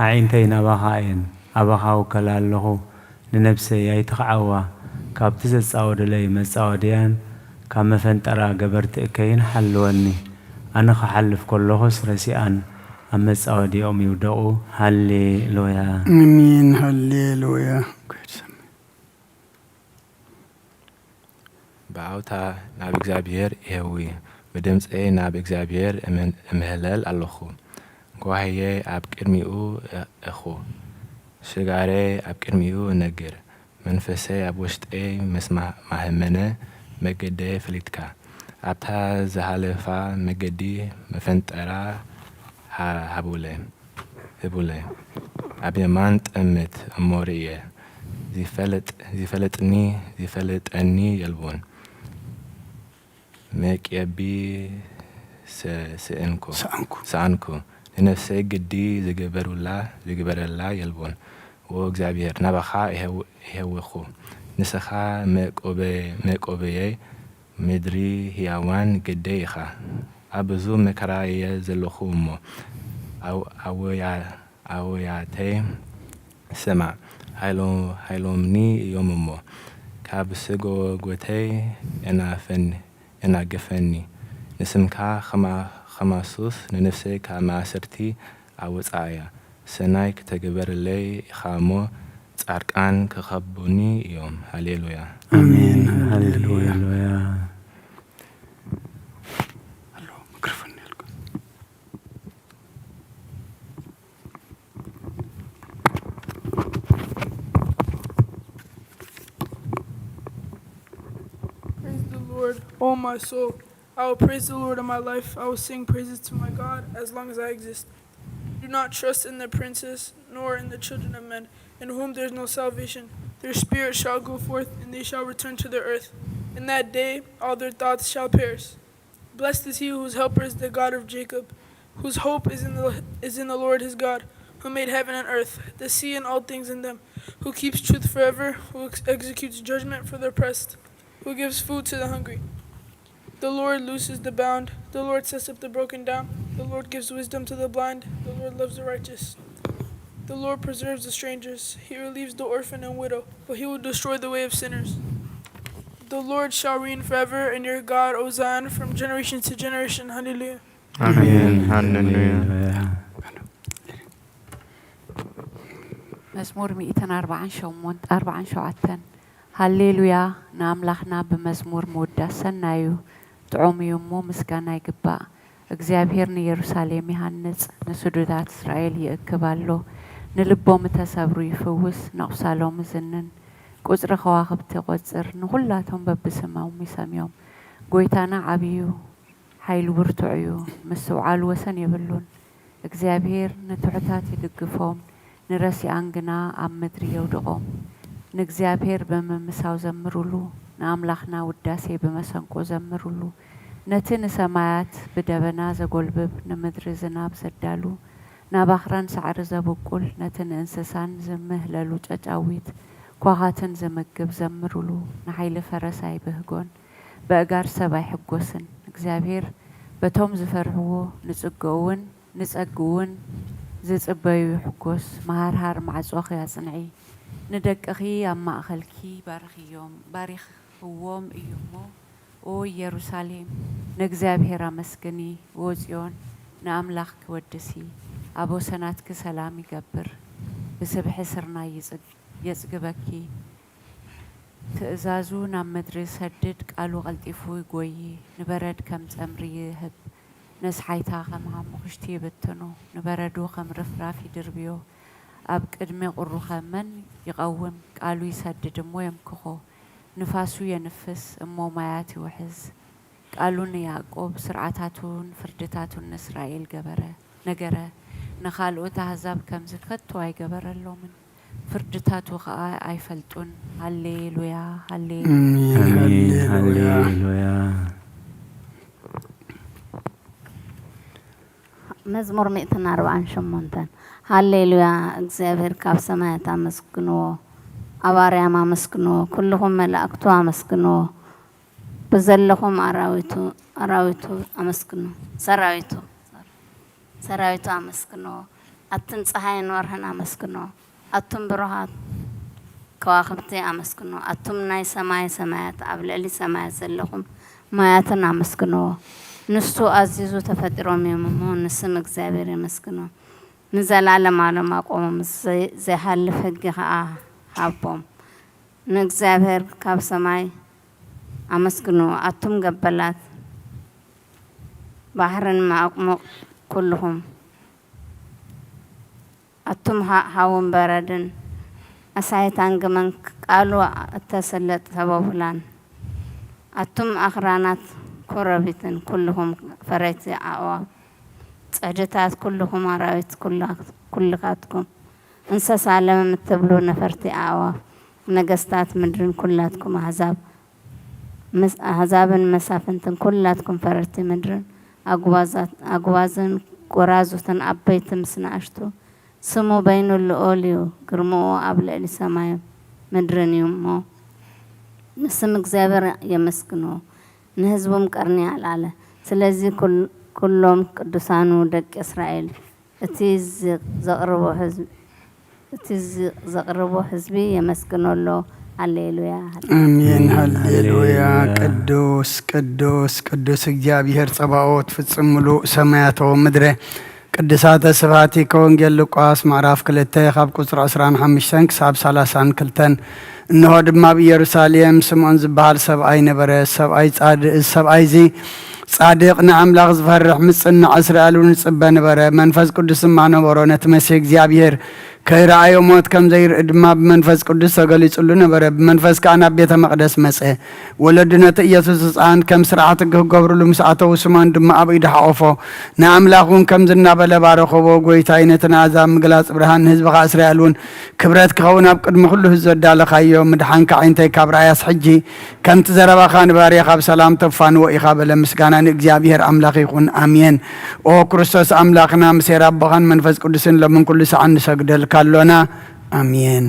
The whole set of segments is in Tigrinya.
ኣዒንተይ ናባኻ እየን፣ ኣባኻ እውከላ ኣለኹ። ንነብሰይ ኣይትኽዓዋ፣ ካብቲ ዘጻወዱለይ መጻወድያን ካብ መፈንጠራ ገበርቲ እከይን ሓልወኒ። ኣነ ክሓልፍ ከለኹስ ረሲኣን ኣብ መጻወዲኦም ይውደቑ። ሃሌ ሉያ። ኣሜን። ሃሌ ሉያ። ብኣውታ ናብ እግዚኣብሔር እሄዊ፣ ብድምፀይ ናብ እግዚኣብሔር እምህለል ኣለኹ። ጓህየይ ኣብ ቅድሚኡ እኹ፣ ሽጋረይ ኣብ ቅድሚኡ እነግር። መንፈሰይ ኣብ ውሽጠይ ምስ ማህመነ፣ መገደይ ፈሊጥካ። ኣብታ ዝሃለፋ መገዲ መፈንጠራ ሃቡለ። ህቡለይ፣ ኣብ የማን ጠምት እሞ ርእየ። ዚፈልጥኒ ዚፈልጠኒ የልቦን። መቅየቢ ሰእንኩ። ሰኣንኩ። ንነፍሰይ ግዲ ዝገበሩላ ዝግበረላ የልቦን። ዎ እግዚኣብሔር ናባኻ ይሄውኹ። ንስኻ መቆበየይ ምድሪ ህያዋን ግደይ ኢኻ። ኣብ ብዙ መከራ እየ ዘለኹ እሞ፣ ኣውያተይ ስማዕ፣ ሃይሎምኒ እዮም እሞ፣ ካብ ስጎጎተይ የናገፈኒ። ንስምካ ኸማሱስ ንነፍሰይ ካብ ማእሰርቲ ኣውጽኣያ። ሰናይ ክትግበረለይ ኢኻ እሞ፣ ጻድቃን ክኸቡኒ እዮም። ሃሌሉያ። ኣሜን። ሃሌሉያ። ሃሌሉያ። ኣሎ፣ ማይክሮፎን ያልኩ። Praise the Lord, O my soul. I will praise the Lord in my life. I will sing praises to my God as long as I exist. Do not trust in the princes, nor in the children of men, in whom there is no salvation. Their spirit shall go forth, and they shall return to the earth. In that day, all their thoughts shall perish. Blessed is he whose helper is the God of Jacob, whose hope is in the, is in the Lord his God, who made heaven and earth, the sea and all things in them, who keeps truth forever, who ex- executes judgment for the oppressed, who gives food to the hungry. The Lord looses the bound. The Lord sets up the broken down. The Lord gives wisdom to the blind. The Lord loves the righteous. The Lord preserves the strangers. He relieves the orphan and widow, but he will destroy the way of sinners. The Lord shall reign forever, and your God, O Zion, from generation to generation. Hallelujah. ኣሜን። ሃሌሉያ። ሃሌሉያ። መዝሙር ሚእትን ኣርባዓን ሸሞንተ፣ ኣርባዓን ሸውዓተን። ሃሌሉያ፣ ንኣምላኽና ብመዝሙር ምውዳስ ሰናይ እዩ፣ ጥዑም እዩ እሞ ምስጋና ይግባእ። እግዚኣብሔር ንየሩሳሌም ይሃንጽ፣ ንስዱዳት እስራኤል ይእክብ ኣሎ። ንልቦም እተሰብሩ ይፍውስ፣ ነቑሳሎም እዝንን። ቁጽሪ ከዋኽብቲ ይቖጽር፣ ንኹላቶም በብስሞም ይሰምዮም። ጐይታና ዓብዩ እዩ፣ ሓይሉ ብርቱዕ እዩ፣ ምስትውዓሉ ወሰን የብሉን። እግዚኣብሔር ንትሑታት ይድግፎም፣ ንረሲኣን ግና ኣብ ምድሪ የውድቖም። ንእግዚኣብሔር ብምምሳው ዘምሩሉ፣ ንኣምላኽና ውዳሴ ብመሰንቆ ዘምሩሉ። ነቲ ንሰማያት ብደበና ዘጎልብብ፣ ንምድሪ ዝናብ ዘዳሉ፣ ናብ ኣኽራን ሳዕሪ ዘብቁል፣ ነቲ ንእንስሳን ዝምህለሉ ጨጫዊት ኳዃትን ዝምግብ ዘምሩሉ። ንሓይሊ ፈረስ ኣይብህጎን፣ በእጋር ሰብ ኣይሕጎስን። እግዚኣብሔር በቶም ዝፈርህዎ ንጽግኡ እውን ንጸግኡ እውን ዝጽበዩ ይሕጎስ። መሃርሃር ማዕጾኺ ኣጽንዒ፣ ንደቅኺ ኣብ ማእከልኪ ባርኽዮም፣ ባሪኽዎም እዩ እሞ፣ ኦ ኢየሩሳሌም፣ ንእግዚኣብሔር ኣመስግኒ፣ ኦ ጽዮን፣ ንኣምላኽኪ ወድሲ። ኣብ ወሰናትኪ ሰላም ይገብር፣ ብስብሒ ስርናይ ይጽግ-፣ የጽግበኪ። ትእዛዙ ናብ ምድሪ ይሰድድ፣ ቃሉ ቀልጢፉ ይጎዪ። ንበረድ ከም ጸምሪ ይህብ፣ ነስሓይታ ከም ሓሙኽሽቲ ይብትኖ። ንበረዱ ከም ርፍራፍ ይድርብዮ፣ ኣብ ቅድሚ ቁሩኸ መን ይቐውም? ቃሉ ይሰድድ እሞ የምክኾ፣ ንፋሱ የንፍስ እሞ ማያት ይውሕዝ። ቃሉ ንያዕቆብ፣ ስርዓታቱን ፍርድታቱን ንእስራኤል ገበረ፣ ነገረ። ንኻልኦት ኣህዛብ ከምዚ ከቶ ኣይገበረሎምን፣ ፍርድታቱ ኸኣ ኣይፈልጡን። ሃሌሉያ፣ ሃሌሉያ። ኣሜን። ኣሜን። ሃሌሉያ። ሃሌሉያ። መዝሙር ሚእትን ኣርባዓን ሸሞንተን። ሃሌሉያ፣ እግዚኣብሔር ካብ ሰማያት ኣመስግንዎ፣ ኣብ ኣርያም ኣመስግንዎ፣ ኩልኹም መላእክቱ ኣመስግንዎ፣ ብዘለኹም ኣራዊቱ፣ ኣራዊቱ ኣመስግኑ፣ ሰራዊቱ፣ ሰራዊቱ ኣመስግንዎ፣ ኣቱም ጸሓይን ወርሕን ኣመስግኖ። ኣቱም ብሩሃት ከዋኽብቲ ኣመስግኖ። ኣቱም ናይ ሰማይ ሰማያት፣ ኣብ ልዕሊ ሰማያት ዘለኹም ማያትን ኣመስግንዎ። ንሱ ኣዚዙ ተፈጢሮም እዮም እሞ፣ ንስም እግዚኣብሔር የመስግኖ። ንዘለዓለም ዓለም ኣቆሞም፣ ዘይ-፣ ዘይሃልፍ ሕጊ ኸኣ ሃቦም። ንእግዚኣብሔር ካብ ሰማይ ኣመስግንዎ። ኣቱም ገበላት ባሕርን መዓሙቕ ኩልኹም፣ ኣቱም ሃ-፣ ሃውን በረድን፣ ኣሳይታን ግመን ቃሉ እተሰለጥ ሰቦቡላን፣ ኣቱም ኣኽራናት ኮረቢትን፣ ኩልኹም ፈረይቲ ኣዕዋፍ፣ ጽዕድታት ኩልኹም ኣራዊት ኩላ-፣ ኩልካትኩም፣ እንሰሳ ለመም እትብሉ ነፈርቲ ኣዕዋፍ፣ ነገስታት ምድርን ኩላትኩም ኣህዛብ፣ ምስ ኣህዛብን መሳፍንትን ኩላትኩም ፈረርቲ ምድርን፣ ኣጉባዛት-፣ ኣጉባዝን ጎራዙትን ዓበይቲ ምስ ንኣሽቱ፣ ስሙ በይኑ ልዑል እዩ፣ ግርምኡ ኣብ ልዕሊ ሰማይ ምድርን እዩ እሞ፣ ንስም እግዚኣብሔር የመስግንዎ፣ ንህዝቡም ቀርኒ ኣልዓለ። ስለዚ ኩል-፣ ኩሎም ቅዱሳኑ ደቂ እስራኤል፣ እቲ ዝ-፣ ዘቕርቦ ህዝቢ፣ እቲ ዝ-፣ ዘቕርቦ ህዝቢ የመስግኖ ኣሎ። ሃሌሉያ፣ ሃሌሉያ። ኣሜን፣ ሃሌሉያ። ሃሌሉያ። ቅዱስ፣ ቅዱስ፣ ቅዱስ እግዚኣብሔር ጸባኦት፣ ፍጹም ምሉእ ሰማያት ወምድረ። ቅዱሳተ ስብሐቲከ። ወንጌል ሉቃስ ምዕራፍ ክልተ ካብ ቁጽሪ ዕስራን ሓሙሽተን ክሳብ ሰላሳን ክልተን። እንሆ ድማ ኣብ ኢየሩሳሌም ስምዖን ዝበሃል ሰብኣይ ነበረ። ሰብኣይ ጻድ-፣ እዚ ሰብኣይ እዚ ጻድቕ፣ ንኣምላኽ ዝፈርሕ፣ ምጽናዕ እስራኤል እውን ይጽበ ነበረ። መንፈስ ቅዱስ ድማ ነበሮ። ነቲ መሲሕ እግዚኣብሔር ከይረኣዮ ሞት ከም ዘይርኢ ድማ ብመንፈስ ቅዱስ ተገሊጹሉ ነበረ። ብመንፈስ ከኣ ናብ ቤተ መቕደስ መጸ። ወለዱ ነቲ ኢየሱስ ህጻን ከም ስርዓት ሕጊ ክገብርሉ ምስ ኣተዉ፣ ስምዖን ድማ ኣብ ኢዱ ሓቖፎ። ንኣምላኽ እውን ከምዚ እናበለ ባረኸዎ፣ ጎይታይ፣ ነቲ ንኣሕዛብ ምግላጽ ብርሃን፣ ንህዝብኻ እስራኤል እውን ክብረት ክኸውን ኣብ ቅድሚ ኩሉ ህዝቢ ዘዳለኻዮ ምድሓንካ ኣዒንተይ ካብ ረኣያስ ሕጂ ከምቲ ዘረባኻ ንባርያኻ ብሰላም ተፋንዎ ኢኻ በለ። ምስጋና ንእግዚኣብሔር ኣምላኽ ይኹን። ኣሜን። ኦ ክርስቶስ ኣምላኽና፣ ምስ ኄር ኣቦኻን መንፈስ ቅዱስን ሎምን ኩሉ ሰዓን ንሰግደልካ ኣሎና። ኣሜን።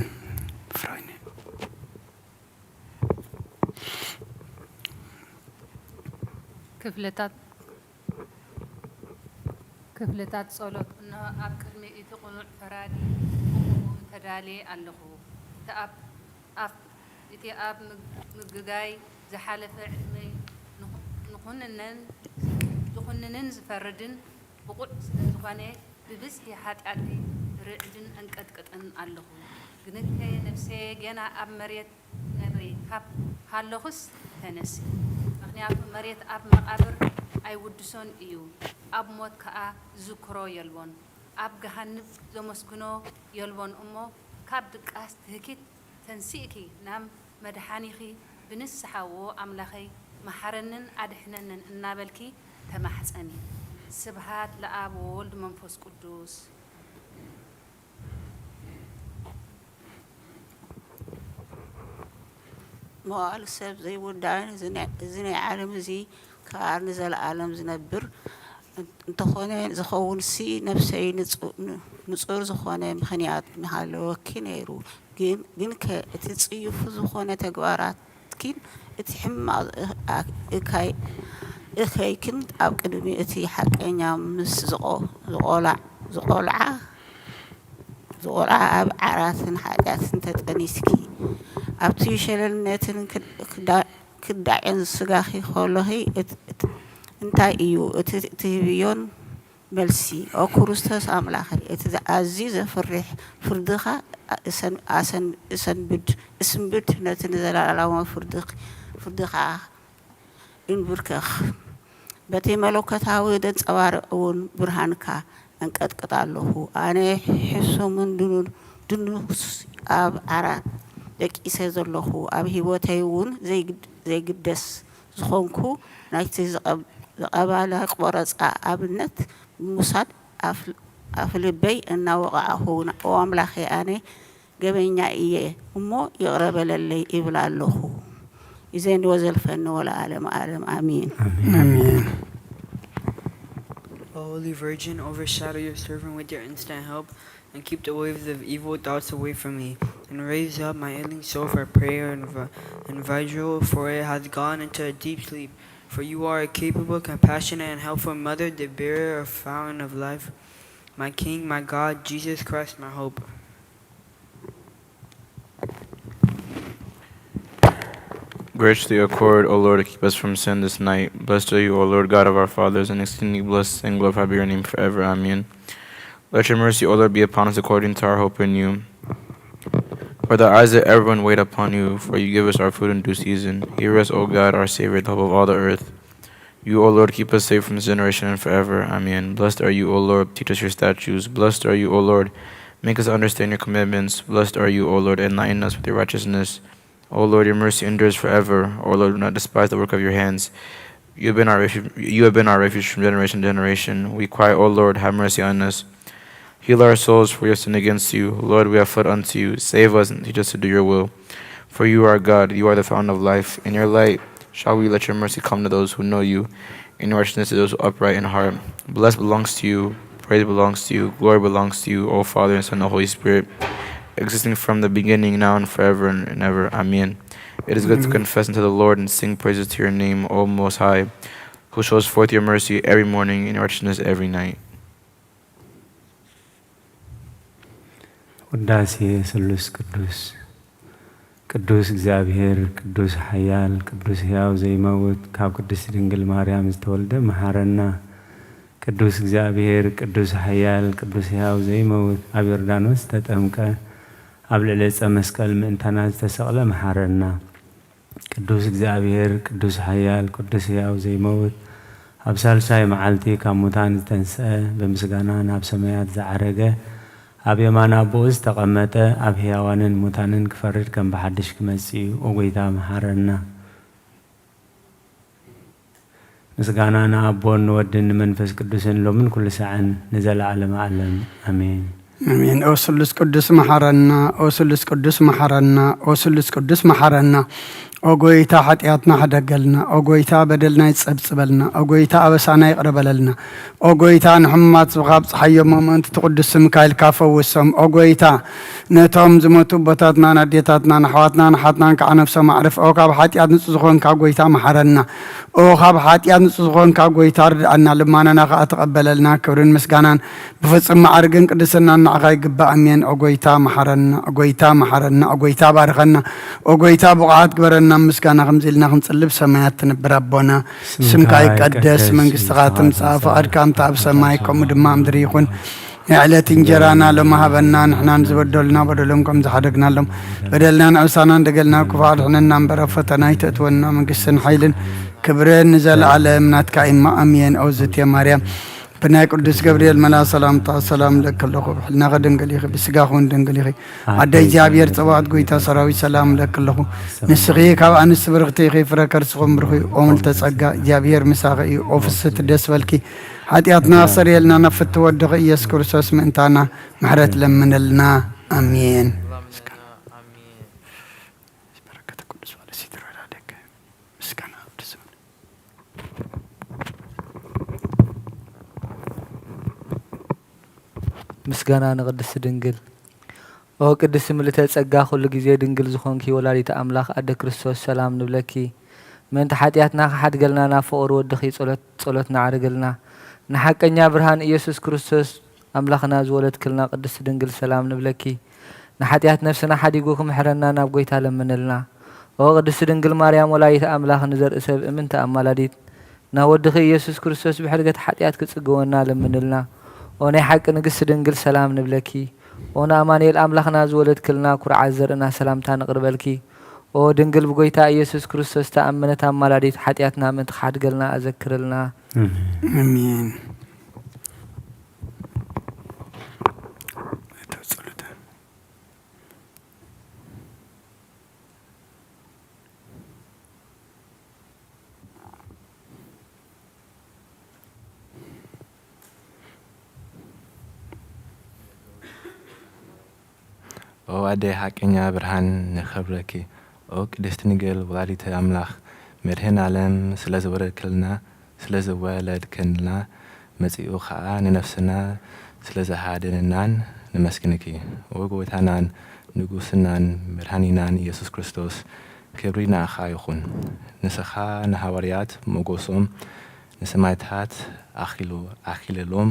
ክፍልታት፣ ክፍልታት ጸሎት። እንሆ ኣብ ቅድሚ እቲ ቅኑዕ ፈራዲ ክቖም ተዳልየ ኣለኹ። እቲ ኣብ፣ ኣብ፣ እቲ ኣብ ምግ-፣ ምግጋይ ዝሓለፈ ዕድመይ ንኹ-፣ ንኹንነን፣ ዝኹንንን ዝፈርድን ብቑዕ ስለ ዝኾነ፣ ብብዝሒ ሓጢኣተይ ርዕድን ኣንቀጥቅጥን ኣለኹ። ግንከ ነፍሰየ ጌና ኣብ መሬት ነብሪ ካብ ሃለኹስ ተነሲ። ምኽንያቱ መሬት ኣብ መቓብር ኣይውድሶን እዩ፣ ኣብ ሞት ከኣ ዝዝክሮ የልቦን። ኣብ ገሃንብ ዘመስግኖ የልቦን እሞ፣ ካብ ድቃስ ትህኪት ተንሲእኪ ናብ መድሓኒኺ ብንስሓ፣ "ዎ ኣምላኸይ፣ መሓረንን ኣድሕነንን" እናበልኪ ተማሕጸኒ። ስብሃት ለኣብ ወወልድ መንፈስ ቅዱስ። መዋዕል ሰብ ዘይውዳእን እዚ ናይ፣ እዚ ናይ ዓለም እዚ ከኣ ንዘለኣለም ዝነብር እንተኾነ፣ ዝኸውንሲ ነፍሰይ ንጹ-፣ ን-፣ ንጹር ዝኾነ ምኽንያት ምሃለወኪ ነይሩ። ግን፣ ግንከ እቲ ጽዩፍ ዝኾነ ተግባራትኪን እቲ ሕማቕ እ-፣ ኣ-፣ እካይ-፣ እከይክን ኣብ ቅድሚ እቲ ሓቀኛ ምስ ዝቖ-፣ ዝቖላዕ-፣ ዝቖልዓ፣ ዝቖልዓ ኣብ ዓራትን ሓጢኣትን ተጠኒስኪ፣ ኣብቲ ሸለልነትን ክዳ-፣ ክዳ-፣ ክዳዕን ስጋኺ ከሎኺ እት-፣ እት-፣ እንታይ እዩ እቲ ትህብዮን መልሲ? ኦ ክርስቶስ ኣምላኸይ፣ እቲ ኣዝዩ ዘፍርሕ ፍርድኻ እሰን-፣ ኣሰን-፣ እሰንብድ፣ እስንብድ፣ ነቲ ንዘለኣለማዊ ፍርድኽ-፣ ፍርድኻ እንብርከኽ። በቲ መለኮታዊ ዘንጸባርቕ እውን ብርሃንካ ኣንቀጥቅጥ ኣለኹ። ኣነ ሕሱምን ድኑ-፣ ድኑስ ኣብ ዓራት ደቂሰ ዘለኹ፣ ኣብ ህይወተይ እውን ዘይግድ-፣ ዘይግደስ ዝኾንኩ ናይቲ ዝቐብ-፣ ዝቐባላ ቆረጻ ኣብነት ብምውሳድ ኣፍ-፣ ኣፍልበይ እናወቓዕኹ፣ ኦ ኣምላኸይ፣ ኣነ ገበኛ እየ እሞ ይቕረ በለለይ እብል ኣለኹ። ይዜን ወዘልፈኒ ወለዓለመ ዓለም ኣሜን። ኣሜን። O Holy Virgin, overshadow your servant with your instant help, and keep the waves of evil thoughts away from me, and raise up my ailing soul for prayer and vi-, and vigil, for it has gone into a deep sleep. For you are a capable, compassionate, and helpful mother, the bearer of fountain of life. My King, my God, Jesus Christ, my hope. Graciously accord, O Lord, to keep us from sin this night. Blessed are you, O Lord, God of our fathers, and exceedingly blessed, and glorified be your name forever. Amen. Let your mercy, O Lord, be upon us according to our hope in you. For the eyes of everyone wait upon you, for you give us our food in due season. Hear us, O God, our Savior, the hope of all the earth. You, O Lord, keep us safe from this generation and forever. Amen. Blessed are you, O Lord, teach us your statutes. Blessed are you, O Lord, make us understand your commandments. Blessed are you, O Lord, enlighten us with your righteousness. O Lord, your mercy endures forever. O Lord, do not despise the work of your hands. You have been our refuge, you have been our refuge from generation to generation. We cry, O Lord, have mercy on us. Heal our souls, for we have sinned against you. Lord, we have fled unto you. Save us and teach us to do your will. For you are God, you are the fountain of life. In your light shall we let your mercy come to those who know you, and your righteousness to those who are upright in heart. Bless belongs to you, praise belongs to you, glory belongs to you, O Father and Son and Holy Spirit, existing from the beginning, now and forever and ever. Amen. It is good to confess unto the Lord and sing praises to your name, O Most High, who shows forth your mercy every morning and your righteousness every night. ውዳሴ ስሉስ ቅዱስ። ቅዱስ እግዚኣብሔር፣ ቅዱስ ሓያል፣ ቅዱስ ሕያው ዘይመውት፣ ካብ ቅድስቲ ድንግል ማርያም ዝተወልደ መሓረና። ቅዱስ እግዚኣብሔር፣ ቅዱስ ሓያል፣ ቅዱስ ሕያው ዘይመውት፣ ኣብ ዮርዳኖስ ዝተጠምቀ፣ ኣብ ልዕሊ ዕፀ መስቀል ምእንታና ዝተሰቕለ መሓረና። ቅዱስ እግዚኣብሔር፣ ቅዱስ ሓያል፣ ቅዱስ ሕያው ዘይመውት፣ ኣብ ሳልሳይ መዓልቲ ካብ ሙታን ዝተንስአ፣ ብምስጋና ናብ ሰማያት ዝዓረገ፣ ኣብ የማን ኣቦኡ ዝተቐመጠ፣ ኣብ ሕያዋንን ሙታንን ክፈርድ ከም ብሓድሽ ክመጽእ እዩ። ኦ ጐይታ፣ መሓረና። ምስጋና ንኣቦን ንወድን ንመንፈስ ቅዱስን ሎምን ኩሉ ሳዕን ንዘለዓለመ ዓለም። ኣሜን። ኣሜን። ኦ ስሉስ ቅዱስ መሓረና፣ ኦ ስሉስ ቅዱስ መሓረና፣ ኦ ስሉስ ቅዱስ መሓረና። ኦ ጐይታ ሓጢኣትና ሕደገልና፣ ኦ ጐይታ በደልና ይጸብጽበልና፣ ኦ ጐይታ ኣበሳና ይቕረ በለልና። ኦ ጐይታ ንሕሙማት ህዝብኻ ኣብጽሓዮም፣ ምእንቲ እቲ ቅዱስ ስምካ ኢልካ ፈውሶም። ኦ ጐይታ ነቶም ዝሞቱ ኣቦታትናን ኣዴታትናን ኣሕዋትናን ኣሓትናን ከዓ ነፍሶም ኣዕርፍ። ኦ ካብ ሓጢኣት ንጹህ ዝኾንካ ጐይታ መሓረና። ኦ ካብ ሓጢኣት ንጹህ ዝኾንካ ጐይታ ርድኣና፣ ልማናና ከዓ ተቐበለልና። ክብርን ምስጋናን ብፍጹም ማዕርግን ቅድስናን ንዓኻ ይግባእ። ኣሜን። ኦ ጐይታ መሓረና፣ ኦ ጐይታ መሓረና፣ ኦ ጐይታ ባርኸና፣ ኦ ጐይታ ብቑዓት ግበረና። ምስጋና ከምዚ ኢልና ክንጽሊ ብሰማያት ትነብር ኣቦና፣ ስምካ ስምካ ይቀደስ፣ ይቀደስ፣ መንግስትኻ ትምጻእ፣ ትምጻእ፣ ፍቓድካ ከምቲ ኣብ ሰማይ ከምኡ ድማ ኣብ ምድሪ ይኹን። ንዕለት እንጀራና ሎሚ ሃበና፣ ንሕናን ዝበደሉና በደሎም ከም ዝሓደግናሎም፣ በደልና ንዕሳና እንደገልና ክፉእ ኣድሕነና እምበር፣ ኣብ ፈተና ኣይተእትወና፣ መንግስትን ሓይልን ክብርን ንዘለኣለም ናትካ እማ፣ ኣሜን። ኦ ዝቴ ማርያም፣ ብናይ ቅዱስ ገብርኤል መልኣ ሰላምታ ሰላም እለኪ ኣለኹ። ብሕልናኺ ድንግል ኢኺ፣ ብስጋኺ እውን ድንግል ኢኺ። ኣደ እግዚኣብሔር ጸባኦት ጐይታ ሰራዊት ሰላም እለኪ ኣለኹ። ንስኺ ካብ ኣንስቲ ብርኽቲ ኢኺ፣ ፍረ ከርስኺ እውን ብሩኽ እዩ። ኦ ምልዕተ ጸጋ፣ እግዚኣብሔር ምሳኺ እዩ። ኦ ፍስሕቲ ደስ በልኪ፣ ሓጢኣትና ኣስተሰርየልና፣ ናብ ፍትው ወድኺ ኢየሱስ ክርስቶስ ምእንታና ምሕረት ለምነልና። ኣሜን። በረከተ ቅዱስ ፋለሲ ትረዳደገ ምስጋና ቅዱስ ምስጋና ንቅድስቲ ድንግል። ኦ ቅድስቲ ምልዕተ ጸጋ፣ ኩሉ ግዜ ድንግል ዝኾንኪ ወላዲተ ኣምላኽ ኣደ ክርስቶስ፣ ሰላም ንብለኪ። ምእንቲ ሓጢኣትና ክሓድገልና ናብ ፍቑር ወድኺ ጸሎት፣ ጸሎት ንዓርግልና። ንሓቀኛ ብርሃን ኢየሱስ ክርስቶስ ኣምላኽና ዝወለድክልና ቅድስቲ ድንግል፣ ሰላም ንብለኪ። ንሓጢኣት ነፍስና ሓዲጉ ክምሕረና ናብ ጐይታ ለምንልና። ኦ ቅድስቲ ድንግል ማርያም ወላዲተ ኣምላኽ፣ ንዘርኢ ሰብ እምንቲ ኣማላዲት፣ ናብ ወድኺ ኢየሱስ ክርስቶስ ብሕድገት ሓጢኣት ክጽግወና ለምንልና። ኦ ናይ ሓቂ ንግስቲ ድንግል፣ ሰላም ንብለኪ። ኦ ንኣማኑኤል ኣምላኽና ዝወለድክልና ኩርዓት ዘርእና፣ ሰላምታ ንቕርበልኪ። ኦ ድንግል ብጐይታ ኢየሱስ ክርስቶስ ተኣመነት ኣማላዲት፣ ሓጢኣትና ምእንቲ ክሓድገልና ኣዘክርልና። ኣሜን። ኣሜን። ኦ ኣደይ ሓቀኛ ብርሃን ነኽብረኪ። ኦ ቅድስቲ ድንግል ወላዲተ ኣምላኽ፣ መድህን ዓለም ስለ ዝወለድክልና፣ ስለ ዝወለድክልና፣ መጺኡ ኸኣ ንነፍስና ስለ ዝሃደነናን ነመስግንኪ። ኦ ጎይታናን ንጉስናን መድኃኒናን ኢየሱስ ክርስቶስ፣ ክብሪ ንኣኻ ይኹን። ንስኻ ንሃዋርያት ሞገሶም፣ ንሰማዕታት ኣኽሊሎ-፣ ኣኽሊሎም፣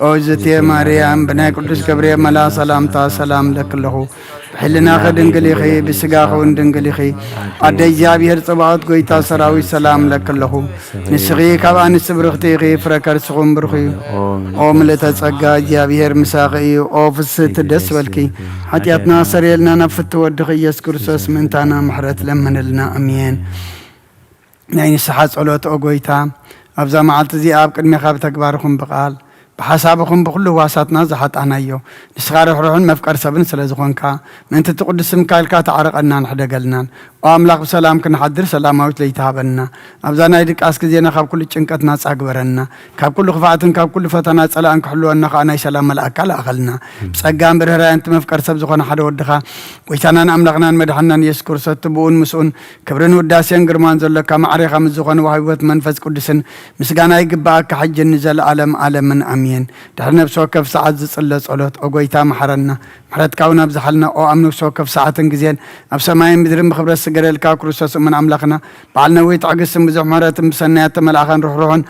ኦ ዝቴ ማርያም፣ ብናይ ቅዱስ ገብርኤል መልኣኽ ሰላምታ ሰላም እለኪ ኣለኹ። ብሕልናኺ ድንግል ኢኺ፣ ብስጋኺ እውን ድንግል ኢኺ። ኣደ እግዚኣብሔር ጸባኦት፣ ጎይታ ሰራዊት፣ ሰላም እለኪ ኣለኹ። ንስኺ ካብ ኣንስቲ ብርኽቲ ኢኺ፣ ፍረ ከርስኹም ብሩኽ እዩ። ኦ ምልእተ ጸጋ፣ እግዚኣብሔር ምሳኺ እዩ። ኦ ፍስህቲ፣ ደስ በልኪ። ሓጢኣትና ሰረየልና፣ ናብ ፍትው ወድኺ ኢየሱስ ክርስቶስ ምእንታና ምሕረት ለምንልና። ኣሜን። ናይ ንስሓ ጸሎት። ኦ ጎይታ፣ ኣብዛ መዓልቲ እዚኣ ኣብ ቅድሜኻ ብተግባርኹም ብቓል፣ ብሓሳብኹም ብኹሉ ህዋሳትና ዝሓጣናዮ፣ ንስኻ ርሕሩሕን መፍቀር ሰብን ስለ ዝኾንካ፣ ምእንቲ እቲ ቅዱስ ስምካ ኢልካ ተዓረቐናን ሕደገልናን። ኦ ኣምላኽ፣ ብሰላም ክንሓድር ሰላማዊት ለይቲ ሃበና። ኣብዛ ናይ ድቃስ ግዜና ካብ ኩሉ ጭንቀት ናጻ ግበረና። ካብ ኩሉ ክፍኣትን ካብ ኩሉ ፈተና ጸላእን ክሕልወና ከኣ ናይ ሰላም መልኣካ ለኣኸልና። ብጸጋን ብርህራየን እቲ መፍቀር ሰብ ዝኾነ ሓደ ወድኻ፣ ጎይታናን ኣምላኽናን መድሓንናን ኢየሱስ ክርስቶስ፣ እቲ ብኡን ምስኡን ክብርን ውዳሴን ግርማን ዘሎካ፣ ማዕሬኻ ምስ ዝኾነ ወሃቢ ህይወት መንፈስ ቅዱስን ምስጋና ይግብኣካ፣ ሕጅን ንዘለኣለም ኣለምን። ኣሜን። ድሕሪ ነፍሲ ወከፍ ሰዓት ዝጽለ ጸሎት። ኦ ጎይታ፣ መሓረና። ምሕረትካ እውን ኣብዝሓልና። ኦ ኣብ ነፍሲ ወከፍ ሰዓትን ግዜን ኣብ ሰማይን ምድርን ብኽብረት ዝስገደልካ ክርስቶስ እሙን ኣምላኽና፣ በዓል ነዊህ ትዕግስትን ብዙሕ ምሕረትን ብሰናያት ተመልኣኻን ርሕሩሕን፣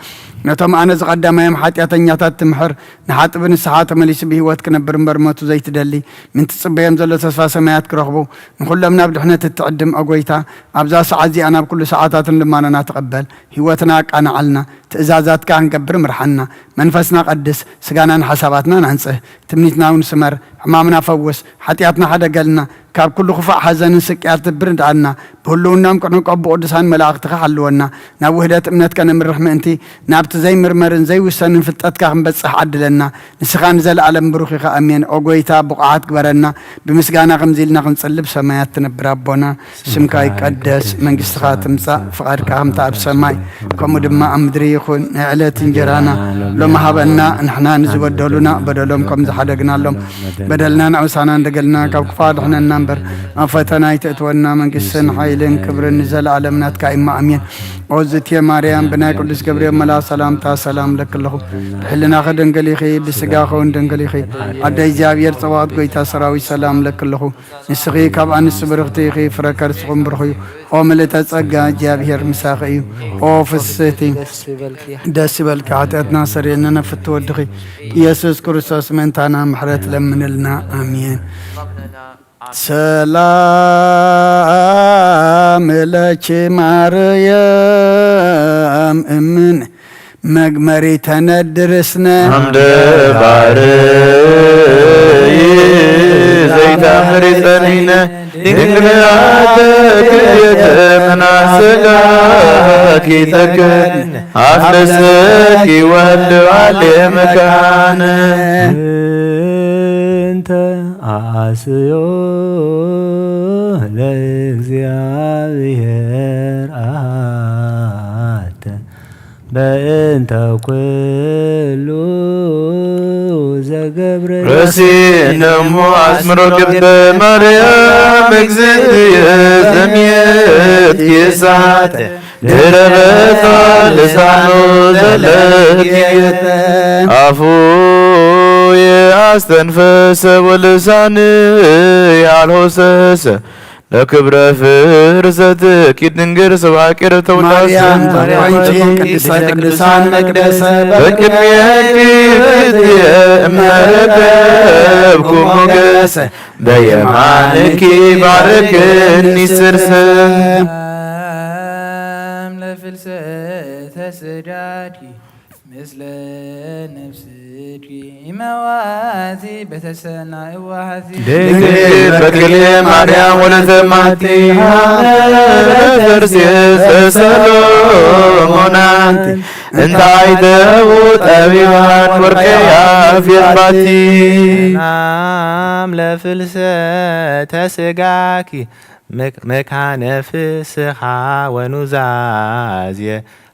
ነቶም ኣነ ዝቐዳማዮም ሓጢኣተኛታት ትምሕር፣ ንሓጢእ ብንስሓ ተመሊሱ ብህይወት ክነብር እምበር ሞቱ ዘይትደሊ፣ ምን ትጽበዮም ዘሎ ተስፋ ሰማያት ክረኽቡ፣ ንኹሎም ናብ ድሕነት እትዕድም፣ ኦ ጎይታ፣ ኣብዛ ሰዓት እዚኣ ናብ ኩሉ ሰዓታትን ልማኖና ተቐበል። ህይወትና ኣቃንዓልና፣ ትእዛዛትካ ክንገብር ምርሓና። መንፈስና ቀድስ፣ ስጋናን ሓሳባትናን ኣንጽህ። ትምኒትና እውን ስመር፣ ሕማምና ፈውስ፣ ሓጢኣትና ሓደገልና፣ ካብ ኩሉ ክፉእ ሓዘንን ስቅያት ትብርድኣና። ብህልውናም ቅኑዕ ቀቡ ቅዱሳን መላእኽትኻ ሓልወና። ናብ ውህደት እምነት ከነምርሕ ምእንቲ፣ ናብቲ ዘይምርመርን ዘይውሰንን ፍልጠትካ ክንበጽሕ ዓድለና። ንስኻ ንዘለኣለም ብሩኽ ኢኻ። ኣሜን። ኦ ጎይታ፣ ብቑዓት ግበረና። ብምስጋና ከምዚ ኢልና ክንጽሊ፣ ብሰማያት ትነብር ኣቦና፣ ስምካ ይቀደስ፣ መንግስትኻ ትምጻእ፣ ፍቓድካ ከምቲ ኣብ ሰማይ ከምኡ ድማ ኣብ ምድሪ ይኹን። ናይ ዕለት እንጀራና ሎሚ ሃበና፣ ንሕና ንዝበደሉና በደሎም ከም ዝሓደግናሎም፣ በደልናን ኣውሳናን ደገልና ካብ ክፉእ ኣድሕነና እምበር፣ ኣብ ፈተና ኣይተእትወና፣ መንግስትን ሓይልን ክብርን ንዘለኣለም ናትካ እማ። ኣሜን። ኦ ዝትየ ማርያም፣ ብናይ ቅዱስ ገብርኤል መልኣኽ ሰላምታ ሰላም እለኪ ኣለኹ። ብሕልናኺ ድንግል ኢኺ፣ ብስጋኺ እውን ድንግል ኢኺ። ኣደ እግዚኣብሔር ጸባኦት፣ ጎይታ ሰራዊት፣ ሰላም እለኪ ኣለኹ። ንስኺ ካብ ኣንስቲ ብርኽቲ ኢኺ፣ ፍረ ከርስኹም ብሩኽ እዩ። ኦ ምልእተ ጸጋ፣ እግዚኣብሔር ምሳኺ እዩ። ኦ ፍስህቲ፣ ደስ ይበልኪ፣ ሓጢኣትና ሰሪየልና፣ ፍቲ ወድኺ ኢየሱስ ክርስቶስ ምእንታና ምሕረት ለምንልና። ኣሜን። ሰላም ለኪ ማርያም እምን መግመሪ ተነድርስነ። ኣምደ ባርይ ዘይተፍሪ ጸኒነ ድንግል ኣተክልየተ መናሰጋኪ ተክን ኣፍለሰኪ ወልድ ባሌ መካን። እንተ ኣስዮ ለእግዚኣብሔር ኣተ በእንተ ኩሉ ዘገብረ ረሲነ እሞ ኣስምሮ ክብተ ማርያም እግዝእትየ ዘምየት የሳተ ድረበታ ልሳኑ ዘለክየተ ኣፉ የኣስተንፈሰ ወልሳን ያልሆሰሰ ለክብረ ፍርሰትኪ ድንግል ስብሐኪ ርተውዳስ ማርያም ተኮንኪ ቅድስተ ቅዱሳን መቅደሰ በቅድሜኪ ፍትየ እመረከብኩ ሞገሰ በየማንኪ ባርክኒ ስርሰ። ሰላም ለፍልሰተ ስጋኪ ምስለ ነፍስኪ መዋቲ በተሰና እዋሃቲ ድንግል በክልኤ ማርያም ወለተ ማቲ ሃመ ተርሴስ ሰሎሞን ኣንቲ እንታይ ተቡ ጠቢባን ወርቀ ያፌት ባቲ። ሰላም ለፍልሰተ ስጋኪ መክ-፣ መካነ ፍስሓ ወኑዛዜ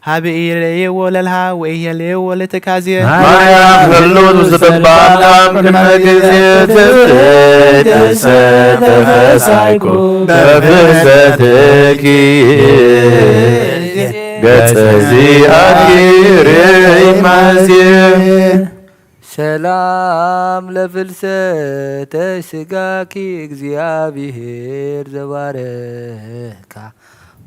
ሃብኢ ለየዎ ለልሃ ወኢሄ ለየዎ ለትካዜ። ማርያም ህሉት ውስጥ ባላም ቅድመ ጊዜ ትፍስሕት ሰተፈሳይኩ በፍርሰትኪ ገጸ ዚኣኪ ርኢማዜ። ሰላም ለፍልሰተ ስጋኪ እግዚኣብሔር ዘባረካ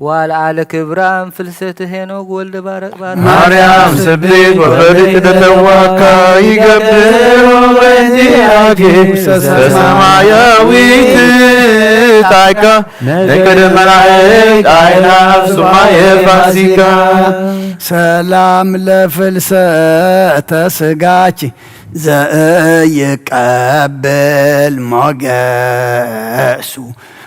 ዋልዓለ ክብራም ፍልሰት ሄኖግ ወልደ ባረቅ ባረቅ። ማርያም ስብሕት ወፈሪት ደተዋካ ይገብሩ በእንቲኣኪ ውስተ ሰማያዊት ጣይካ ንቅድመ መላእክት ኣእላፍ ሱማየ ፋሲካ። ሰላም ለፍልሰተ ስጋኪ ዘእይቀብል ሞገሱ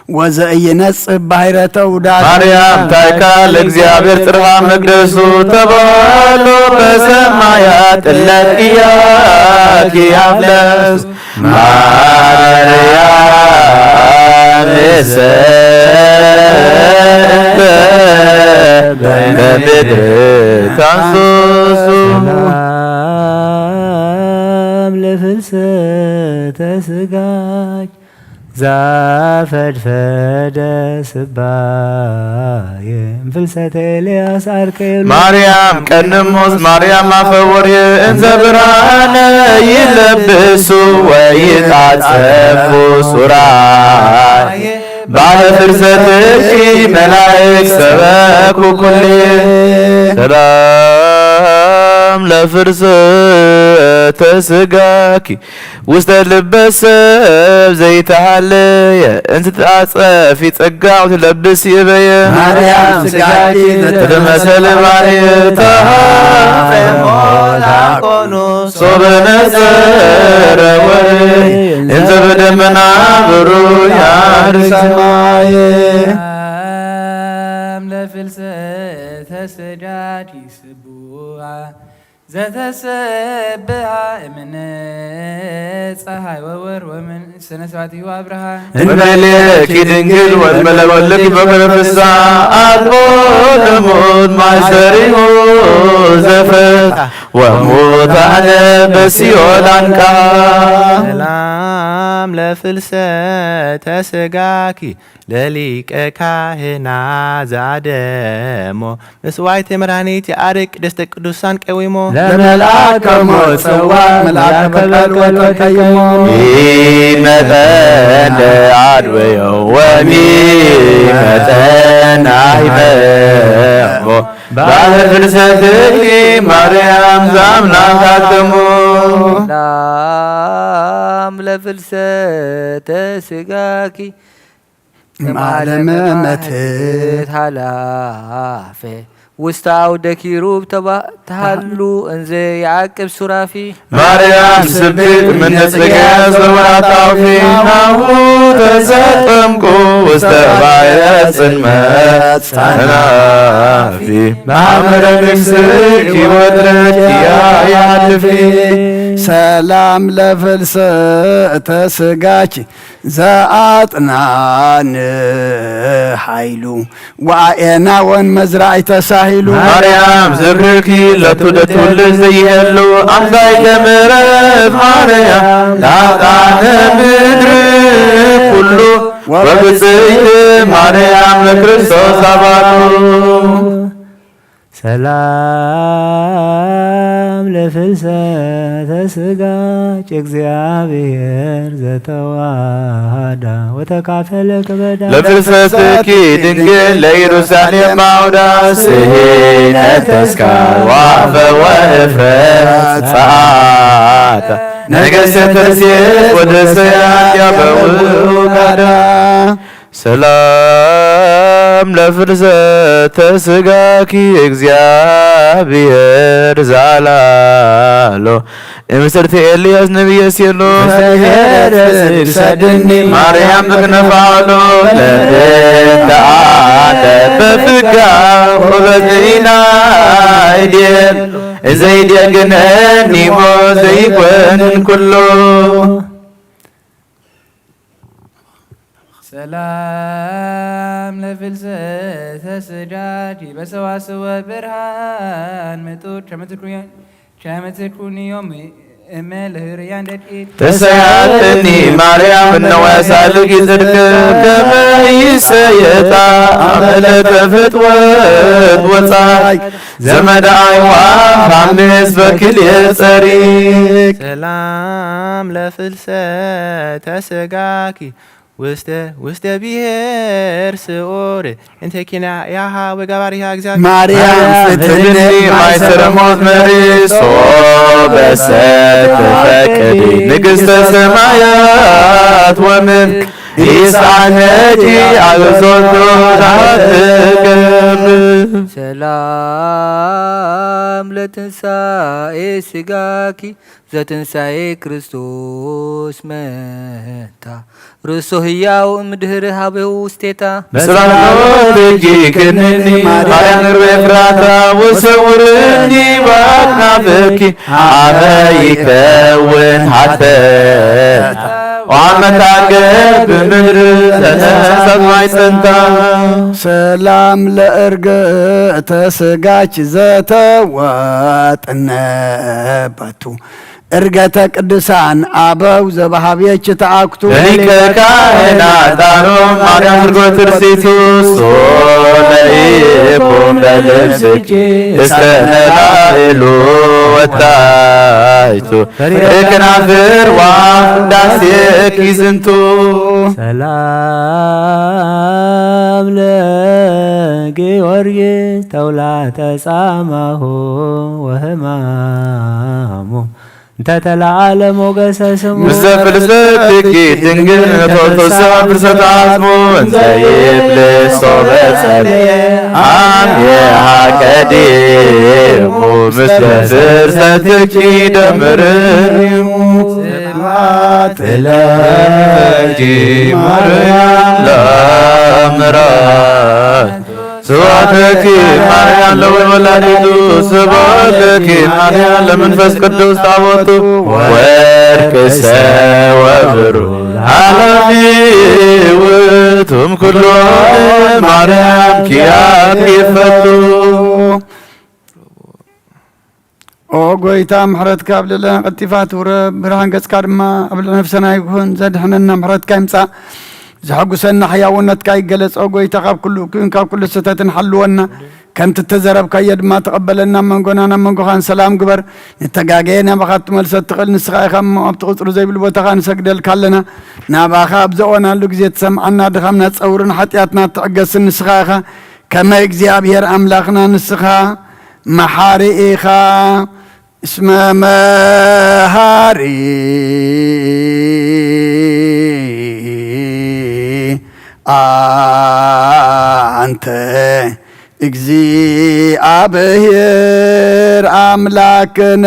ወዘእይነጽብ ባሕረ ተውዳሱ። ማርያም ታይካ ለእግዚኣብሔር ጽርሃ መቅደሱ ተባህሎ በሰማያ ጥለት እያኪ ኣፍለሱ። ማርያም እሰተ በምድር ታንሶሱ። ሰላም ለፍልሰተ ስጋኪ ዛፈድፈደ ስባየ እምፍልሰተ ኤልያስ ዓርከ ይብሉ። ማርያም ቀንሞስ ማርያም ኣፈወርየ እንዘ ብርሃነ ይለብሱ ወይጣጸፉ ሱራየ ባለ ፍልሰትኪ መላእክት ሰበኩ ኩሌ። ሰላም ለፍልሰተ ስጋኪ ውስተ ልበ ሰብ ዘይተሃለየ እንትትዓጸፊ ጸጋ ትለብስ ይእበየ። ማርያም ስጋኪ ቅድመ ሰልባየ ተሃፈሞ ላቆኑ ሶበ ነጸረ ወርይ እንዘ በደመና ብሩይ ያርግ ሰማየ። ሰላም ለፍልሰተ ስጋኪ ስቡዓ ዘተሰብሃ እምነ ጸሃይ ወወር ወምን ስነ ስርዓት ይዋ ብርሃን። እንበሌኪ ድንግል ወንበለ ወልድኪ በከረ ፍስሓ አልቦ ለሞት ማይሰሪሁ ዘፈታ ወሙታነ በሲኦል አንቃ። ሰላም ለፍልሰተ ስጋኪ ለሊቀ ካህና ዛደሞ መስዋዕት የመድኃኒት የአርቅ ቅድስተ ቅዱሳን ቀዊሞ ለመልአከ ሞት ጸዋ መልአከ በቃል ወተቀይሞ ኢመጠን አድወዮ ወሚመጠን አይመሞ ባለ ፍልሰትኪ ማርያም ዛምላክ አትሙ። ሰላም ለፍልሰተ ስጋኪ እምዓለመ መትት ሃላፌ ውስተ አውደ ኪሩብ ተባ- ተሃሉ እንዘ የዓቅብ ሱራፊ። ማርያም ስብሕት ምነ ጽጌ ዘወራታዊ ናሁ ተሰጠምኩ ውስተ ባሕረ ጽልመት ጸናፊ ማህበረ ንግሥኪ ወጥረኪ ያያልፊ። ሰላም ለፍልሰተ ስጋኪ ዘአጥናን ኃይሉ ወአኤናወን መዝራእተ ሳሂሉ። ማርያም ዝክርኪ ለትውልድ ዘይህሉ ኣምሳይተ ምሕረት ማርያም ለአጣነ ምድር ኩሉ ወብፅዕት ማርያም ለክርስቶስ አባቱ። ሰላም ለፍልሰተ ስጋኪ እግዚአብሔር ዘተዋሃዳ ወተካፈለ ክበዳ። ለፍልሰትኪ ድንግል ለኢየሩሳሌም ማውዳ ስሂነ ተስካር ዋፈ ወእፍረት ጸአተ ነገሰ ተርሴስ ወደሰያ ያበው ጋዳ። ሰላም ለፍልሰተ ስጋኪ እግዚአብሔር ዛላሎ እምስርተ ኤልያስ ነቢየ ሴሎ። እግዚአብሔር ሰድኒ ማርያም በክነፋሎ ለእንተ አለ በፍጋ ወበዝይና እዴል ዘይደግነኒ ሞ ዘይኮንን ኩሎ። ሰላም ለፍልሰተ ስጋኪ በሰዋስወ ብርሃን ምጡር ቸመትኩዮ ቸመትኩንዮም እመ ለህርያን ደቂት። ተሰያልኒ ማርያም እነወ ሳልኪ ጽድቅ ከመ ይሰየጣ አመለ ተፈጥወት ወጻይ ዘመደ አይዋ ሐምስ በክልኤ ጸሪቅ። ሰላም ለፍልሰተ ስጋኪ ውስተ ውስተ ብሔር ስዑር እንተ ኪና ያሃ ወጋባሪሃ እግዚኣብሔር ማርያም ፍትኒ ማይሰረ ሞት መሪሶ በሰ ተፈቅዲ ንግሥተ ሰማያት ወምድር ይስዓነኪ ኣብ ዞቶ ዳትገብር ሰላም ለትንሳኤ ስጋኪ ዘትንሳኤ ክርስቶስ መታ ርእሶ ህያው እምድህር ሃበው ውስቴታ በጸሎትኪ ክንኒ ማርያም ርቤ ፍራታ ወሰውርኒ ባክናፍኪ ኣበ ይከውን ሃተታ ወዓመት ሃገር ብምድር ተነሳት ማይ ጸንታ ሰላም ለእርግእተ ስጋች ዘተወጥነበቱ እርገተ ቅዱሳን ኣበው ዘበሃብየች ተኣክቱ በሊቀ ካህናት ኣሮን ማርያም ትርጎት ርሲቱ ሶለኢኩም በልብስኪ እስከ ነላዕሉ ወታይቱ ፍሬ ከናፍር ዋዳሴኪ ዝንቱ ሰላም ለጊዮርጊስ ተውላተ ጻማሁ ወህማሙ እንተ ተለዓለ ሞገሰ ስሙ ምስ ዘፍልሰትኪ ድንግል ነቶቶ ሰብ ፍልሰት ዓጽሙ እንዘ ይብል ሶበ ጸልየ ኣምየሃ ቀዲሙ ምስ ዘፍልሰትኪ ደምርሪሙ ስብሐት ለኪ ማርያም ለምራት ስብሐት ለኪ ማርያም ለወላዲቱ ስብሐት ለኪ ማርያም ለመንፈስ ቅዱስ ታቦቱ ወርቅሰ ወብሩር ኃላፊ ውእቱም ኩሎ ማርያም ኪያኪ ይፈቱ ኦ ጎይታ ምሕረትካ ኣብ ልዕለና ቀልጢፋ ትውረድ፣ ብርሃን ገጽካ ድማ ኣብ ልዕሊ ነፍሰና ይኹን። ዘድሕነና ምሕረትካ ይምጻእ፣ ዘሐጉሰና ሕያውነትካ ይገለጽ። ኦ ጎይታ ካብ ኩሉ እኩይን ካብ ኩሉ ስህተትን ሓልወና። ከምቲ እተዘረብካዮ ድማ ተቐበለና፣ ኣብ መንጎናን ኣብ መንጎኻን ሰላም ግበር። ንተጋገየ ናባኻ ክትመልሶ እትኽእል ንስኻ ኢኻ እሞ፣ ኣብቲ ቁጽሪ ዘይብሉ ቦታኻ ንሰግደልካ ኣለና። ናባኻ ኣብ ዘእወናሉ ግዜ ትሰምዓና፣ ድኻምና ትጸውርን ሓጢኣትና ትዕገስን ንስኻ ኢኻ። ከመይ እግዚኣብሔር ኣምላኽና ንስኻ መሓሪ ኢኻ። እስመ መሃሪ ኣንተ እግዚኣብሔር ኣምላክነ።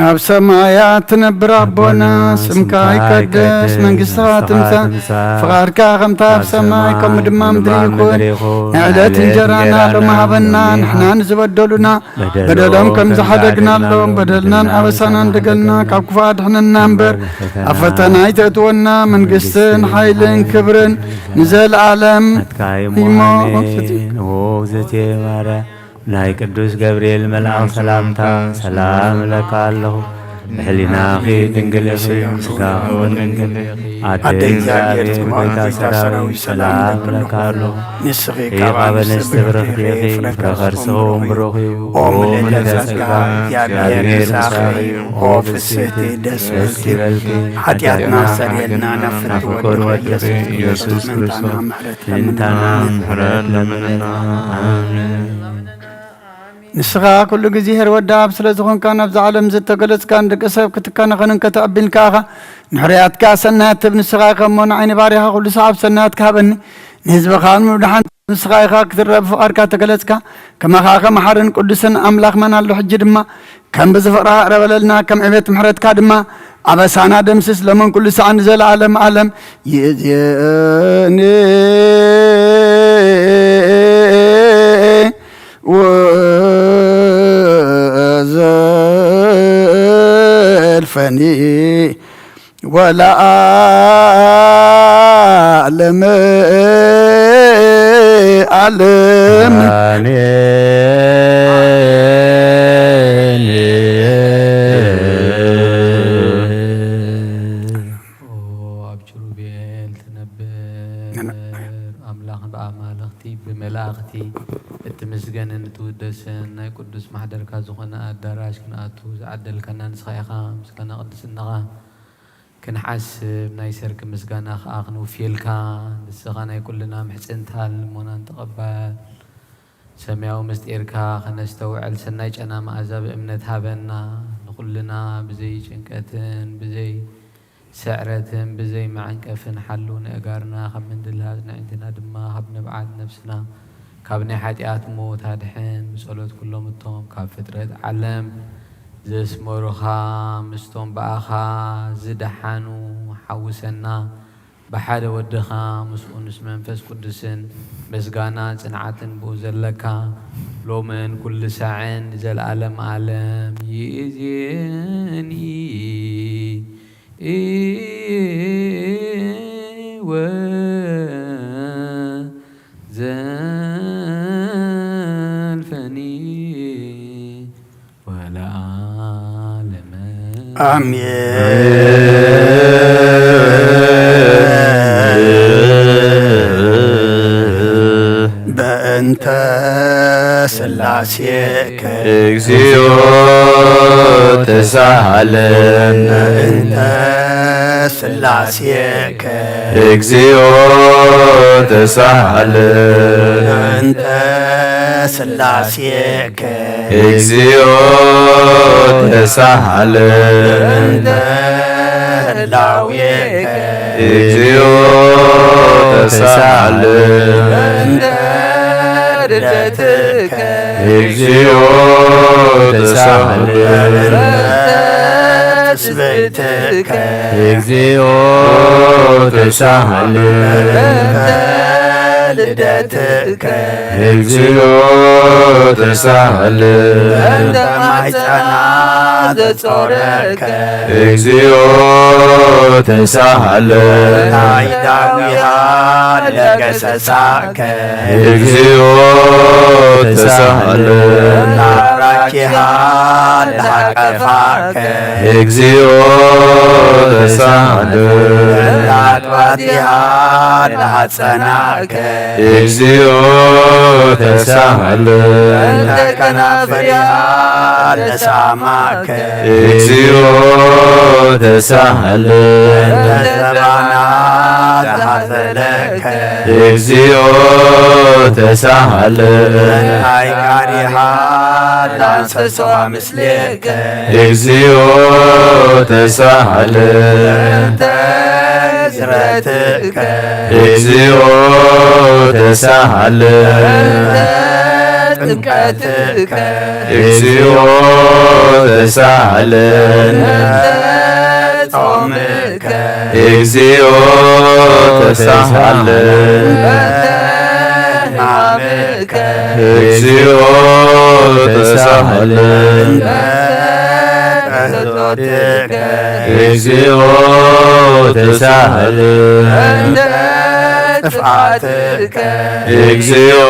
ኣብ ሰማያት ትነብር ኣቦና፣ ስምካ ይቀደስ፣ መንግስትኻ ትምጻእ፣ ፍቓድካ ከምታ ኣብ ሰማይ ከምኡ ድማ ምድሪ ይኹን። ንዕለት እንጀራና ሎሚ ሃበና፣ ንሕና ንዝበደሉና በደሎም ከም ዝሓደግናሎም በደልናን ኣበሳናን ደገልና ካብ ክፉእ ኣድሕነና እምበር ኣብ ፈተና ኣይተእትወና። መንግስትን ሓይልን ክብርን ንዘለኣለም እሞ ናይ ቅዱስ ገብርኤል መልኣኽ ሰላምታ ሰላም እለካ ኣለኹ። ብሕሊናኺ ድንግል ኢኺ፣ ስጋኺ እውን ድንግል። ኣደ እግዚኣብሔር ጽባኦት ጌታ ሰራዊት ሰላም እለካ ኣለኹ። ንስኺ ካብ ኣንስቲ ብርኽቲ ኢኺ፣ ፍረ ከርስኺ እውን ብሩኽ እዩ። ኦ ምልእተ ጸጋ እግዚኣብሔር ምሳኺ እዩ። ኦ ፍስሕቲ ደስ ይበልኪ፣ ሓጢኣትና ኣስተሰርየልና፣ ናብ ፍትወት ወድኺ ኢየሱስ ክርስቶስ ምእንታና ምሕረት ለምንና። ኣሜን። ንስኻ ኩሉ ግዜ ኄር ወዲ ኣብ ስለ ዝኾንካ ናብዛ ዓለም ዝተገለጽካ ንደቂ ሰብ ክትከናኸንን ከተዕቢን ከኣኻ ንሕርያትካ ሰናያት ትብ ንስኻ ኢኻ እሞ ንዓይ ንባርያኻ ኩሉ ሰዓብ ሰናያት ክሃበኒ ንህዝብኻ ንምድሓን ንስኻ ኢኻ ክትረአ ብፍቓድካ ተገለጽካ ከማኻ ከ መሓርን ቅዱስን ኣምላኽ መን ኣሎ ሕጂ ድማ ከም ብዝፍቕርኻ እቕረ በለልና ከም ዕቤት ምሕረትካ ድማ ኣበሳና ደምስስ ሎምን ኩሉ ሰዓት ንዘለኣለም ኣለም ይእዜኒ ወዘልፈኒ ወለዓለመ ዓለም። ብመላእኽቲ እትምስገንን እትውደስን ናይ ቅዱስ ማሕደርካ ዝኾነ ኣዳራሽ ክንኣቱ ዝዓደልካና ንስኻ ኢኻ። ምስጋና ቅድስናኻ ክንሓስብ ናይ ሰርክ ምስጋና ኸኣ ክንውፍየልካ። ንስኻ ናይ ኩልና ምሕጽንታን ልሞናን ተቐባል ሰማያዊ ምስጢርካ ከነስተውዕል ሰናይ ጨና መኣዛ ብእምነት ሃበና። ንኹልና ብዘይ ጭንቀትን ብዘይ ስዕረትን ብዘይ መዐንቀፍን ሓሉ። ንእጋርና ካብ ምንድልሃት ንዕንትና ድማ ካብ ንብዓት ነፍስና ካብ ናይ ሓጢኣት ሞት ኣድሕን። ብጸሎት ኩሎም እቶም ካብ ፍጥረት ዓለም ዘስመሩኻ ምስቶም ብኣኻ ዝደሓኑ ሓውሰና። ብሓደ ወድኻ ምስኡ ምስ መንፈስ ቅዱስን ምስጋና ጽንዓትን ብኡ ዘለካ ሎምን ኩሉ ሳዕን ንዘለኣለም ዓለም ይእዜኒ። ወዘልፈኒ ወለዓለመ። ኣሜን። በእንተ ስላሴ እግዚኦ ተሳሃለን። በእንተ ስላሴከ እግዚኦ ተሳሃለን። በእንተ ስላሴከ እግዚኦ ተሳሃለን። በእንተ ህላዌከ እግዚኦ ተሳሃለን። በእንተ ልደትከ እግዚኦ ተሳሃለን። በእንተ ትስብእትከ እግዚኦ ተሳሃለን። በእንተ ልደትከ እግዚኦ ተሳሃለን። በእንተ ማሕፀና ዘጾረከ እግዚኦ ተሳሃለን። ናይ ዳዊሃ ለገሰሳከ እግዚኦ ተሳሃለን። ናብራኪሃ ለሃቀፋከ እግዚኦ ተሳሃለን። ናጥባቲሃ ለሃጸናከ እግዚኦ ተሳሃለን። እንተ ከናፍሪሃ ለሳማከ እግዚኦ ተሳሃለን። እንተ ዘባና ለሃዘለከ እግዚኦ ተሳሃለን። እንታይ ጋሪሃ ላንሰሶ ምስሌከ እግዚኦ ተሳሃለን። እንተ ግዝረትከ እግዚኦ ተሳሃለን። እንተ ጥምቀትከ እግዚኦ ተሳሃለን። እንተ ጾምከ እግዚኦ ተሳሃለን። እንተ ሕማምከ እግዚኦ ተሳሃለን። እንተ ጸሎትከ እግዚኦ ተሳሃለን። እንተ ጥፍኣትከ እግዚኦ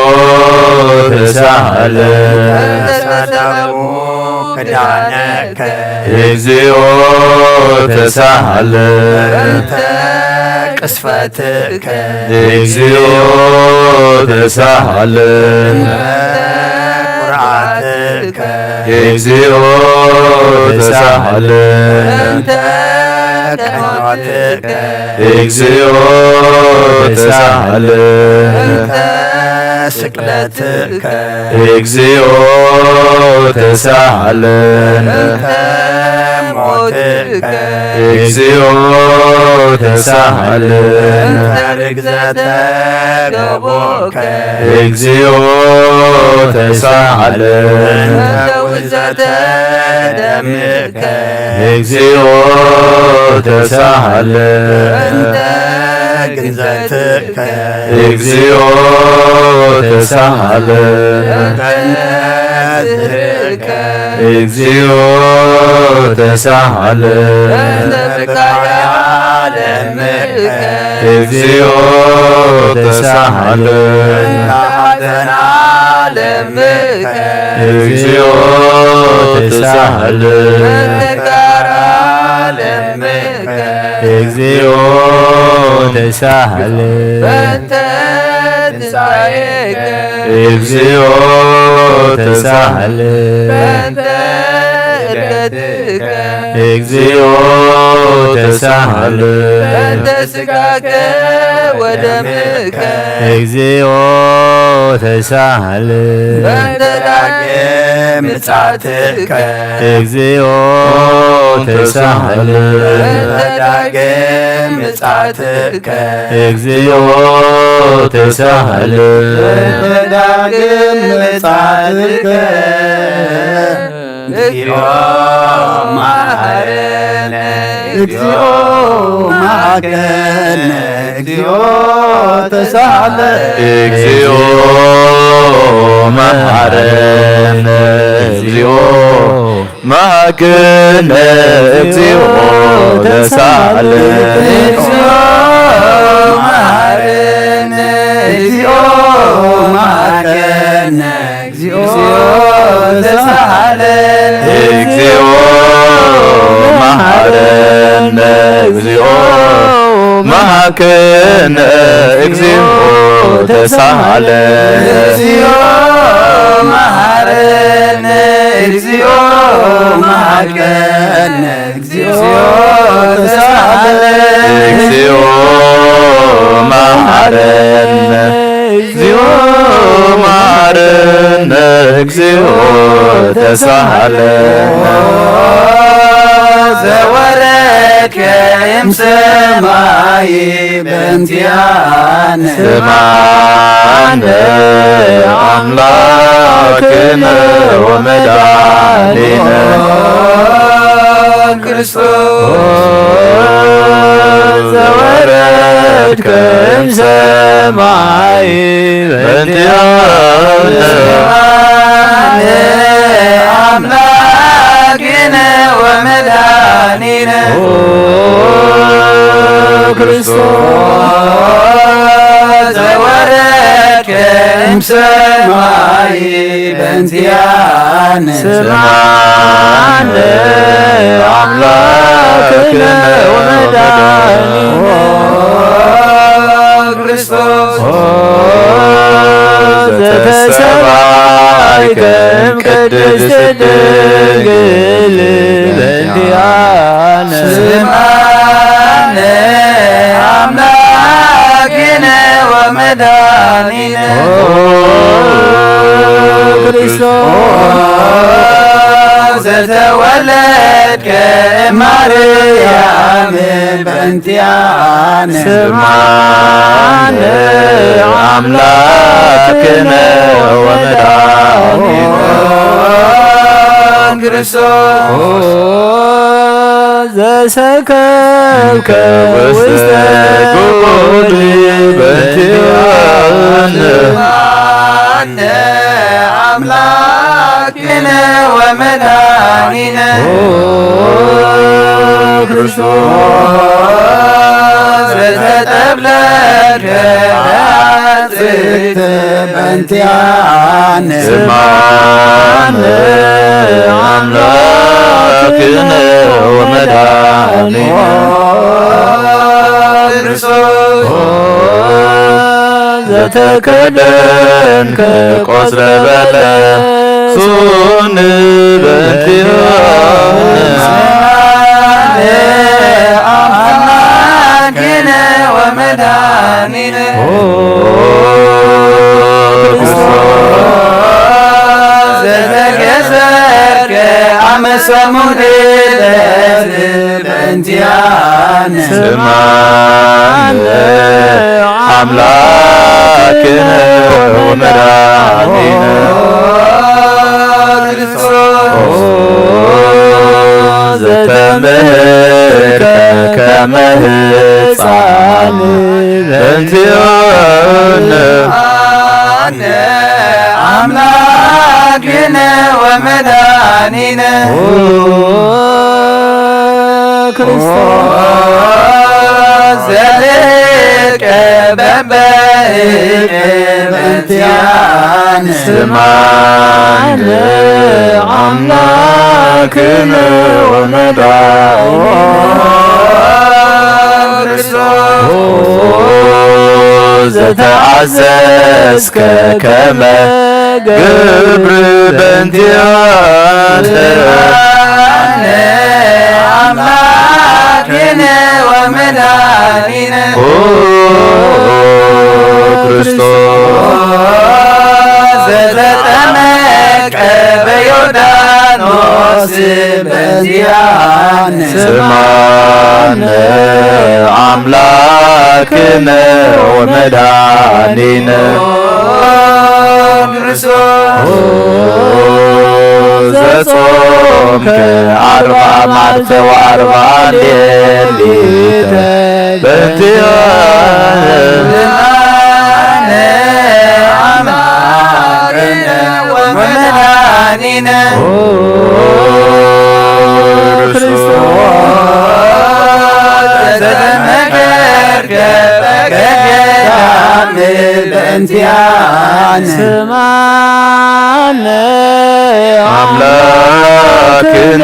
ተሳሃለን። እንተ ሰደቡ ክዳነከ እግዚኦ ተሳሃለን። እንተ ቅስፈትከ እግዚኦ ተሳሃለን። እንተ ኩርዓትከ እግዚኦ ተሳሃለን። እንተ ቀኖትከ እግዚኦ ተሳሃለን። እንተ ስቅለትከ እግዚኦ ተሳሃለን። እንተ ሞትከ እግዚኦ ተሳሃለን። እንተ ርግዘተ ገቦከ እግዚኦ ተሳሃለን። እንተ ውግዘተ ደምከ እግዚኦ ተሳሃለን። እንተ ግንዘትከ እግዚኦ ተሳሃለን። እንተ ዝህከ እግዚኦ ተሳሃለን። እንተ ትካያ ለምከ እግዚኦ ተሳሃለን። እንተ ሐዘና ለምከ እግዚኦ ተሳሃለን። እንተ ጋራ ለምከ እግዚኦ ተሳሃለን። በእንተ ትንሳኤከ እግዚኦ ተሳሃለ በእንተ እርገትከ እግዚኦ ተሳሃለ በእንተ ስጋከ ወደምከ እግዚኦ ተሳሃለ በእንተ ዳግም ምጽኣትከ እግዚኦ ተሳሃለ በእንተ ዳግም ምጽኣትከ እግዚኦ ተሳሃለ በእንተ ዳግም ምጽኣትከ እግዚኦ መሐረነ እግዚኦ መሐረነ እግዚኦ ተሳሃለ እግዚኦ መሐረነ እግዚኦ መሐረነ እግዚኦ ተሳሃለ እግዚኦ መሐረነ እግዚኦ መሐረነ እግዚኦ ተሳሃለ እግዚኦ መሐረነ እግዚኦ መሐረነ እግዚኦ ተሳሃለ እግዚኦ መሐረነ እግዚኦ መሐረነ እግዚኦ ተሳሃለ እግዚኦ መሐረነ እግዚኦ መሐረነ እግዚኦ ተሳሃለ ዘወረድከ እምሰማይ በእንቲኣነ ስምዓነ ኣምላክነ ወመድኃኒነ ክርስቶስ ዘወረድከ እምሰማይ በእንቲኣነ ስምዓነ ኣምላክነ ወመድኃኒነ ክርስቶስ ዘወረድከ እምሰማይ በእንቲኣነ ስምዓነ ኣምላክነ ወመድኃኒነ ክርስቶስ ዘተሰማይከ እምቅድስት ድንግል በእንቲኣነ ስምዓነ ኣምላክነ ወመድኃኒነ ክርስቶስ ዘተወለድከ ማርያም በእንቲኣነ ስምዓነ ኣምላክነ ወመድኃኒነ ክርስቶስ ዘሰከብከ ውስተ ጉድ በእንቲኣነ ስምዓነ ኣምላክ ክነ ወመድኃኒነ ክርስቶስ ዘተጠብለልከ ጽግት በእንቲኣነ ስምዓነ ኣምላክነ ወመድኃኒነ ክርስቶስ ዘተከደንከ ቆጽለ በለስ ጹን በእንቲአነ ኣምላክነ ወመድኃኒነ ክርስቶስ ዘተገዘርከ ኣመ ሰሙን ዕለት በእንቲአነ ስምዓነ ኣምላክነ ወመድኃኒነ ክርስቶስ ዘተምህርከ ከመ ህፃን በእንቲአነ ኣነ ኣምላክነ ወመድኃኒነ ክርስቶስ ዘልቀ በበህቀ በእንቲአነ ስምዓነ ኣምላክነ ወመድኃኒነ ክርስቶስ ተኣዘዝከ ከመ ግብር በእንቲኣነ። ኣምላክነ ወመድኃኒነ ኦ ክርስቶስ ዘተጠመቀ በዮርዳኖስ በእንቲኣነ። ስምዓነ ኣምላክነ ወመድኃኒነ። ኦ ክርስቶስ ዘጾምከ ኣርብዓ መዓልተ ወኣርብዓ ሌሊተ በእንቲኣነ። ስምዓነ ኣምላክነ ወመድኃኒነ። ኦ ክርስቶስ ዘተጠመቀ በገዳም በእንቲኣነ። ስምዓነ ኣምላክነ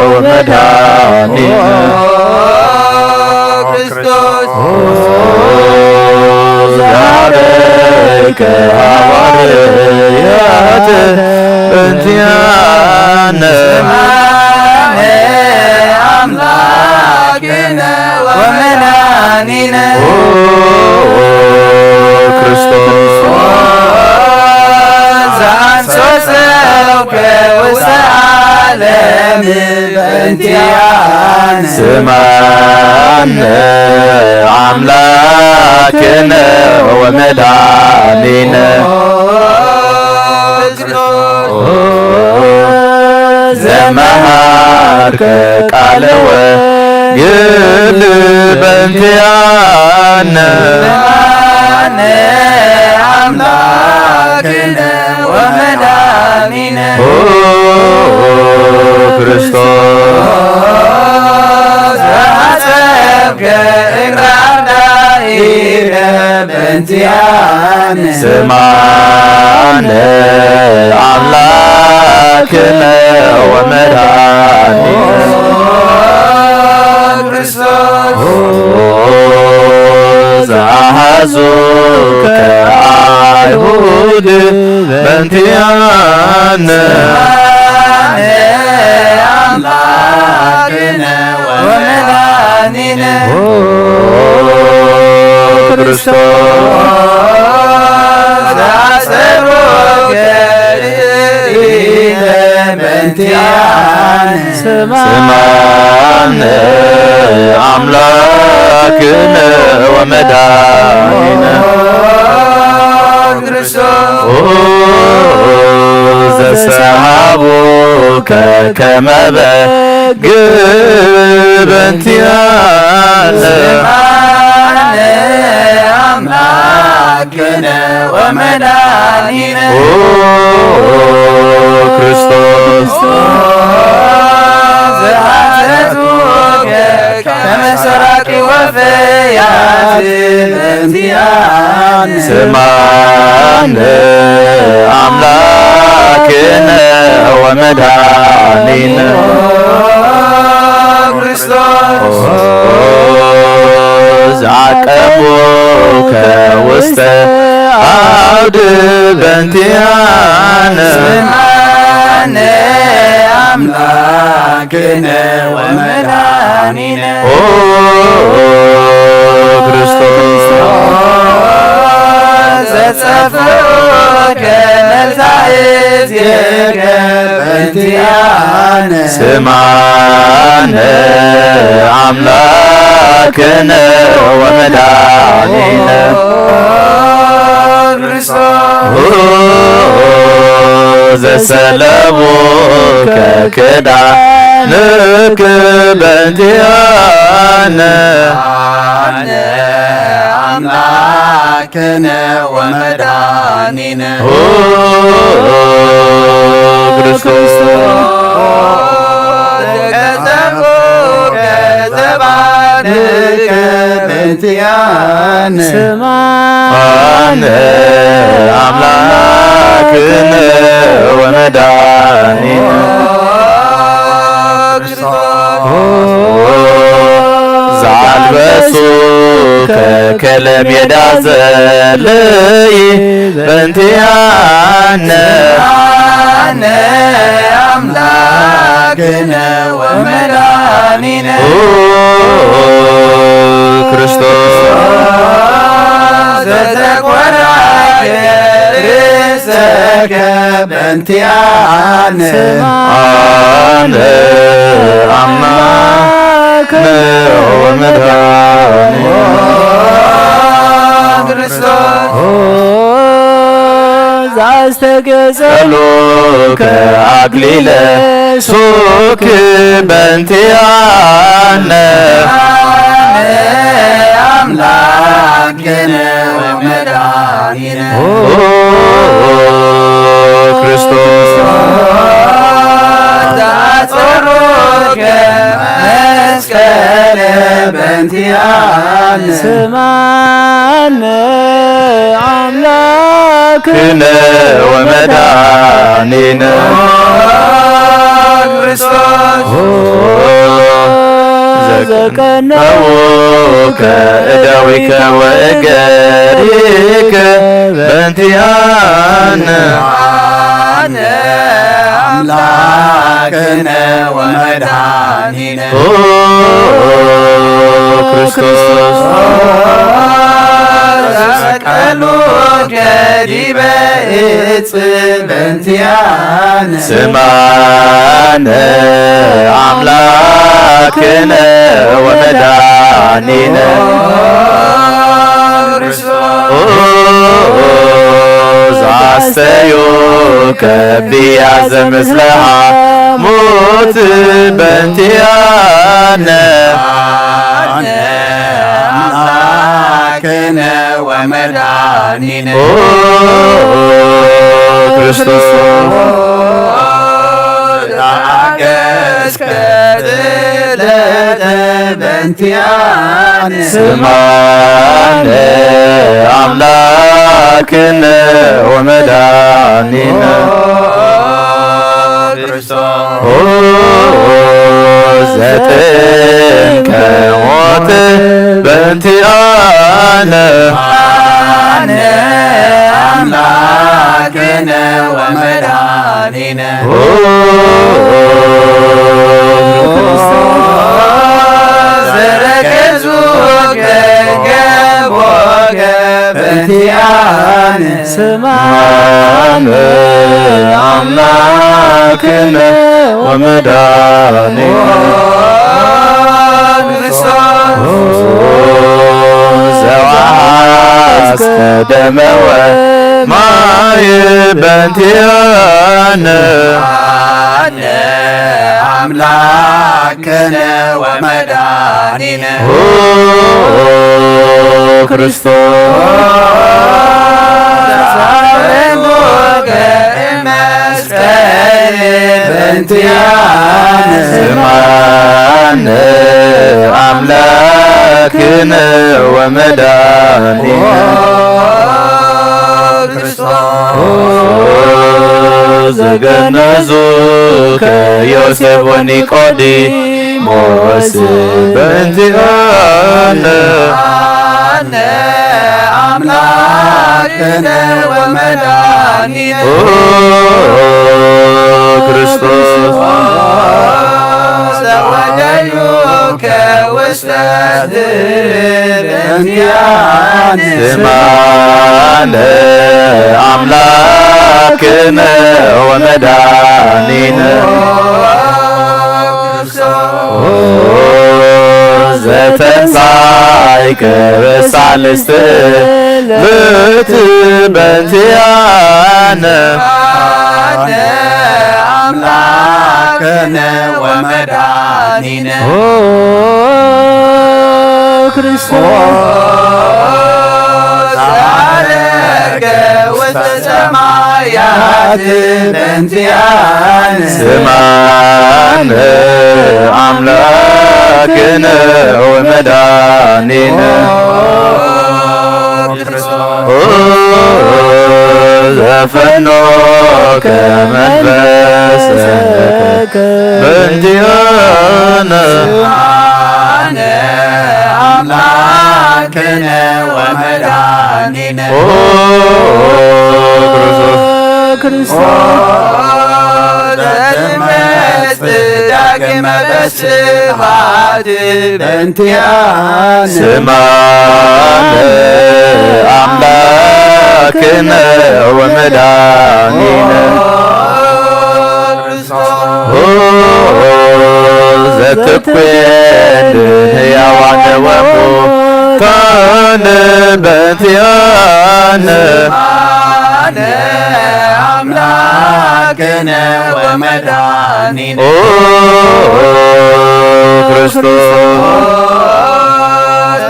ወመድኃኒነ። ኦ ክርስቶስ ዘአበይከ ሐዋርያት በእንቲኣነ። ስምዓነ ኣምላክነ ወመድኃኒነ። ኦ ክርስቶስ ዘአንሶሰብከ ውስተ ዓለም በእንቲኣነ። ስምዓነ ኣምላክነ ወመድኃኒነ። ኦ ዘመሃርከ ቃለ ወንጌል በእንቲኣነ። ስምዓነ ኣምላክነ ወመድኃኒነ። ኦ ክርስቶስ ዘሐጸብከ እግረ ኣርዳኢነ በእንቲኣነ። ስምዓነ ኣምላክነ ወመድኃኒነ። ኦ ክርስቶስ ኦ ዘአሐዙከ አይሁድ በእንቲኣነ። ስምዓነ ኣምላክነ ወመድኃኒነ። ኦ ክርስቶስ ዘአሰሩከ ርኢነ በእንቲኣነ። ስምዓነ ኣምላክነ ወመድኃኒነ። ኦ ክርስቶስ ኦ ዘሰሃቡከ ከመ በግ በእንቲኣነ። ስምዓነ ኣምላክነ ወመድኃኒነ። ኦ ክርስቶስ ዘሐተቱከ ከመ ሰራቂ ወፈያት በእንቲኣነ። ስምዓነ ኣምላክነ ወመድኃኒነ። ክርስቶስ ዘዐቀቡከ ውስተ አውድ በእንቲኣነ። ስምዓነ ኣምላክነ ወመድኃኒነ። ኦ ክርስቶስ ዘጸፍዑከ መልታ እዝየከ በእንቲኣነ። ስምዓነ ኣምላክነ ወመድኃኒነ። ኦ ክርስቶስ ዘሰለቡከ ክዳንክ በእንቲኣነ። ስምዓነ ኣምላክነ ወመድኃኒነ። ኦ ክርስቶስ ዘቀጸፉከ ዘባንከ በእንቲኣነ። ስምዓነ ኣምላክነ ወመድኃኒነ። ኦ ክርስቶስ ዘአልበሱከ ከለ ሜዳ ዘለይ በእንቲኣነ ኣነ ኣምላክነ ወመድኃኒነ ኦ ክርስቶስ ዘተቆራኘ ርእሰከ በእንቲኣነ ኣነ ኣምላክ ወመድኃኒነ ክርስቶስ ዛስተገጸሉ ከአክሊለ ሱክ በእንቲአነ ኣምላክነ ወመድኃኒነ ኦ ክርስቶስ ተአጸሮከ መስቀለ በእንቲአነ ስምዓነ አምላክነ ወመድኃኒነ ክርስቶስ ዘቀነውከ እደዊከ ወእገሪከ በእንቲአነ አነ አምላክነ ወመድኃኒነ ኦ ክርስቶስ ሰቀሉከ ዲበ እጽ በእንቲአነ ስማነ አምላክነ ወመድኃኒነ ኦ ዛስተዩ ከቢያ ዘምስለ ሐሞት በእንቲአነ አምላክነ ወመድኃኒነ ኦ ክርስቶስ ተአገስከ ስእለተ በእንቲአነ ስማነ አምላክነ ወመድኃኒነ ኦ ዘጠንከ ሞት በእንቲአነ አነ አምላክነ ወመድኃኒነ ኦ ዘረገዙከ ገቦከ በእንቲአነ ስማነ አምላክነ ወመድኃኒነ ዘወአስከ ደመ ወማይ በእንቲአነ አነ አምላክነ ወመድኃኒነ ኦ ክርስቶስ ዛሬሞከ መስቀል በእንቲአነ ስማነ አምላክነ ወመድኃኒነ ኦ ዘገነዙ ከዮሴፍ ወኒቆዲሞስ በእንቲአነ አነ አምላክነ ወመድኃኒነ ኦ ክርስቶስ ዘወደዩከ ውስተ በእንቲአነ ስማነ አምላክነ ወመድኃኒነ ኦ ዘተንሳይከ በሳልስት ዕለት በእንቲአነ አነ አምላክነ ወመድኃኒነ ኦ ክርስቶስ ዛረገ ውስተ ሰማያት በእንቲአነ ስማነ አምላክነ ወመድኃኒነ ኦ ዘፈኖከ መንፈስከ በእንቲአነ አነ አምላክ ክነ ወመድኃኒነ ኦ ክርስቶስ ኦ ዘትመጽእ ዳግመ በስብሐት በእንቲአነ ስማ ለአምላክነ ወመድኃኒነ ኦ ዘትኩን ሕያዋን ወሙታን በእንቲአነ አምላክነ ወመድኃኒነ ኦ ክርስቶስ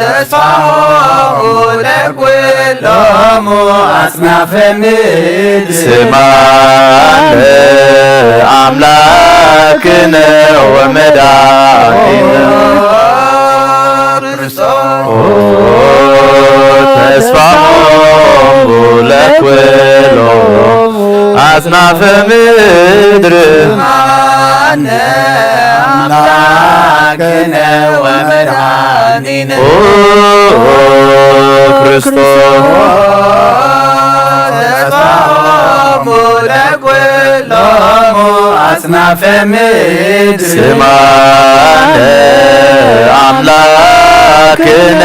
ተስፋሆሙ ለኩሎሙ አጽናፈ ምድር ስማ ለአምላክነ ወመድኃኒነ ክርስቶስ ኦ ተስፋሆሙ ለኩሎሙ አጽናፈ ምድር አነ አምላክነ ወመድኃኒነ ኦ ክርስቶስ ተስፋሆሙ ለኩሎሙ አጽናፈ ምድር ስማ ለአምላክነ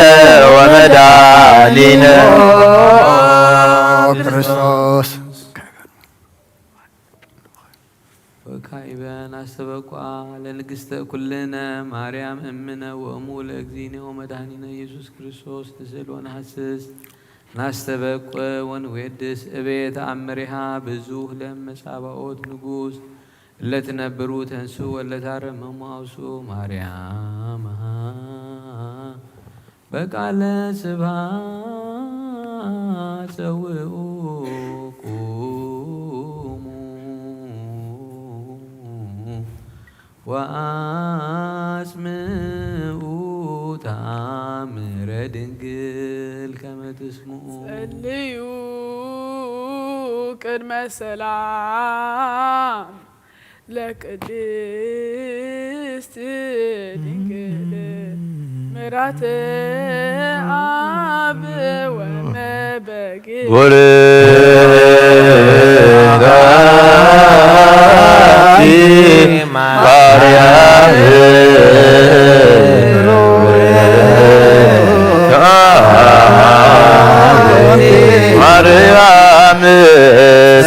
ወመድኃኒነ ኦ ክርስቶስ ወካዕበ ናስተበቋ ለንግሥተ ኩልነ ማርያም እምነ ወእሙ ለእግዚእነ ወመድኃኒነ ኢየሱስ ክርስቶስ ንስእል ወነሐስስ ናስተበቆ ወንዌድስ እቤት አምሪሃ ብዙህ ለመጻባኦት ንጉሥ ለትነብሩ ተንሱ ወለታረመሙ አውሱ ማርያም በቃለ ስብሐት ጸውኡ ቁሙ ወአጽምኡ ተአምረ ድንግል ከመ ትስምዑ። ጸልዩ ቅድመ ሰላም ለቅድስት ድንግል ምራተ አብ ወመበግ ቡርክቲ ማርያም ማርያም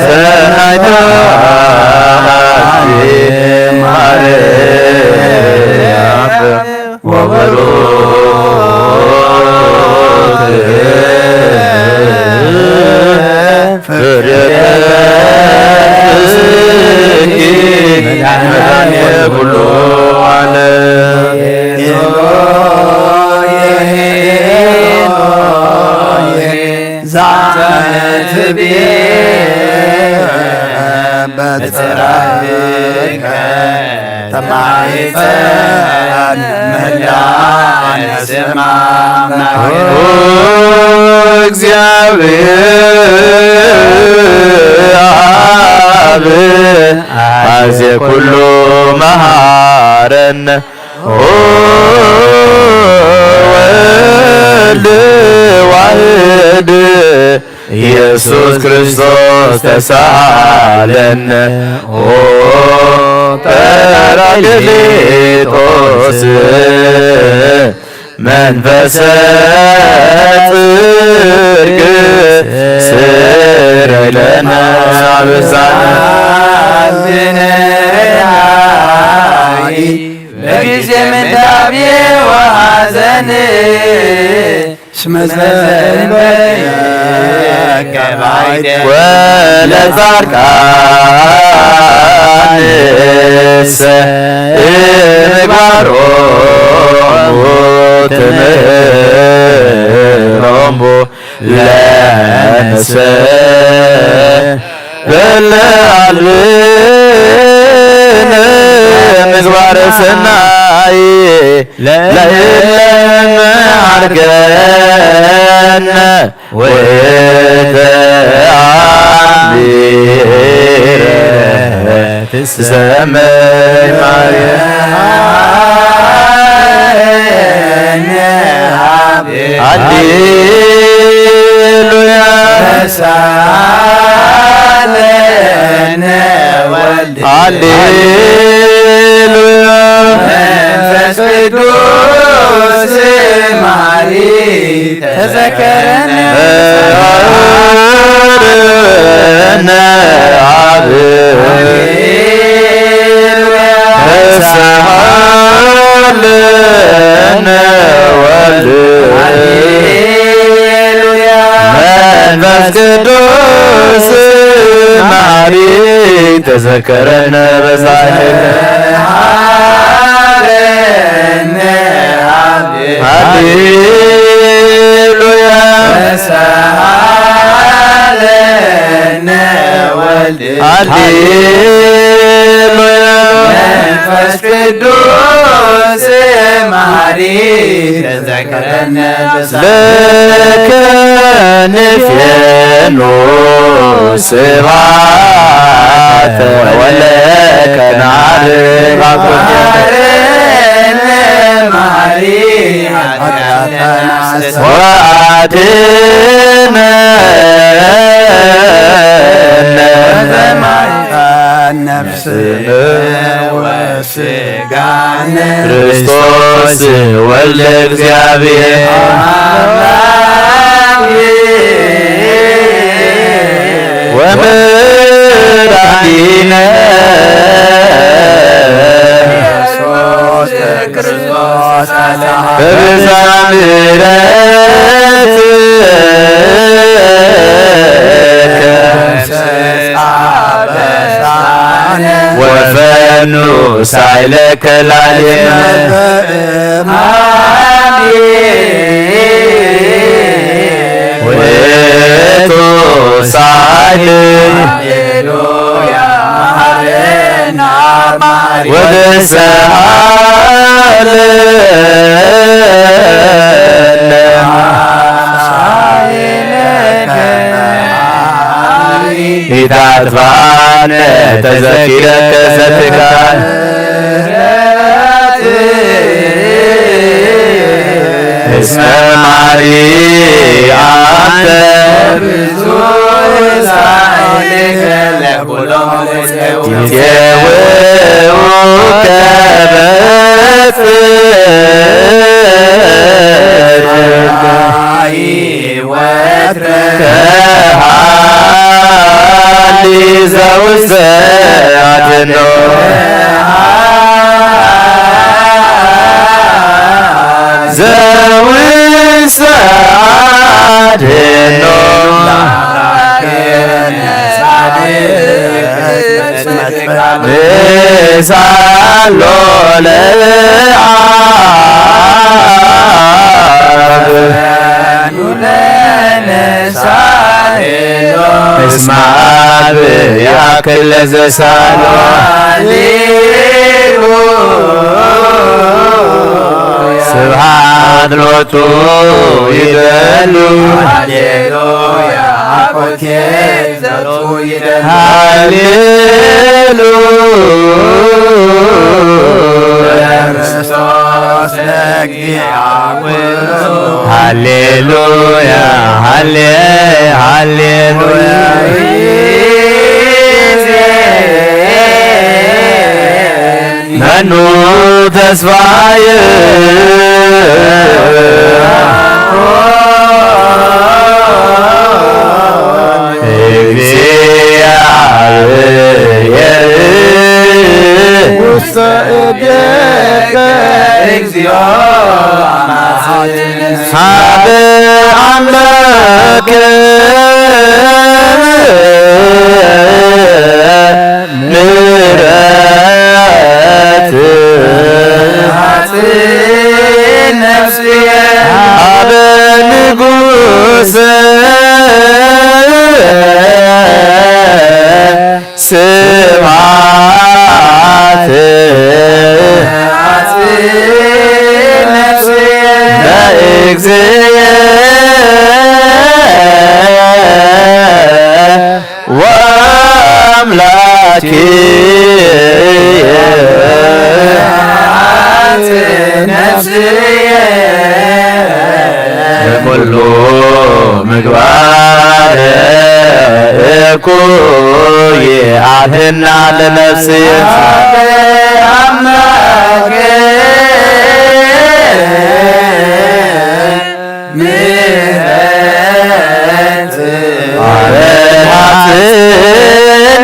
ሰናይታ ማርያም ወበሩክ ፍሬ ከርሥኪ መድኃኔ ኩሉ ዓለም። ዛመትቤ በጽራይከ ተማይጸን ምህላ አነስማ አምላክ ኦ እግዚአብሔር አብ አዜ ኩሉ መሃረነ ኦ ወልድ ዋህድ ኢየሱስ ክርስቶስ ተሳሃለነ ኦ ጰራቅሊጦስ መንፈሰ ጽድቅ ስረይ ለነ አበሳነ በጊዜ ምንዳቤ ወሐዘን እስመ ዘእንበሌከ ባይደ ወለጻድቃንሰ ምግባሮሙ ትምህሮሙ ለነሰ በለ አልብነ ምግባረ ሰናይ ለእለ መሃርከነ ወተአምረ ትሰመይ ማርያም ሃሌሉያ። ተሳለነ ወልድ። ሃሌሉያ። መንፈስ ቅዱስ ማሪ ተዘከረነ። ተሳለነ ወልድ። ሃሌሉያ። መንፈስ ቅዱስ ማሪ ተዘከረነ በሳህል። ሃሌሉያ። ተሳለነ ወልድ። ሃሌሉያ። መንፈስ ቅዱስ ማሪ ተዘከረነ። ለከ ንፌኑ ስብሐተ ወለከ ናርግ። መሐረነ መሐሪ ኃጢአተነ ወአድነነ ነፍስነ ወስጋነ። ክርስቶስ ወልደ እግዚአብሔር አምላክ ወመድኃኒነ ኢየሱስ ክርስቶስ በብዝኃ ምሕረትከ ወፈኑ ሳይለከ ላሌነ። ውእቱ ሳህል ወበሰሃለነ ኢታጥፋነ ተዘኪረከ ዘትካል እስመ ማሪ አንተ ይትቤውከ በጽድቅ ወትረ ከሃሊ ዘውስተ አድኖ ዘውስተ አድኖ ንሳሎ ለአብ እስመ አብ ያክል ለዘሳሎ ስብሐት ሎቱ ይደሉ። ሃሌሉያ። ሃሌሉያ። ሃሌሉያ። ሃሌ-፣ ሃሌሉያ። መኑ ተስፋየ እግዚአብሔር ውስተ እዴከ እግዚኦ አማጽን። ሀበ አምላክ ምሕረት ነፍስየ። ሀበ ንጉሰ ስብሐት ለእግዚእየ ወአምላክየ። ነፍስየ ምግባር እኩይ አድህና ለነፍስየ። አምላክ ምሕረት አድሃት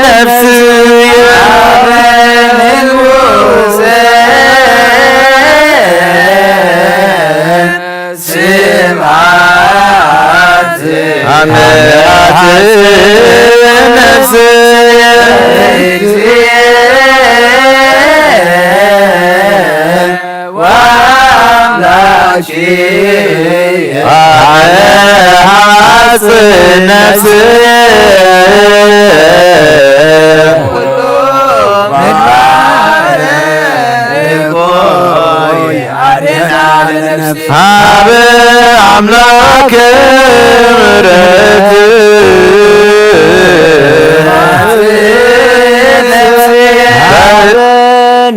ነፍስየ። ንጉሰ ስብሐት አድሃት ነፍስየ። ወአምላኪ አድሃት ነፍስየ። ሀበ አምላክ ምሕረት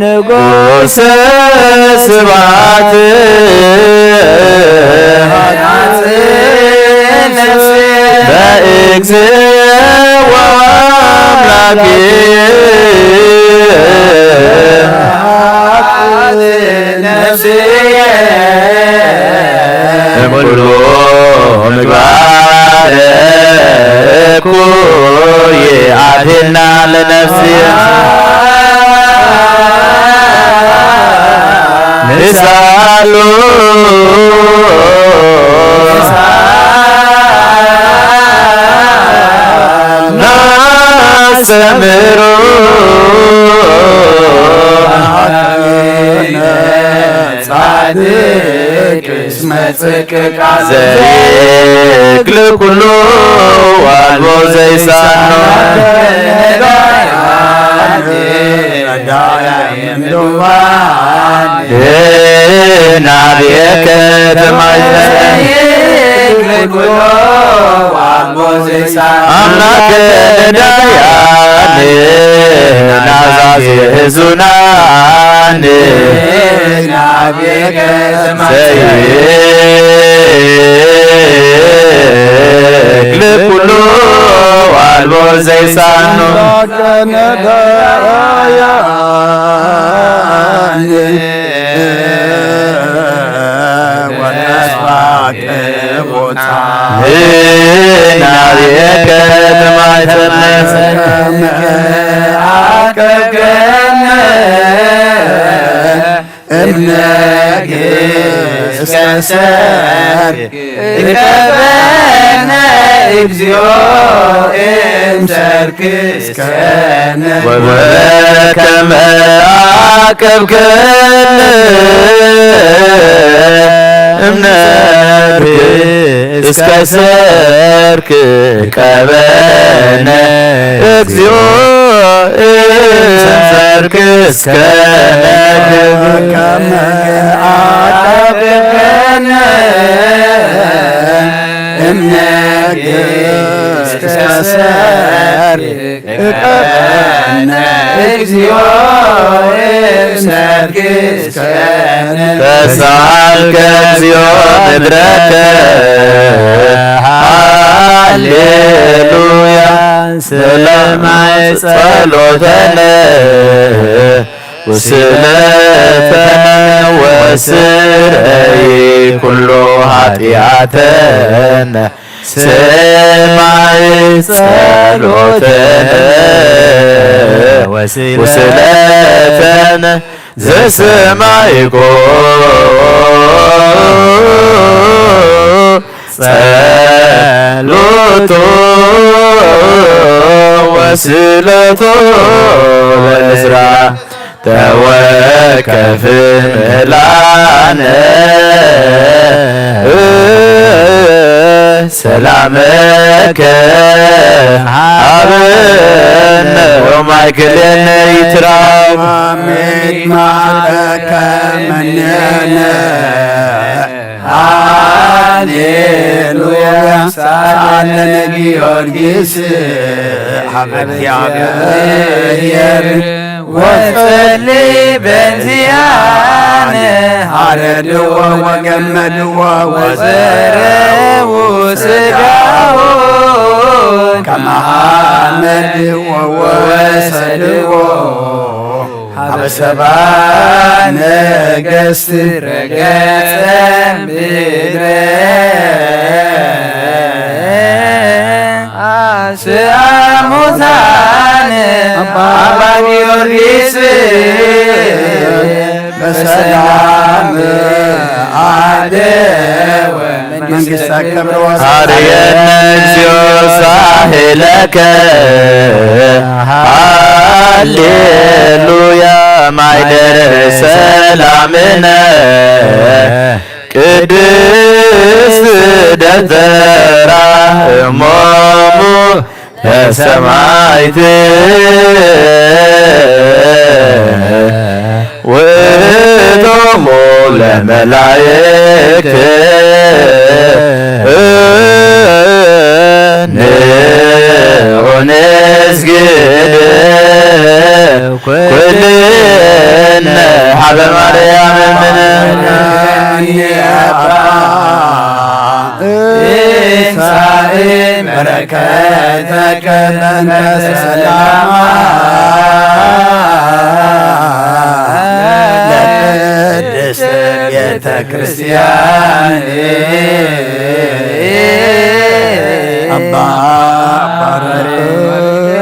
ንጉሰ ስብሐት በእግዝእ ወአምላክ ነፍስየ። እምኩሉ ምግባር እኩይ አድህና ለነፍስየ። ንስአሎ ናስተምሮ ጻድቅ እስመ ጽድቅ ቃል ዘይክል ኩሉ ዋልቦ ዘይሳኖ። ናብየከ ተማይዘ አምላከ ነዳያን ናዛዝ የህዙናን ዘይክል ኩሉ አልቦ ዘይሳኖ። ወተስፋ ቅቦታ ናብየከ ተማይተነ አቀብከነ እምነግስ ከሰርክ እቀበነ እግዚኦ እምሰርክ እስከነ ወበከመ አቀብከነ እምነግስ እስከ ሰርክ ቀበነ እግዚኦ እምሰርክ እስከ ከመ አቀብከነ እምነግስ እስከ ሰርክ እቀበነ እግዚኦ እምሰርክ እስከነ ተሳልከ እግዚኦ ምድረከ ሃሌሉያ ሰላማይ ጸሎተነ ወስለተነ ወስረይ ኩሎ ኃጢአተነ ስማይ ጸሎተነ ወስለተነ ዘሰማይኮ ጸሎቶ ወስለቶ ለእዝራ ተወከፍ ምላነ ሰላመከ ሀበነ ወማእከሌነ ይትራብ። አሜን። ማረከ መኔነ ሃሌሉያ ሳለነ ጊዮርጊስ ሀበ እግዚአብሔር ወጸሊ በዚኣነ ሃረድዎ ወገመድዎ ወዘረዉ ስጋሁ ከመሃመድዎ ወሰድዎ ሃበ ሰባ ነገስት ረገጸ ምድረ። ስሙታን ኣባ ጊዮርጊስ በሰላም ኣደወ መንግስተ ክብር ወሰላም። ሀርየነ እግዚኦ ሳሄለከ ሃሌሉያ ማይደር ሰላምነ ቅድስት ደብተራ እሞሙ ለሰማይት ውእቶሙ ለመላእክት ንዑ ንስግድ ኩልነ ሀበ ማርያም እምነ። ትንሳኤ በረከተ ከለነ ሰላማ ለቅድስት ቤተ ክርስቲያን አባ ባረከኒ።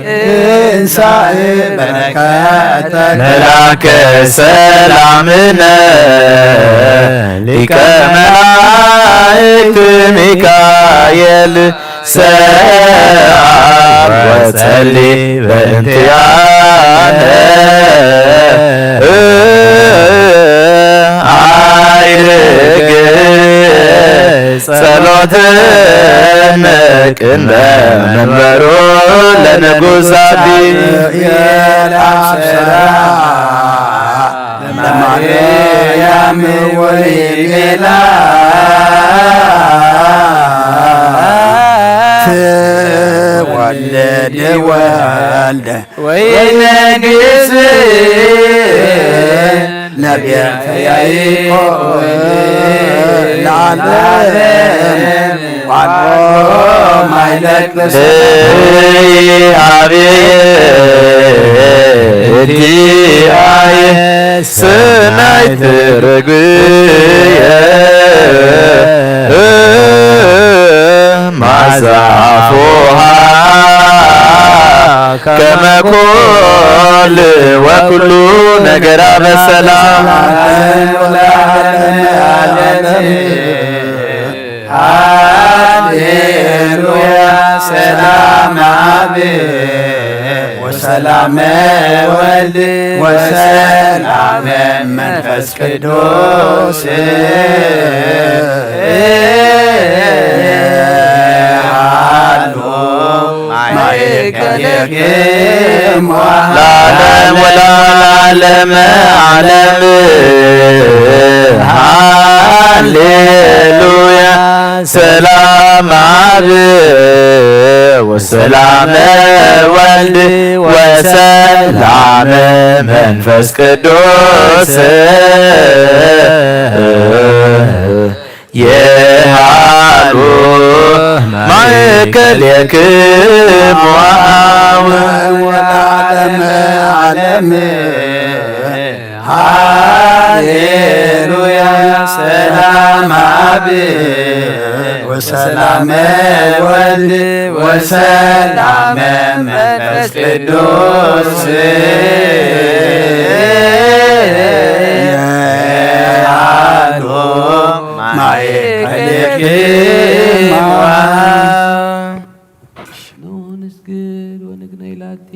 ትንሳኤ በረከተ መላከ ሰላምነ ሊቀ መላእክት ሚካኤል ሰአል ወጸሊ በእንቲአነ አይርግ ጸሎትነ ቅድመ መንበሩ ለንጉሳቲ የላብሰራ ለማርያም ወይቤላ ትወልድ ወልደ ወይነግስ ነቢያተ ያዕቆብ ለዓለም ዋድሮ ማይለቅስ አቤት እንዲአየ ሰናይት ርግብየ ማዛፎሃ ከመ ኮል ወኩሉ ነገራ በሰላም። ሃሌሉያ ሰላም አብ ወሰላም ወልድ ወሰላም መንፈስ ቅዱስ ሃሎ ማእከሌክሙ ለዓለም ወለዓለመ ዓለም። ሃሌሉያ ሰላም አብ ወሰላም ወልድ ወሰላም መንፈስ ቅዱስ የሃሉ ማእከሌክሙ አብ ወለዓለመ ዓለም። ሃሌሉያ ሰላም አብ ወሰላም ወልድ ወሰላም መንፈስ ቅዱስ የሃሉ ማእከሌክሙ። ንስግድ ወንግነይ ላቲ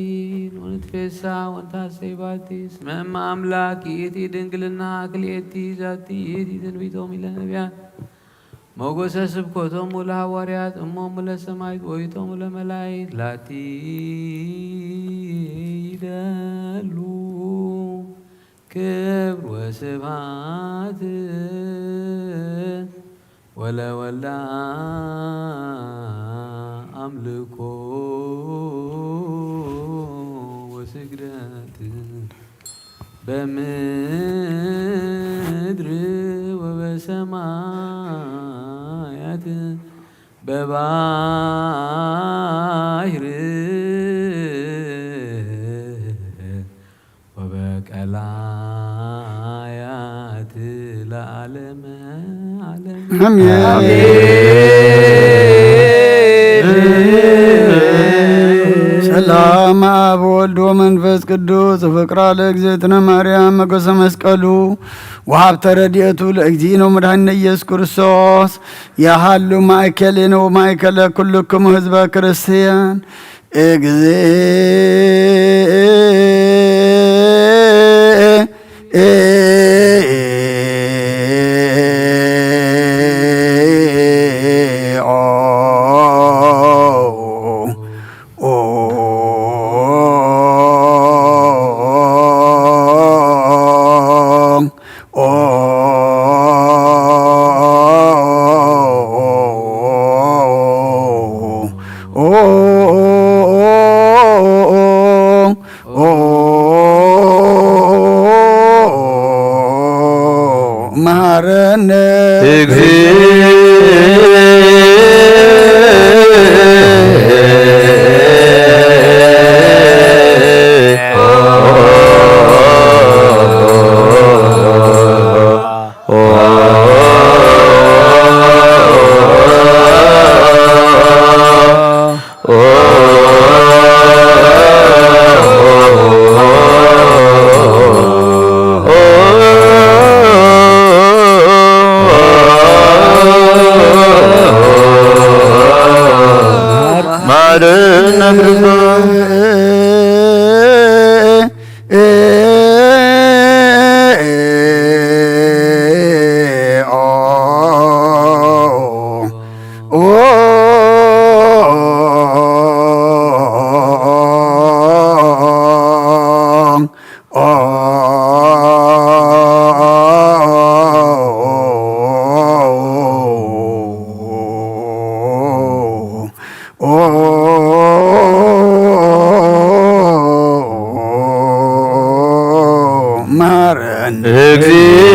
ወንትፌሳ ወንታሰይ ባቲ እስመ እመ አምላክ ይእቲ ድንግልና ክልኤቲ ዛቲ ይእቲ ትንቢቶም ኢለ ነቢያት ሞገሰ ስብከቶሙ ለሐዋርያት እሞሙ ለሰማይት ወይቶሙ ለመላይት ላቲ ይደሉ ክብር ወስብሐት ወለወልዳ አምልኮ ወስ ስግደት በምድር ወበሰማያት በባሕር ወበቀላያት ለዓለመ ዓለም። አሜን። አሜን። ሰላም አብ ወልድ ወመንፈስ ቅዱስ ፍቅራ ለእግዝእትነ ማርያም መገሰ መስቀሉ ወሀብተ ረድኤቱ ለእግዚእነ ወመድኃኒነ ኢየሱስ ክርስቶስ የሃሉ ማእከሌነ ወማእከለ ኩልክሙ ህዝበ ክርስቲያን። መሐረነ እግዚእ። ማረነ ክርስቶስ። መሐረነ እግዚእ።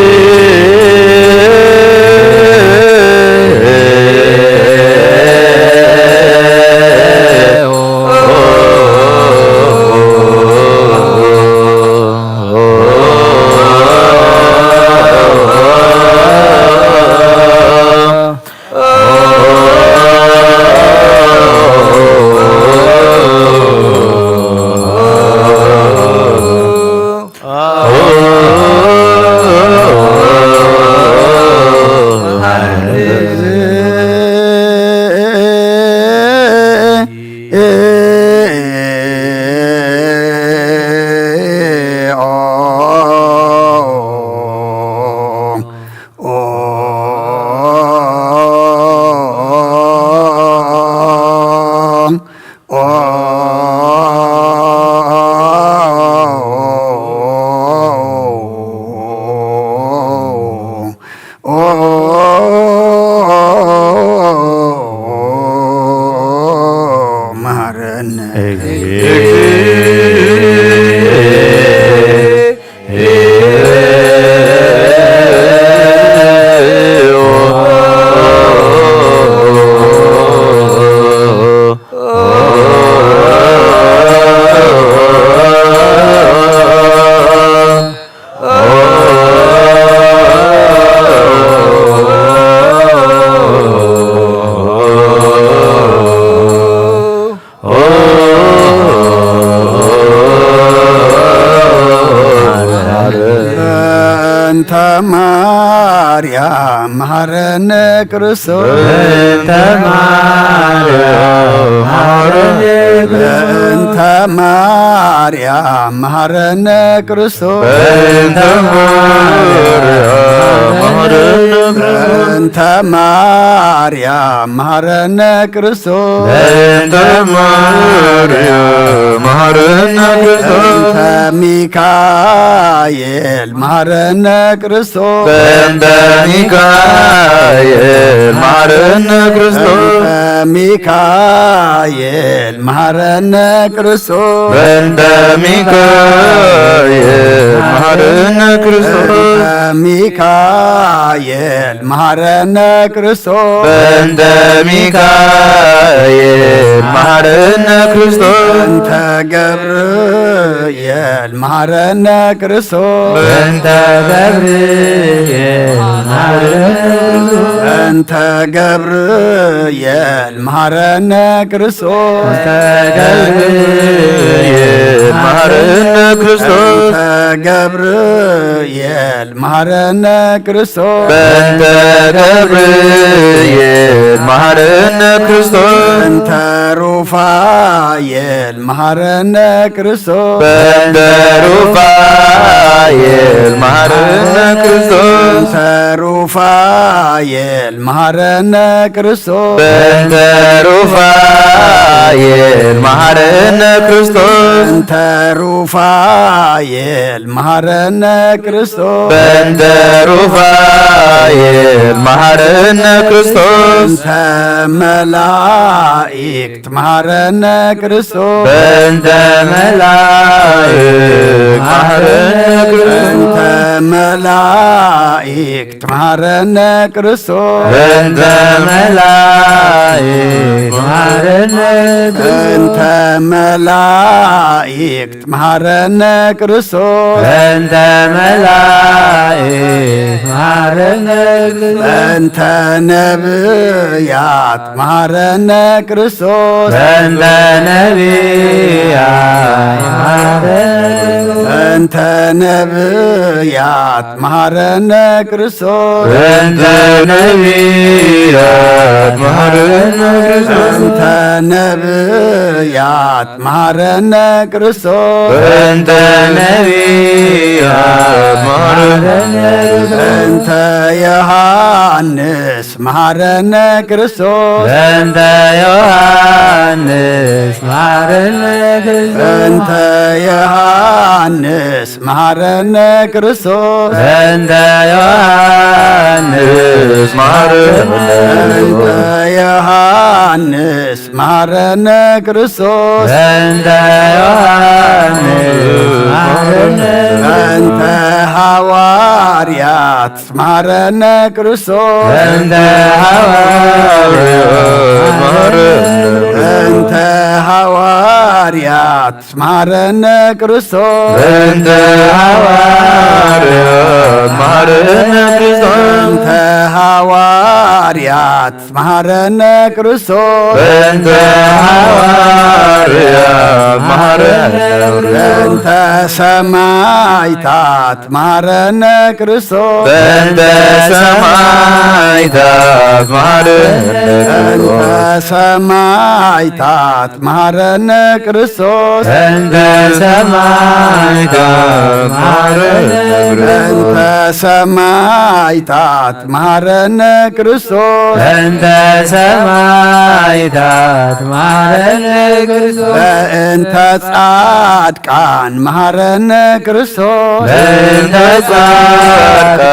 መሐረነ በእንተ ማርያም መሐረነ ክርስቶስ። በእንተ ማርያም መሐረነ ክርስቶስ። በእንተ ማርያም መሐረነ ክርስቶስ። በእንተ ማርያም መሐረነ ክርስቶስ። በእንተ ማርያም መሐረነ ክርስቶስ። በእንተ ማርያም መሐረነ ክርስቶስ። በእንተ ሚካኤል መሐረነ ክርስቶስ። በእንተ ሚካኤል መሐረነ ክርስቶስ። በእንተ ሚካኤል መሐረነ ክርስቶስ። በእንተ ሚካኤል መሐረነ ክርስቶስ። በእንተ ሚካኤል መሐረነ ክርስቶስ። በእንተ ሚካኤል መሐረነ ክርስቶስ። በእንተ ገብርኤል መሐረነ ክርስቶስ። በእንተ ገብርኤል መሐረነ ክርስቶስ። በእንተ ገብርኤል መሐረነ ክርስቶስ። በእንተ ገብርኤል መሐረነ ክርስቶስ። በእንተ ገብርኤል መሐረነ ክርስቶስ። በእንተ ገብርኤል መሐረነ ክርስቶስ። በእንተ ሩፋኤል መሐረነ ክርስቶስ። በእንተ ሩፋኤል መሐረነ ክርስቶስ። በእንተ ሩፋኤል መሐረነ ክርስቶስ። በእንተ ሩፋኤል መሐረነ ክርስቶስ። በእንተ ሩፋኤል መሐረነ ክርስቶስ። በእንተ ሩፋኤል መሐረነ ክርስቶስ። በእንተ መላእክት መሐረነ ክርስቶስ። በእንተ መላእክት መሐረነ ክርስቶስ። በእንተ መላእክት መሐረነ ክርስቶስ። በእንተ መላእክት መሐረነ ክርስቶስ። በእንተ መላእክት መሐረነ ክርስቶስ። በእንተ መላእክት መሐረነ ክርስቶስ። በእንተ ነብያት መሐረነ ክርስቶስ። በእንተ ነብያት መሐረነ ክርስቶስ። በእንተ ነብያት መሐረነ ክርስቶስ። በእንተ ነብያት መሐረነ ክርስቶስ። በእንተ ነብያት መሐረነ ክርስቶስ። በእንተ ነብያት መሐረነ ክርስቶስ። በእንተ ዮሐንስ መሐረነ ክርስቶስ። በእንተ ዮሐንስ መሐረነ ክርስቶስ። በእንተ ዮሐንስ መሐረነ ክርስቶስ። በእንተ ዮሐንስ መሐረነ በእንተ ዮሐንስ መሐረነ ክርስቶስ። በእንተ ዮሐንስ መሐረነ። በእንተ ሐዋርያት መሐረነ ክርስቶስ። በእንተ ሐዋርያት መሐረነ። በእንተ ሐዋርያት መሐረነ ክርስቶስ። በእንተ ሐዋርያት መሐረነ ክርስቶስ። በእንተ ሐዋርያት መሐረነ ክርስቶስ። በእንተ ሐዋርያት መሐረነ ክርስቶስ። በእንተ ሰማዕታት መሐረነ ክርስቶስ። በእንተ ሰማዕታት መሐረነ ክርስቶስ። በእንተ ሰማዕታት መሐረነ ክርስቶስ። በእንተ ሰማዕታት መሐረነ ክርስቶስ። በእንተ ሰማዕታት መሐረነ ክርስቶስ። በእንተ ሰማዕታት መሐረነ ክርስቶስ። በእንተ ጻድቃን መሐረነ ክርስቶስ። በእንተ ጻድቃን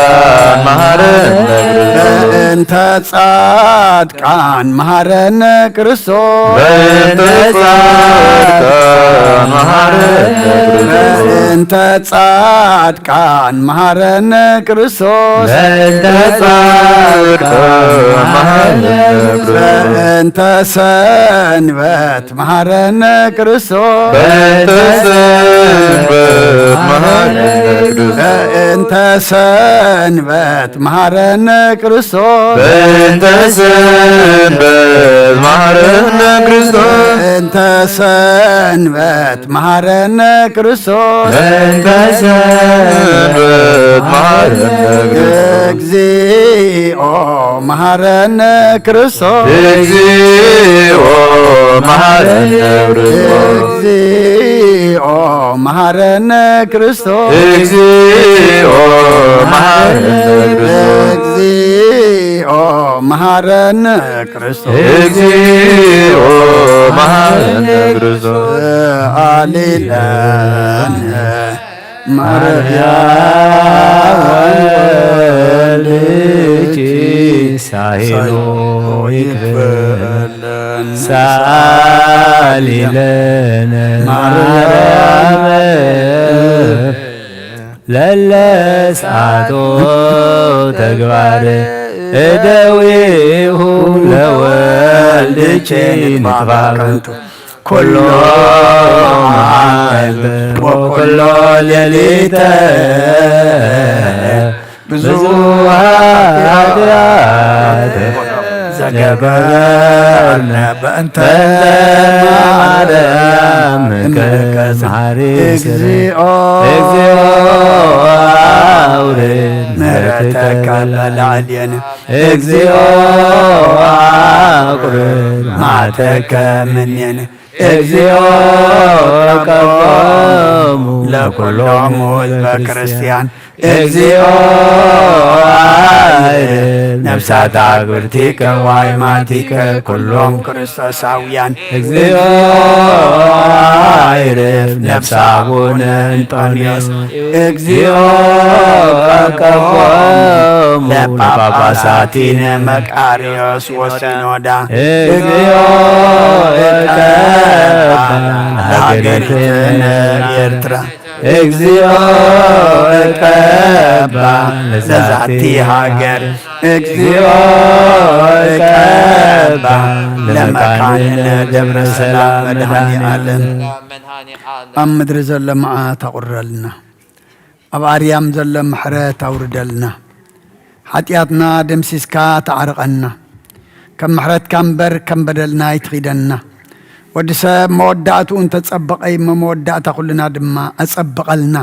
መሐረነ ክርስቶስ። በእንተ ጻድቃን መሐረነ ክርስቶስ። በእንተ ጻድቃን መሐረነ ክርስቶስ። በእንተ ጻድቃን መሐረነ ክርስቶስ። በእንተ ጻድቃን መሐረነ ክርስቶስ። በእንተ ሰንበት መሐረነ ክርስቶስ። በእንተ ሰንበት መሐረነ ክርስቶስ። በእንተ ሰንበት መሐረነ ክርስቶስ። በእንተ ሰንበት መሐረነ ክርስቶስ። በእንተ ሰንበት መሐረነ ክርስቶስ። በእንተ ሰንበት መሐረነ ክርስቶስ። እግዚኦ መሐረነ ክርስቶስ። እግዚኦ መሐረነ ክርስቶስ። እግዚኦ መሐረነ ክርስቶስ። እግዚኦ መሐረነ ክርስቶስ። እግዚኦ መሐረነ ክርስቶስ። እግዚኦ መሐረነ ክርስቶስ። አሌለነ ማርያም ወልድኪ ሳይሎ ይክፈለን። ሰአሊ ለነ ማርያም ለለስአቶ ተግባር እደዊሁ ለወልድኪ ንጥፋ ከንቱ ኩሎ መዓልት ወኩሎ ሌሊተ ብዙሃት ኃጢአት ዘገበርነ በእንተ ማርያም እምከ መሐሪ እግዚኦ እግዚኦ አውርድ ምሕረተከ ላዕሌነ። እግዚኦ አቁርብ መዓተከ እምኔነ። እግዚኦ ተቀቦሙ ለኩሎሙ ህዝበ ክርስቲያን። እግዚኦ አይርብ ነፍሳት አግብርቲከ ዋይማቲከ ኩሎም ክርስቶሳውያን። እግዚኦ አይርብ ነፍሳ አቡነ እንጦንዮስ። እግዚኦ ተቀቦሙ ለጳጳሳቲነ መቃርዮስ ወሲኖዳ። እግዚኦ እቀባ ለሀገሪትነ ኤርትራ። እግዚኦ እቀባ ለዛቲ ሀገር። እግዚኦ እቀባ ለመካንነ ደብረ ሰላም መድኃኔ ዓለም። ኣብ ምድሪ ዘሎ መዓት ኣቑርረልና። ኣብ ኣርያም ዘሎ ምሕረት ኣውርደልና። ሓጢኣትና ደምሲስካ ተዓርቐና። ከም ምሕረትካ እምበር ከም በደልና ኣይትኺደና። ወዲ ሰብ መወዳእትኡ እንተጸበቐ እሞ መወዳእታ ኩልና ድማ ኣጸብቐልና።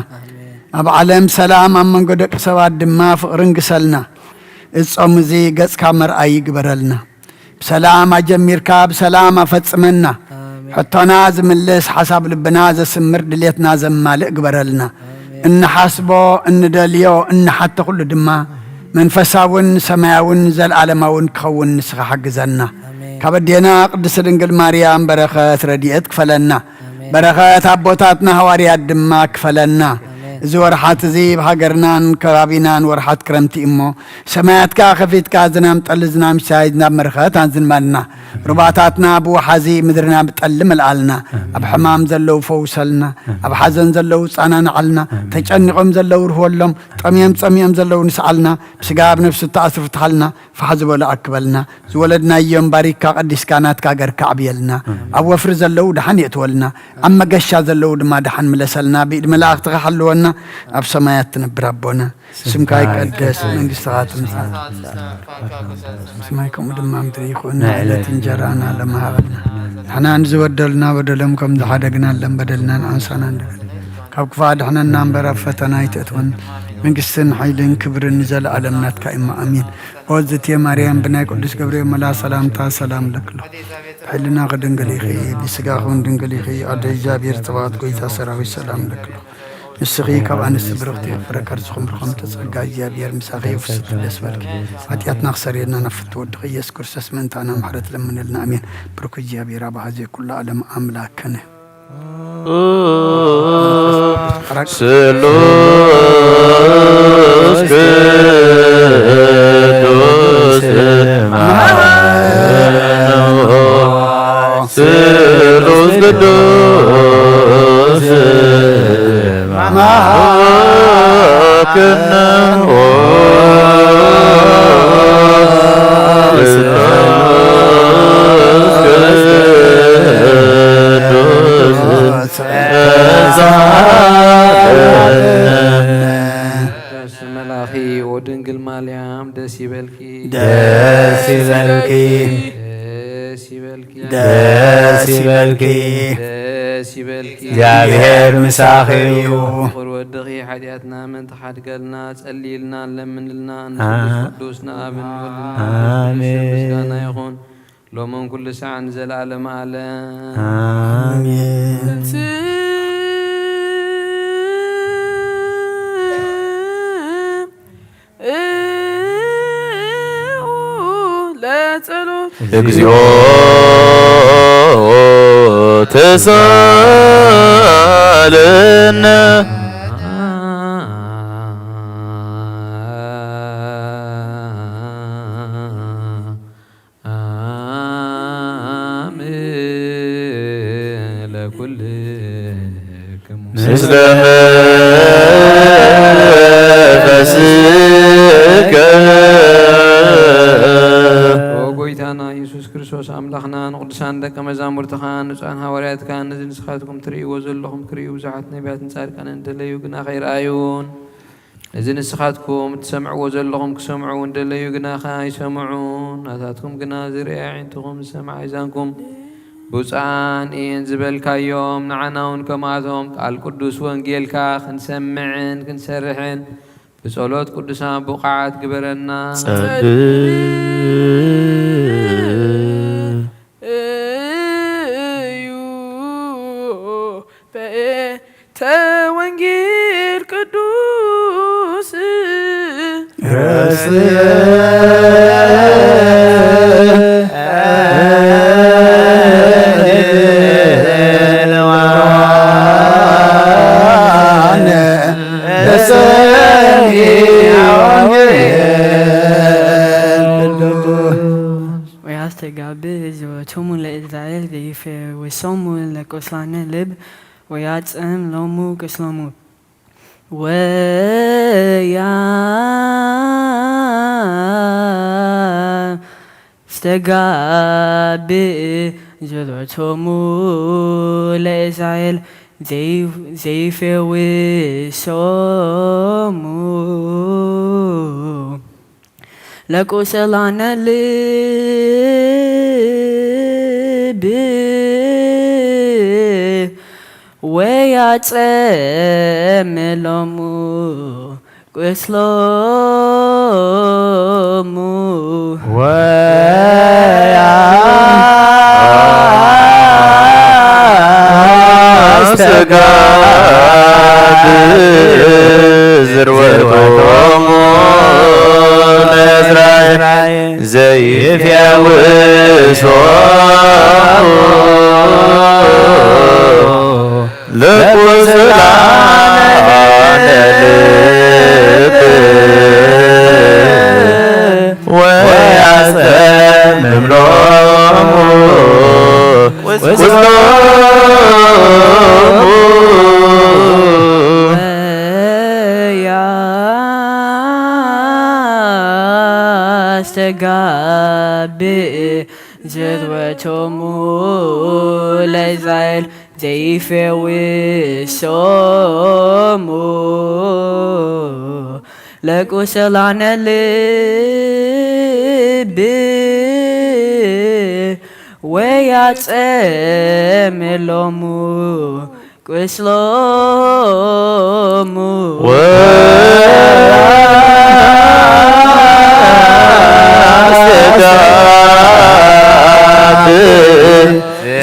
ኣብ ዓለም ሰላም፣ ኣብ መንጎ ደቂ ሰባት ድማ ፍቕሪ ንግሰልና። እዚ ጾም እዚ ገጽካ መርኣይ ይግበረልና። ብሰላም ኣጀሚርካ ብሰላም ኣፈጽመና። ኣሜን። ሕቶና ዝምልስ፣ ሓሳብ ልብና ዘስምር፣ ድሌትና ዘማልእ ግበረልና። ኣሜን። እንሓስቦ፣ እንደልዮ፣ እንሓቶ ኩሉ ድማ መንፈሳውን ሰማያውን ዘልኣለማውን ክኸውን ንስኻ ሓግዘና። ኣሜን። ካብ ኣዴና ቅድስት ድንግል ማርያም በረኸት ረድኤት ክፈለና። ኣሜን። በረኸት ኣቦታትና ሃዋርያት ድማ ክፈለና። ኣሜን። እዚ ወርሓት እዚ ብሃገርናን ከባቢናን ወርሓት ክረምቲ እሞ ሰማያትካ ከፊትካ ዝናም ጠሊ ዝናም ሲሳይ ዝናብ መርኸት ኣንዝንበልና። ሩባታትና ብወሓዚ ምድርና ብጠሊ መልኣልና። ኣብ ሕማም ዘለዉ ፈውሰልና። ኣብ ሓዘን ዘለዉ ጻናንዓልና። ተጨኒቖም ዘለዉ ርህወሎም። ጠምዮም ጸሚኦም ዘለዉ ንስዓልና። ብስጋ ኣብ ነፍሲ ተኣስሩ ፍትሓልና። ፋሕ ዝበሉ ኣክበልና። ዝወለድናዮም ባሪካ ቀዲስካ ናትካ ገርካ ኣዕብየልና። ኣብ ወፍሪ ዘለዉ ደሓን የእትወልና። ኣብ መገሻ ዘለዉ ድማ ደሓን ምለሰልና። ብኢድ መላእኽትኻ ሓልወና። ኣብ ሰማያት ትነብር ኣቦና። ስምካ ይቀደስ፣ መንግስትኻ ትምጻእ። ሰማይ ከምኡ ድማ ምድሪ ይኹን። ናይ ዕለት እንጀራና ሎሚ ሃበና። ንሕና ንዝበደሉና በደሎም ከም ዝሓደግናሎም በደልና ንኣንሳና ንበል። ካብ ክፉእ ኣድሕነና እምበር ኣብ ፈተና ኣይተእትወና። መንግስትን ሓይልን ክብርን ንዘለኣለም ናትካ እሞ ኣሜን። ኦ ዝእቲ ማርያም ብናይ ቅዱስ ገብርኤል መልኣኽ ሰላምታ ሰላም እለኪ ኣለኹ። ብሕልናኺ ድንግል ኢኺ፣ ብስጋኺ እውን ድንግል ኢኺ። ኣደ እግዚኣብሔር ጸባኦት ጎይታ ሰራዊት ሰላም እለኪ ኣለኹ። ንስኺ ካብ ኣንስቲ ብርኽቲ ኢኺ፣ ፍረ ከርስኺ እውን ብርኹም እዩ። ጸጋ እግዚኣብሔር ምሳኺ እዩ። ፍስሕቲ ደስ በልኪ። ሓጢኣትና ክሰርየልና ናብ ፍትው ወድኺ ኢየሱስ ክርስቶስ ምእንታና ምሕረት ለምንልና። ኣሜን። ብሩክ እግዚኣብሔር ኣብ ኣዜ ኩሉ ዓለም ኣምላክነ። ስሉስ ቅዱስ መሃረነ። ስሉስ ቅዱስ መሃረነ። ስሉስ ቅዱስ ተዛረነ። ደስ መልኣኺ ወድንግል ማርያም ደስ ይበልኪ። ደስ ይበልኪ። ደስ ይበልኪ። ደስ ይበልኪ። ደስ ይበልኪ። እግዚኣብሔር ምሳኺ እዩ። ፍቑር ወድኺ ሓጢኣትና ምእንቲ ሓድገልና ጸልይልና ለምንልና። ንስሉስ አ-፣ ቅዱስ ንኣብን ወልድን መንፈስ ቅዱስ ኣሜን። ምስጋና ይኹን። ሎምን ኩሉ ሳዕ ንዘለዓለመ ዓለም። ኣሜን። ለጸሎት። እግዚኦ ተሳለነ። ምስለ መንፈስከ። ኦ ጎይታና ኢየሱስ ክርስቶስ፣ ኣምላኽና፣ ንቅዱሳን ደቀ መዛሙርትኻ፣ ንጹኣን ሃዋርያትካ፣ ነዚ ንስኻትኩም ትርእይዎ ዘለኹም ክርእዩ ብዙሓት ነቢያትን ጻድቃንን እንደለዩ፣ ግና ከይረኣዩን፣ ነዚ ንስኻትኩም ትሰምዕዎ ዘለኹም ክሰምዑ እንደለዩ፣ ግና ከይሰምዑን፣ ናታትኩም ግና ዝርኢ ኣዒንትኹም ዝሰምዐ ኣእዛንኩም ብፁዓን እየን ዝበልካዮም፣ ንዓና እውን ከምኣቶም ቃል ቅዱስ ወንጌልካ ክንሰምዕን ክንሰርሕን ብጸሎት ቅዱሳን ብቑዓት ግበረና። ጸብእ እዩ በእንተ ወንጌል ቅዱስ። ረስየ ለሰሚዐ ወንጌል ቅዱስ። ወያስተጋብእ ህዝቦቶሙ ለእስራኤል ዘይፈውሶሙ ለቁስላነ ልብ ወያጽእም ሎሙ ቁስሎሙ። ወያስተጋብእ ህዝቦቶሙ ለእስራኤል ዘይፈውሶሙ ለቁስላነ ልብ ወያጸምሎሙ ቁስሎሙ። ወያስተጋብእ ዝርወቶሙ ለእስራኤል ዘይፈውሶሙ ለቁስላነ ልብ ወያስተምም ሎሙ ቁስሎሙ። ወያስተጋብእ ዝርወቶሙ ለእስራኤል ዘይፈውሶሙ ለቁስላነ ልብ ወያጸምሎሙ ቁስሎሙ። ወያስተጋብእ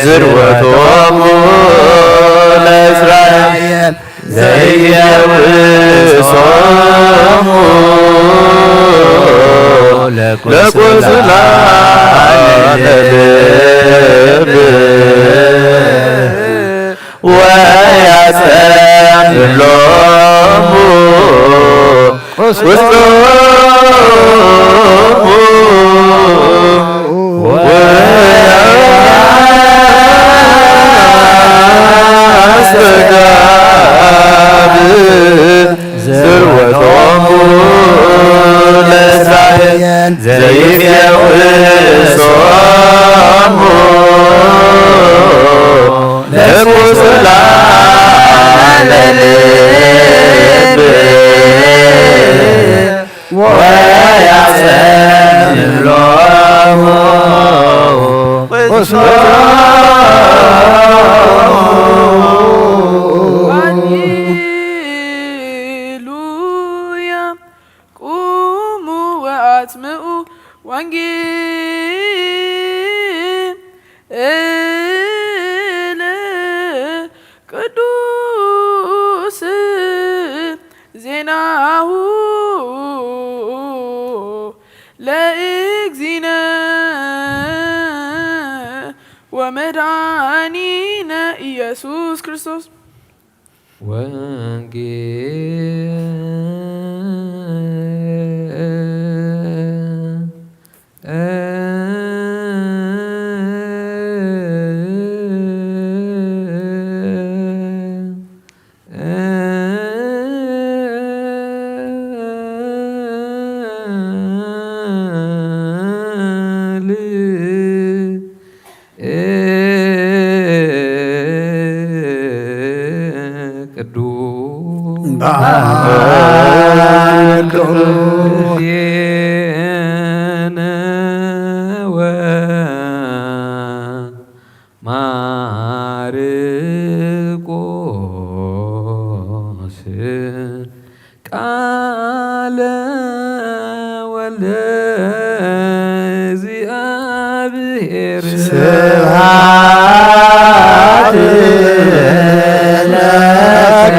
ዝርወቶሙ ለእስራኤል ዘይፈውሶሙ ለቁስላነ ልብ ወያጸምም ሎሙ ቁስሎሙ። ወያስተጋብእ ዝርወቶሙ ለእስራኤል ዘይፈውሶሙ ለቁስላነ ልብ ወያጸምም ሎሙ ቁስሎሙ። ሃሌሉያ። ቁሙ ወአስምዑ ወንጌል እለ ቅዱስ ዜናሁ ለእግዚእነ ወመድኃኒነ ኢየሱስ ክርስቶስ። ወንጌል ኣልኩ። ዜነወ ማርቆስ ቃለ ወልደ እግዚኣብሔር። ስብሐት ለከ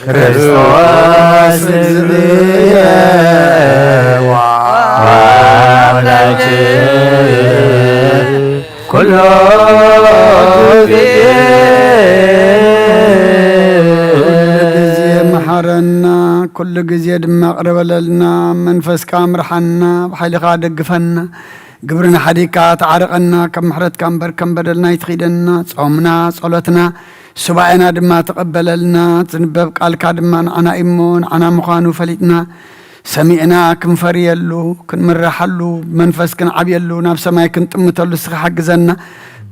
ክርስቶስ እግዚእነ ወአምላክነ ኩሎ ግዜ። ኩሉ ግዜ መሓረና፣ ኩሉ ግዜ ድማ ቅረበለልና። መንፈስካ ምርሓና፣ ብሓይልኻ ደግፈና። ግብርና ሓዲግካ ተዓርቐና፣ ከም ምሕረትካ እምበር ከም በደልና ኣይትኺደና። ጾምና፣ ጸሎትና፣ ሱባኤና ድማ ተቐበለልና። ዝንበብ ቃልካ ድማ ንዓና እዩ እሞ፣ ንዓና ምዃኑ ፈሊጥና፣ ሰሚዕና ክንፈርየሉ፣ ክንምረሓሉ፣ መንፈስ ክንዓብየሉ፣ ናብ ሰማይ ክንጥምተሉ እስኻ ሓግዘና።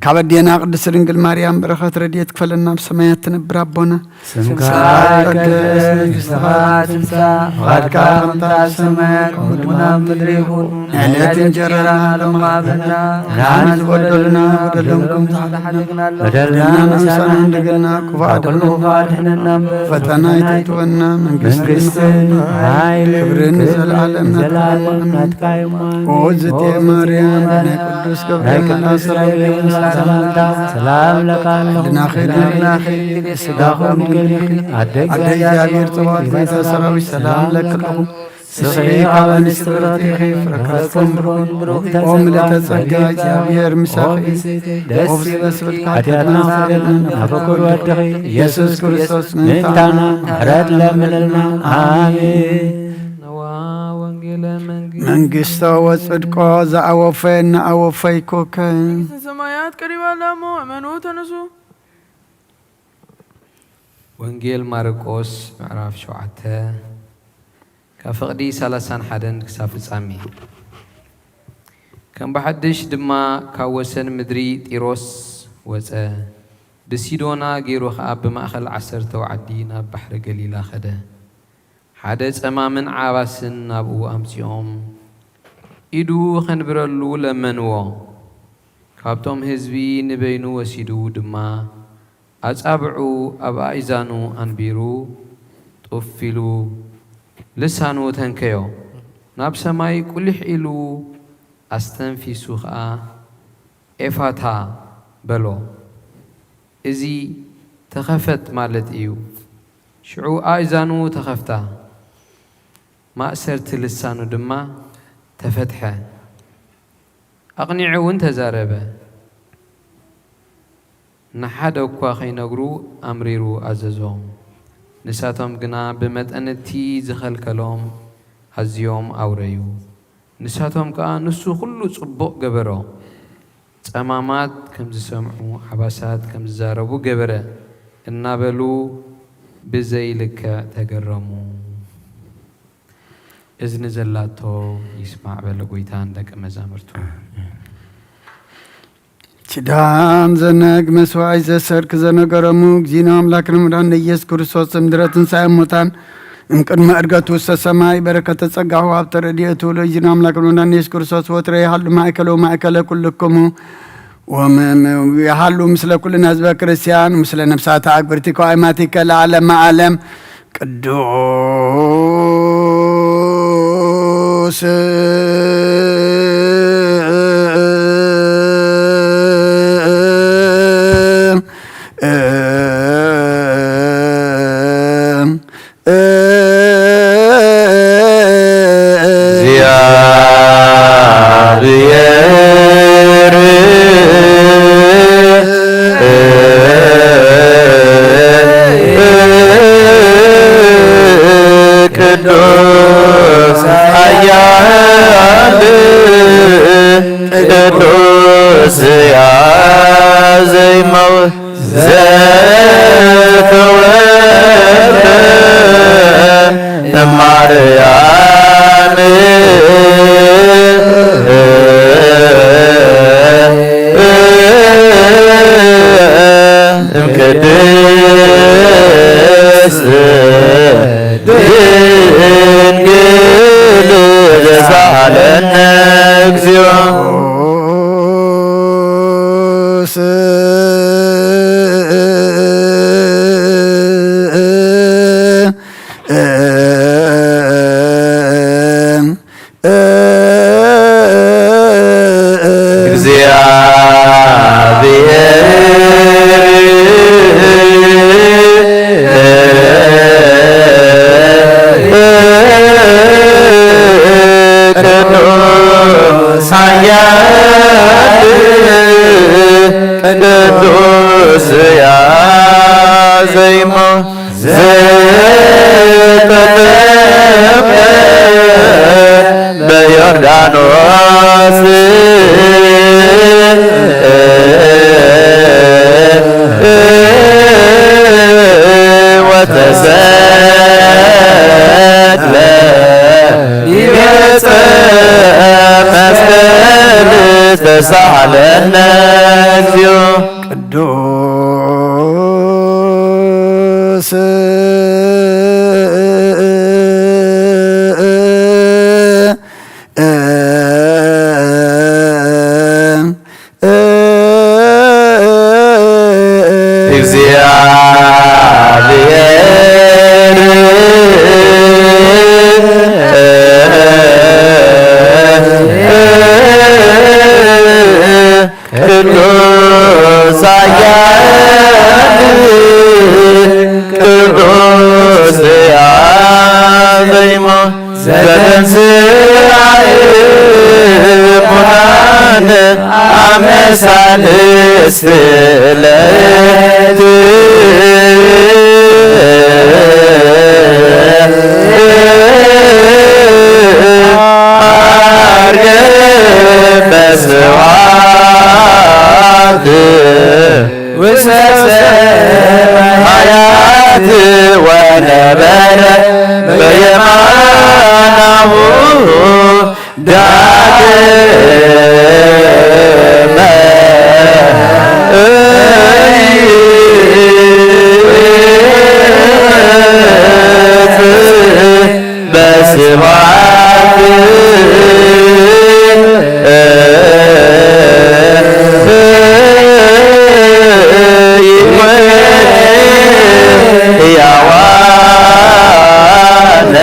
ካብ ኣዴና ቅድስት ድንግል ማርያም በረኸት ረድኤት ክፈለና፣ ኣብ ሰማያት ትነብር ኣቦና። ስምካ ይቀደስ፣ መንግስትኻ ትምጻእ፣ ፍቓድካ ከምታ ኣብ ሰማይ ከምኡ ድማ ኣብ ምድሪ ይኹን። ዕለት እንጀራና ሎሚ ሃበና፣ ንዓና ዝበደሉና በደሎም ከም ዝሓለፍና፣ በደልና ምሳና እንደገና፣ ክፉእ ኣድሕነና፣ ፈተና ኣይተእትወና፣ መንግስትን መንግስትን ሓይልን ክብርን ክብርን ዘለዓለም ዘለዓለም ናትካ እዩ። ናትካ እዩ። ኦ ዝቴ ማርያም፣ ናይ ቅዱስ ገብርኤል መልኣክ ሰላምታ፣ ሰላም ለኪ ኣለኹ፣ ህሊናኺ ድንግል፣ ስጋኺ ድንግል፣ ኣደ ኣደ እግዚኣብሔር፣ ጽባኦት፣ ጌታ ሰራዊት፣ ሰላም ለኪ ኣለኹ። ንስኺ ካብ ኣንስቲ ብርኽቲ ኢኺ፣ ፍረ ከርስኪ እውን ብሩኽ እዩ። ኦ ምልዕተ ጸጋ፣ እግዚኣብሔር ምሳኺ እዩ። ደስ ይበልኪ፣ ሓጢኣትና ማሕረልና፣ ናብ ፍቁር ወድኺ ኢየሱስ ክርስቶስ ምእንታና ምሕረት ለምንልና። ኣሜን። ነዋ ወንጌለ መንግስት መንግስቶ ወጽድቆ ዘአወፈየና አወፈይኩከ። መንግስተ ሰማያት ቀሪባ ኣላ እሞ እመኑ ተነሱ። ወንጌል ማርቆስ ምዕራፍ ሸውዓተ ካብ ፍቕዲ ሰላሳን ሓደን ክሳብ ፍጻሜ። ከም ብሓድሽ ድማ ካብ ወሰን ምድሪ ጢሮስ ወጸ፣ ብሲዶና ገይሩ ኸኣ ብማእከል ዓሰርተው ዓዲ ናብ ባሕሪ ገሊላ ኸደ። ሓደ ጸማምን ዓባስን ናብኡ ኣምጺኦም፣ ኢዱ ኸንብረሉ ለመንዎ። ካብቶም ህዝቢ ንበይኑ ወሲዱ ድማ፣ ኣጻብዑ ኣብ ኣእዛኑ ኣንቢሩ፣ ጡፍ ኢሉ፣ ልሳኑ ተንከዮ። ናብ ሰማይ ቁሊሕ ኢሉ ኣስተንፊሱ ኸኣ፣ ኤፋታ በሎ። እዚ ተኸፈት ማለት እዩ። ሽዑ ኣእዛኑ ተኸፍታ፣ ማእሰርቲ ልሳኑ ድማ ተፈትሐ። ኣቕኒዑ እውን ተዛረበ። ንሓደ እኳ ኸይነግሩ ኣምሪሩ ኣዘዞም። ንሳቶም ግና ብመጠን እቲ ዝኸልከሎም ኣዝዮም ኣውረዩ። ንሳቶም ከኣ፣ "ንሱ ኹሉ ጽቡቕ ገበሮ፣ ጸማማት ከም ዝሰምዑ፣ ዓባሳት ከም ዝዛረቡ ገበረ" እናበሉ ብዘይልክዕ ተገረሙ። እዝኒ ዘላቶ ይስማዕ በለ ጐይታ ንደቀ መዛሙርቱ። ኪዳን ዘነግ መስዋዕት ዘሰርክ ዘነገረሙ እግዚእነ ኣምላክነ መድኃኒነ ኢየሱስ ክርስቶስ እምድረ ትንሣኤ እሙታን እምቅድመ ዕርገቱ ውስተ ሰማይ በረከተ ጸጋሁ ሃብተ ረድኤቱ ለእግዚእነ ኣምላክነ መድኃኒነ ኢየሱስ ክርስቶስ ወትረ ይሃሉ ማእከለ ወማእከለ ኩልክሙ ወም-፣ ይሃሉ ምስለ ኩልነ ህዝበ ክርስቲያን ምስለ ነፍሳተ አግብርቲከ ወአይማቲከ ለዓለመ ዓለም። ቅዱስ እግዚአብሔር ቅዱስ ኃያል ቅዱስ ያዘይመው ዘተወልደ እማርያም እምቅድስት እግዚአብሔር ቅዱስ ኃያል ቅዱስ ያዘይሞ ዘተጠምቀ በዮርዳኖስ ወተሰቅለ ዲበ ዕፀ መስቀል ተሳሃለነ እግዚኦ። ቅዱስ እግዚአብሔር ቅዱስ ኃያል ቅዱስ ያዘይሞ ዘተንሥአ እሙታን አመ ሣልስት ዕለት ዐርገ በስብሐት ውስተ ሰማያት ወነበረ በየማናሁ ዳግመ ይመጽእ በስብሐት ሕያዋነ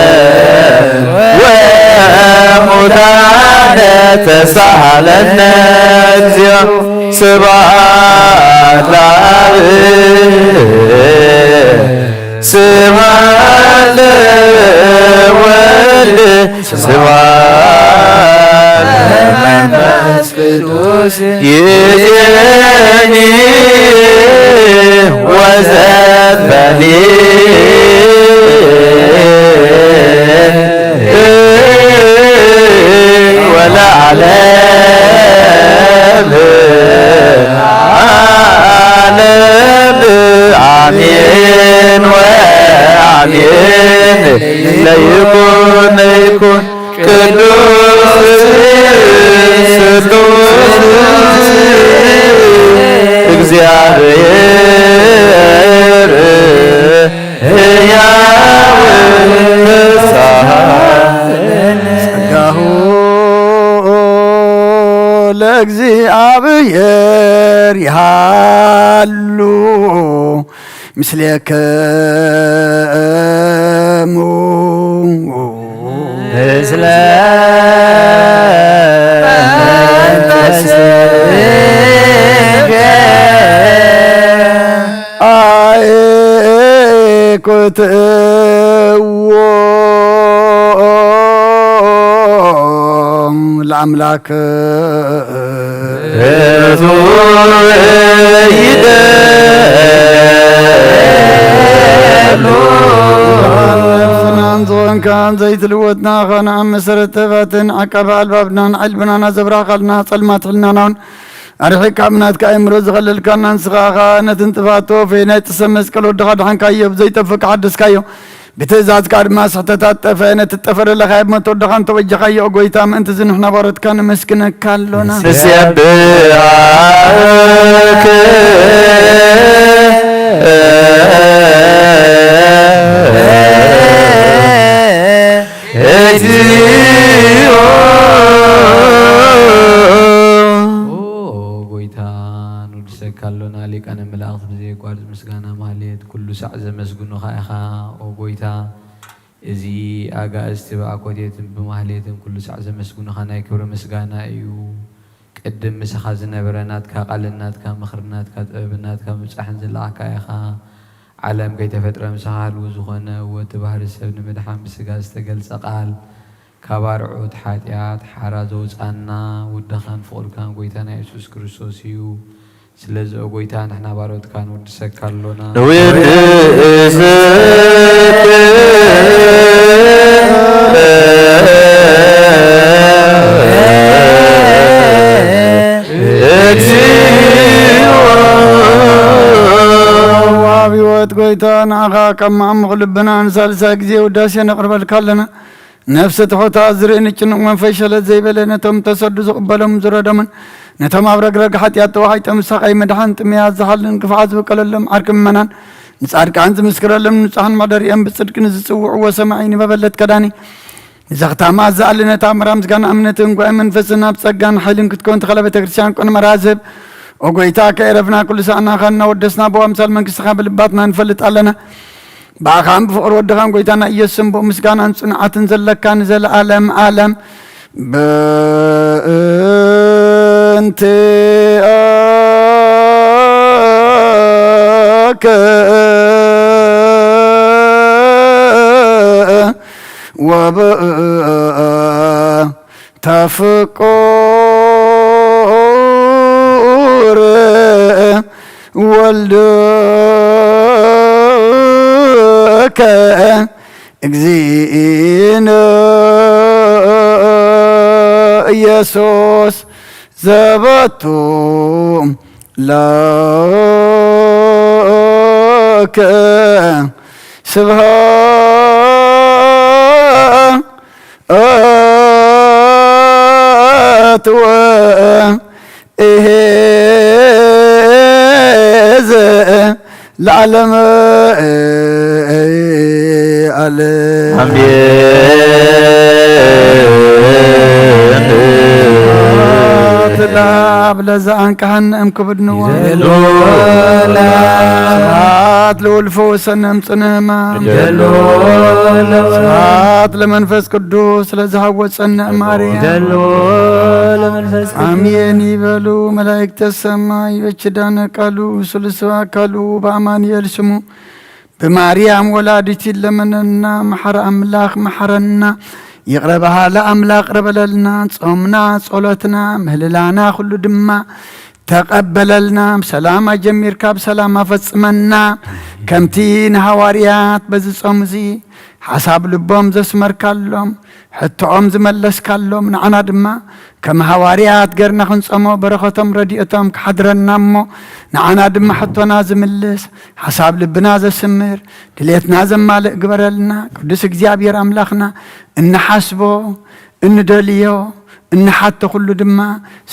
ወሙታነ ተሳሃለነ እግዚኦ። ስብሐት ለአብ ስብሐት ለወልድ ስብሐት ለመንፈስ ቅዱስ ይእዜኒ ወዘልፈኒ ወለዓለመ ዓለም አሜን ወአሜን። ለይኩን ለይኩን ቅዱስ ቅዱስ እግዚአብሔር ሕያው ፍስሐ ጸጋሁ ለእግዚአብሔር ይሃሉ ምስሌክሙ። ምስለ መንፈስከ። አይ ኩትዎ ለአምላክ እቱ ይደሉ። ፍናን ዝኾንካ ዘይትልወጥና ኻና መሰረት ተባትን ዓቃቢ ኣልባብናን ዕልብናና ዘብራኻልና ጸልማት ሕልናናውን ኣርሒቅካ ብናትካ ኣእምሮ ዝኸለልካና ንስኻ ኸኣ ነቲ ንጥፋት ተወፈየ ናይ ጥሰ መስቀል ወድኻ ድሓንካዮ ብዘይጠፍእ ሓደስካዮ። ብትእዛዝካ ድማ ስሕተታት ጠፍአ፣ ነቲ ጠፈረ ለኻየብ መት ወድኻን ተበጀኻዮ። ጎይታ፣ ምእንቲ እዚ ንሕና ባሮትካ ነመስግነካ ኣሎና። ንሴብሐክ እግዚኦ። ኦ ጎይታ፣ ንወድሰካ ኣሎና። ሊቃነ መላእኽት ብዘየቋርጽ ምስጋና ማህሌት ኩሉ ሳዕ ዘመስግኑኻ ኢኻ። ኦ ጎይታ፣ እዚ ኣጋእዝቲ ብኣኮቴትን ብማህሌትን ኩሉ ሳዕ ዘመስግኑኻ ናይ ክብሪ ምስጋና እዩ። ቅድም ምሳኻ ዝነበረ ናትካ ቃልን ናትካ ምኽርን ናትካ ጥበብን ናትካ ምብጻሕን ዝለኣኽካ ኢኻ። ዓለም ከይተፈጥረ ምሳኻ ህልው ዝኾነ፣ ወዲ ባህሪ ሰብ ንምድሓን ብስጋ ዝተገልጸ ቃል፣ ካብ ኣርዑት ሓጢኣት ሓራ ዘውጻና ውድኻን ፍቕርካን ጎይታና የሱስ ክርስቶስ እዩ። ስለዚ ኦ ጎይታ፣ ንሕና ባሮትካ ንወድሰካ ኣሎና። ነዊሕ ርእስክ እግዚኦ። ወሃብ ህይወት ጎይታ፣ ንዓኻ ካብ መዓሙቕ ልብና ንሳልሳይ ግዜ ውዳሴ ነቕርበልካ ኣለና። ነፍሲ ትሑታት ዝርኢ ንጭኑቕ መንፈስ ሸለል ዘይበለ፣ ነቶም ተሰዱ ዝቕበሎም ዝረዶምን፣ ነቶም ኣብ ረግረግ ሓጢኣት ተዋሒጦም ምሳኻ ምድሓን ጥምያት ዝሓልን ክፍዓት ዝብቀለሎም ዓርኪ ምእመናን፣ ንጻድቃን ዝምስክረሎም ንጹሓን መሕደሪኦም ብጽድቂ ንዝጽውዕዎ ሰማዒ ንበበለት ከዳኒ፣ ንዘኽታማ ዝኣሊ ነታ መራ ምስጋና እምነትን ጓይ መንፈስን ኣብ ጸጋን ሓይልን ክትከውን ተኸለ ቤተ ክርስቲያን ቅኑዕ መራዝብ። ኦ ጎይታ፣ ከየረፍና ኩሉ ሳዕናኻ እናወደስና ብኣምሳል መንግስትኻ ብልባትና ንፈልጥ ኣለና። ብኣኻን ብፍቕሪ ወድኻን ጎይታና ኢየሱስን ብኡ ምስጋናን ጽንዓትን ዘለካ ንዘለኣለም ኣለም። በእንቲአከ ወበእንተ ፍቁር ወልድከ እግዚእነ ኢየሱስ ዘበቱ ለከ ስብሐት ወ እሄ ዘ ለዓለም ኣለ። ኣሜን። ትላብ ለዛ ኣንቃሃን እም ክብድንዎ። ይደሎ ስብሐት ለወልድ ፈወሰነ እም ጽነ ህማም። ይደሎ ለወልድ። ስብሐት ለመንፈስ ቅዱስ ለዝሃወጸነ እም ማርያም። ይደሎ ለመንፈስ ቅዱስ። ኣሜን ይበሉ መላእክተ ሰማይ። በችዳነ ቃሉ ስሉስ አካሉ በአማኑኤል ስሙ በማርያም ወላዲት ይለመነና። መሐረ ኣምላኽ መሐረና። ይቕረ በሃለ ኣምላኽ ይቕረ በለልና። ጾምና፣ ጸሎትና፣ ምህልላና ኩሉ ድማ ተቐበለልና። ብሰላም ኣጀሚርካ ብሰላም ኣፈጽመና። ከምቲ ንሃዋርያት በዚ ጾም እዚ ሓሳብ ልቦም ዘስመርካሎም፣ ሕቶኦም ዝመለስካሎም፣ ንዓና ድማ ከም ሃዋርያት ገርና ክንጸሞ በረኸቶም ረድኤቶም ክሓድረና እሞ፣ ንዓና ድማ ሕቶና ዝምልስ፣ ሓሳብ ልብና ዘስምር፣ ድሌትና ዘማልእ ግበረልና። ቅዱስ እግዚኣብሔር ኣምላኽና፣ እንሓስቦ፣ እንደልዮ፣ እንሓቶ ኩሉ ድማ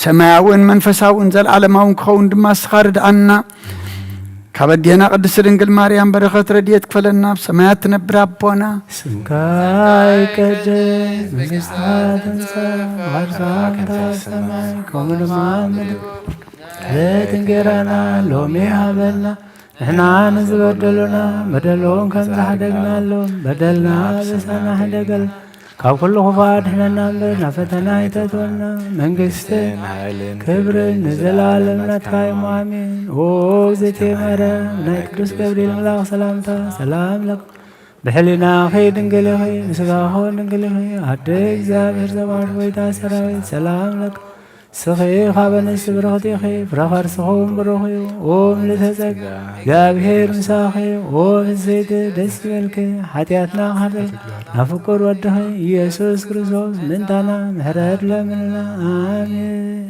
ሰማያውን መንፈሳውን ዘለዓለማውን ክኸውን ድማ እስኻ ርድኣና። ካብ ኣዴና ቅድስት ድንግል ማርያም በረኸት ረድኤት ክፈለና። ኣብ ሰማያት ትነብር ኣቦና፣ ስምካ ይቀደስ፣ መንግስትኻ ትምጻእ፣ ፍቓድካ ከምቲ ኣብ ሰማይ ከምኡ ድማ ኣብ ምድሪ። ዕለት እንጌራና ሎሚ ሃበና፣ ንሕና ንዝበደሉና በደሎም ከም ዝሓደግናሎም በደልና ኣበሳና ሕደገልና፣ ካብ ኩሉ ክፉእ ኣድሕነና እምበር ናብ ፈተና ኣይተእትወና። መንግስትን ሓይልን ክብርን ንዘለኣለም ናትካ እዮም። ኣሜን። ኦ እግዝእትየ ማርያም፣ ናይ ቅዱስ ገብርኤል መልኣኽ ሰላምታ ሰላም ለኪ፣ ብሕሊናኺ ድንግል ኢኺ፣ ብስጋኺ እውን ድንግል ኢኺ። ኣደ እግዚኣብሔር ዘባሕት ጎይታ ሰራዊት ሰላም ለኪ፣ ንስኺ ካብ ኣንስቲ ብርኽቲ ኢኺ፣ ፍረ ከርስኺ እውን ብሩኽ እዩ። ኦ ምልዕተ ጸጋ፣ እግዚኣብሔር ምሳኺ፣ ኦ ፍስሕቲ ደስ ይበልኪ፣ ሓጢኣትና ክሓጥብ ናብ ፍቁር ወድኺ ኢየሱስ ክርስቶስ ምእንታና ምሕረት ለምንልና። ኣሜን።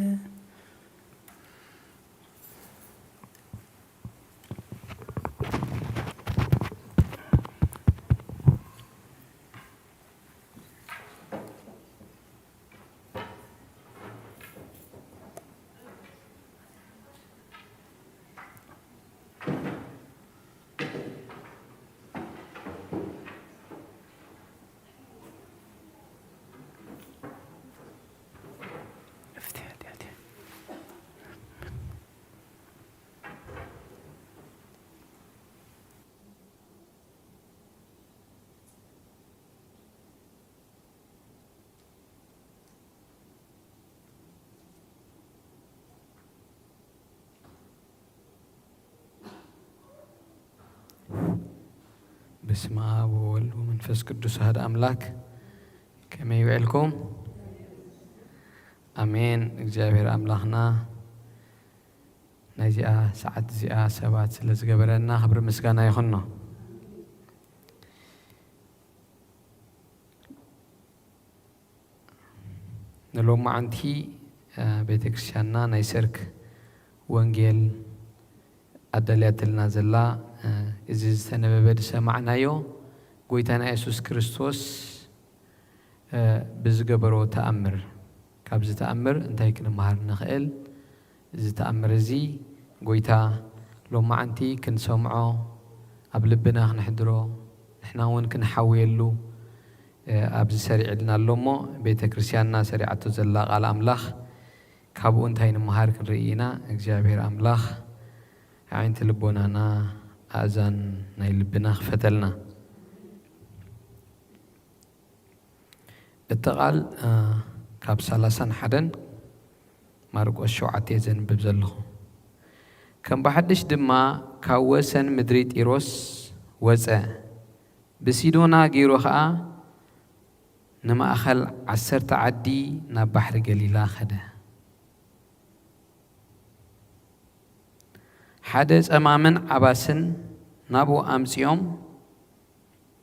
በስመ አብ ወወልድ ወመንፈስ ቅዱስ አሐድ አምላክ። ከመይ ውዕልኩም? አሜን። እግዚኣብሔር አምላኽና ናይዚኣ ሰዓት እዚኣ ሰባት ስለ ዝገበረና ክብሪ ምስጋና ይኹኖ። ንሎማዓንቲ ቤተ ክርስቲያንና ናይ ሰርክ ወንጌል ኣዳልያትልና ዘላ፣ እዚ ዝተነበበ ዝሰማዕናዮ ጎይታና የሱስ ክርስቶስ ብዝገበሮ ተኣምር፣ ካብዚ ተኣምር እንታይ ክንመሃር ንኽእል? እዚ ተኣምር እዚ ጎይታ ሎማዓንቲ ክንሰምዖ፣ ኣብ ልብና ክነሕድሮ፣ ንሕና እውን ክንሓውየሉ ኣብዚ ሰሪዕልና ኣሎ እሞ፣ ቤተ ክርስቲያንና ሰሪዓቶ ዘላ ቃል ኣምላኽ ካብኡ እንታይ ንምሃር ክንርኢ ኢና። እግዚኣብሔር ኣምላኽ ኣዒንቲ ልቦናና ኣእዛን ናይ ልብና ክፈተልና። እቲ ቃል ካብ ሰላሳን ሓደን ማርቆስ ሸውዓተ እየ ዘንብብ ዘለኹ። ከም ብሓድሽ ድማ ካብ ወሰን ምድሪ ጢሮስ ወጸ፣ ብሲዶና ገይሩ ኸኣ ንማእኸል ዓሰርተ ዓዲ ናብ ባሕሪ ገሊላ ኸደ። ሓደ ጸማምን ዓባስን ናብኡ ኣምጺኦም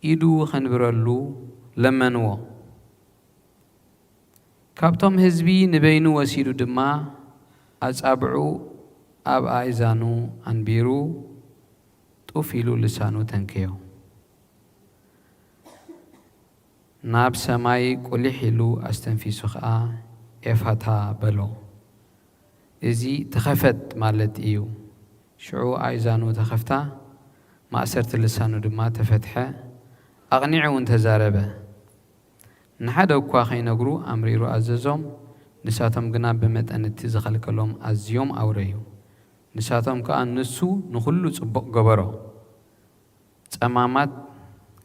ኢዱ ኸንብረሉ ለመንዎ። ካብቶም ህዝቢ ንበይኑ ወሲዱ ድማ ኣጻብዑ ኣብ ኣእዛኑ ኣንቢሩ ጡፍ ኢሉ ልሳኑ ተንከዮ። ናብ ሰማይ ቁሊሕ ኢሉ ኣስተንፊሱ ኸኣ ኤፋታ በሎ። እዚ ተኸፈት ማለት እዩ። ሽዑ ኣእዛኑ ተኸፍታ፣ ማእሰርቲ ልሳኑ ድማ ተፈትሐ፣ ኣቕኒዑ እውን ተዛረበ። ንሓደ እኳ ኸይነግሩ ኣምሪሩ ኣዘዞም፣ ንሳቶም ግና ብመጠን እቲ ዝኸልከሎም ኣዝዮም ኣውረዩ። ንሳቶም ከኣ ንሱ ንኹሉ ጽቡቕ ገበሮ። ጸማማት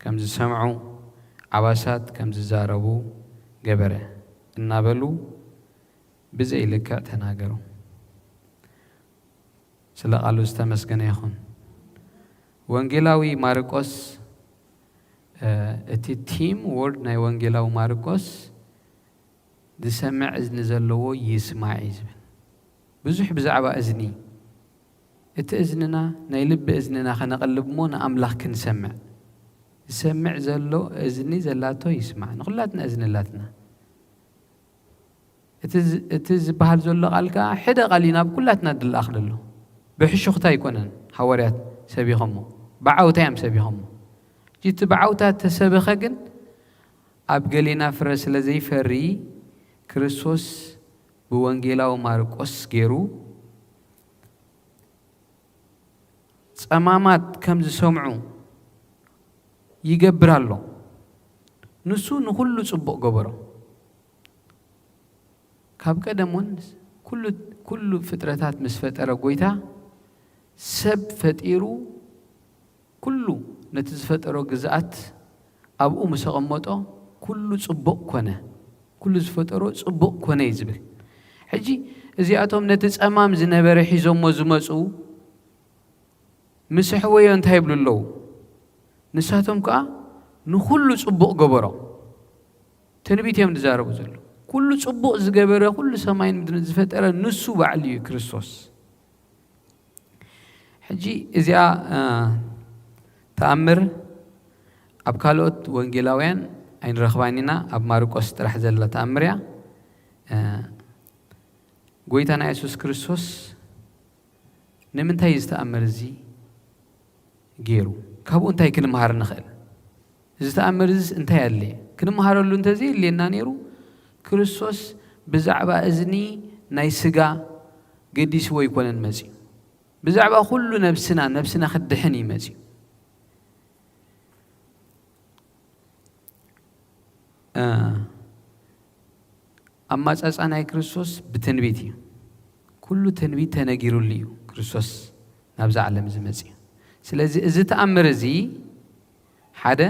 ከም ዝሰምዑ፣ ዓባሳት ከም ዝዛረቡ ገበረ እናበሉ ብዘይልክዕ ተናገሩ። ስለ ቃሉ ዝተመስገነ ይኹን። ወንጌላዊ ማርቆስ፣ እ፣ እቲ ቲም ወርድ ናይ ወንጌላዊ ማርቆስ ዝሰምዕ እዝኒ ዘለዎ ይስማዕ እዩ ዝብል። ብዙሕ ብዛዕባ እዝኒ፣ እቲ እዝንና ናይ ልቢ እዝንና ከነቕልብ እሞ ንኣምላኽ ክንሰምዕ። ዝሰምዕ ዘሎ እዝኒ ዘላቶ ይስማዕ። ንኹላትና እዝኒ ኣላትና። እቲ ዝ-፣ እቲ ዝበሃል ዘሎ ቃል ከኣ ሕደ ቃል እዩ ናብ ኩላትና ድለኣኽ ዘሎ። ብሕሹኽታ ኣይኮነን ሃዋርያት ሰቢኾሞ፣ ብዓውታ እዮም ሰቢኾሞ። እቲ ብዓውታ ተሰበኸ ግን ኣብ ገሊና ፍረ ስለ ዘይፈሪ፣ ክርስቶስ ብወንጌላዊ ማርቆስ ገይሩ ጸማማት ከም ዝሰምዑ ይገብር ኣሎ። ንሱ ንኹሉ ጽቡቕ ገበሮ። ካብ ቀደም እውን ኩሉ፣ ኩሉ ፍጥረታት ምስ ፈጠረ ጎይታ ሰብ ፈጢሩ ኩሉ ነቲ ዝፈጠሮ ግዝኣት ኣብኡ ምስ ኣቐመጦ፣ ኩሉ ጽቡቕ ኮነ። ኩሉ ዝፈጠሮ ጽቡቕ ኮነ እዩ ዝብል። ሕጂ እዚኣቶም ነቲ ጸማም ዝነበረ ሒዞሞ ዝመጹ ምስ ኣሕወዮ እንታይ ይብሉ ኣለዉ? ንሳቶም ከኣ ንኹሉ ጽቡቕ ገበሮ። ትንቢት እዮም ዝዛረቡ ዘለዉ። ኩሉ ጽቡቕ ዝገበረ፣ ኩሉ ሰማይን ምድርን ዝፈጠረ ንሱ ባዕሉ እዩ ክርስቶስ። ሕጂ እዚኣ፣ እ፣ ተኣምር ኣብ ካልኦት ወንጌላውያን ኣይንረኽባን ኢና፣ ኣብ ማርቆስ ጥራሕ ዘላ ተኣምር እያ። እ፣ ጎይታና የሱስ ክርስቶስ ንምንታይ እዩ እዚ ተኣምር እዚ ገይሩ? ካብኡ እንታይ ክንምሃር ንኽእል? እዚ ተኣምር እዚስ እንታይ ኣድለየ? ክንምሃረሉ እንተዘየድልየና ነይሩ፣ ክርስቶስ ብዛዕባ እዝኒ ናይ ስጋ ገዲስዎ ኣይኮነን መጺኡ። ብዛዕባ ኩሉ ነብስና፣ ነብስና ክድሕን እዩ መጺኡ። እ፣ ኣማጻጻ ናይ ክርስቶስ ብትንቢት እዩ። ኩሉ ትንቢት ተነጊሩሉ እዩ ክርስቶስ ናብዛ ዓለም እዚ መጺኡ። ስለዚ እዚ ተኣምር እዚ ሓደ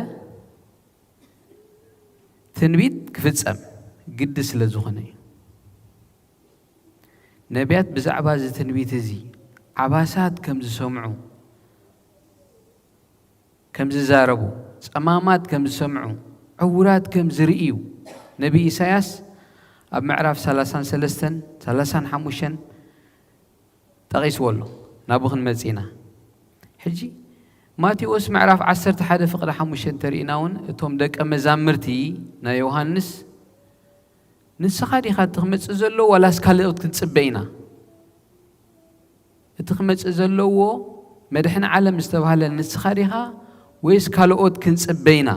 ትንቢት ክፍጸም ግዲ ስለ ዝኾነ እዩ። ነቢያት ብዛዕባ እዚ ትንቢት እዚ ዓባሳት ከም ዝሰምዑ ከም ዝዛረቡ፣ ጸማማት ከም ዝሰምዑ፣ ዕውራት ከም ዝርእዩ ነቢ ኢሳያስ ኣብ ምዕራፍ ሰላሳን ሰለስተን ሰላሳን ሓሙሽተን ጠቒስዎ ኣሎ። ናብኡ ክንመጽእ ኢና። ሕጂ ማቴዎስ ምዕራፍ ዓሰርተ ሓደ ፍቕዲ ሓሙሽተ እንተርኢና እውን፣ እቶም ደቀ መዛምርቲ ናይ ዮሃንስ፣ "ንስኻ ዲኻ እቲ ክመጽእ ዘሎ ዋላስ ካልኦት ክንጽበ ኢና?" እቲ ክመጽእ ዘለዎ መድሕን ዓለም ዝተባህለ ንስኻ ዲኻ ወይስ ካልኦት ክንጽበ ኢና?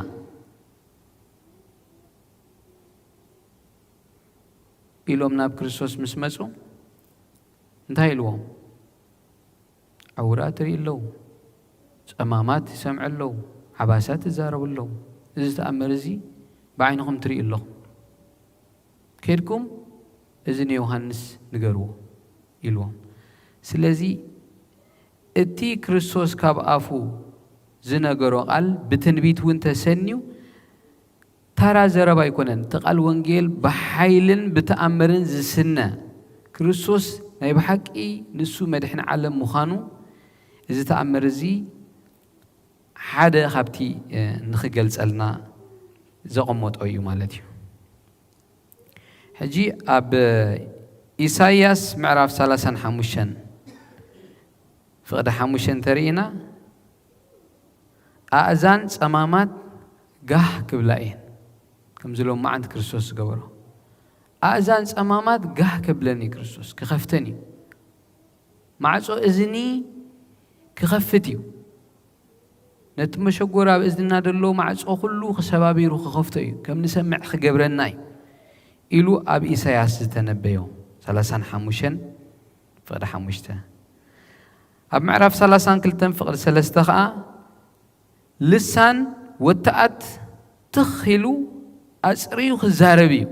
ኢሎም ናብ ክርስቶስ ምስ መጹ እንታይ ኢልዎም? ዕውራት ይርኢ ኣለዉ፣ ጸማማት ይሰምዑ ኣለዉ፣ ዓባሳት ይዛረቡ ኣለዉ። እዚ ተኣምር እዚ ብዓይንኹም ትርእዩ ኣለኹም። ከድኩም እዚ ንዮሃንስ ንገርዎ ኢልዎም። ስለዚ እቲ ክርስቶስ ካብ ኣፉ ዝነገሮ ቃል ብትንቢት እውን ተሰንዩ ተራ ዘረባ ኣይኮነን። እቲ ቃል ወንጌል ብሓይልን ብተኣምርን ዝስነ፣ ክርስቶስ ናይ ብሓቂ ንሱ መድሕን ዓለም ምዃኑ፣ እዚ ተኣምር እዚ ሓደ ካብቲ፣ እ፣ ንኽገልጸልና ዘቐመጦ እዩ ማለት እዩ። ሕጂ ኣብ ኢሳይያስ ምዕራፍ ሰላሳን ሓሙሽተን ፍቕዲ ሓሙሽተ እንተርኢና፣ "ኣእዛን ጸማማት ጋህ ክብላ እየን" ከምዚ ሎማዓንቲ ክርስቶስ ዝገበሮ። "ኣእዛን ጸማማት ጋህ ከብለን እዩ ክርስቶስ፣ ክኸፍተን እዩ። ማዕጾ እዝኒ ክኸፍት እዩ። ነቲ መሸጎር ኣብ እዝንና ዘሎ ማዕጾ ኩሉ ክሰባቢሩ ክኸፍቶ እዩ፣ ከም ንሰምዕ ክገብረና እዩ" ኢሉ ኣብ ኢሳያስ ዝተነበዮ ሰላሳን ሓሙሽተን ፍቕዲ ሓሙሽተ። ኣብ ምዕራፍ ሰላሳን ክልተን ፍቕዲ ሰለስተ ኸኣ፣ "ልሳን ወተኣት ትኽ ኢሉ ኣጽርዩ ክዛረብ እዩ።"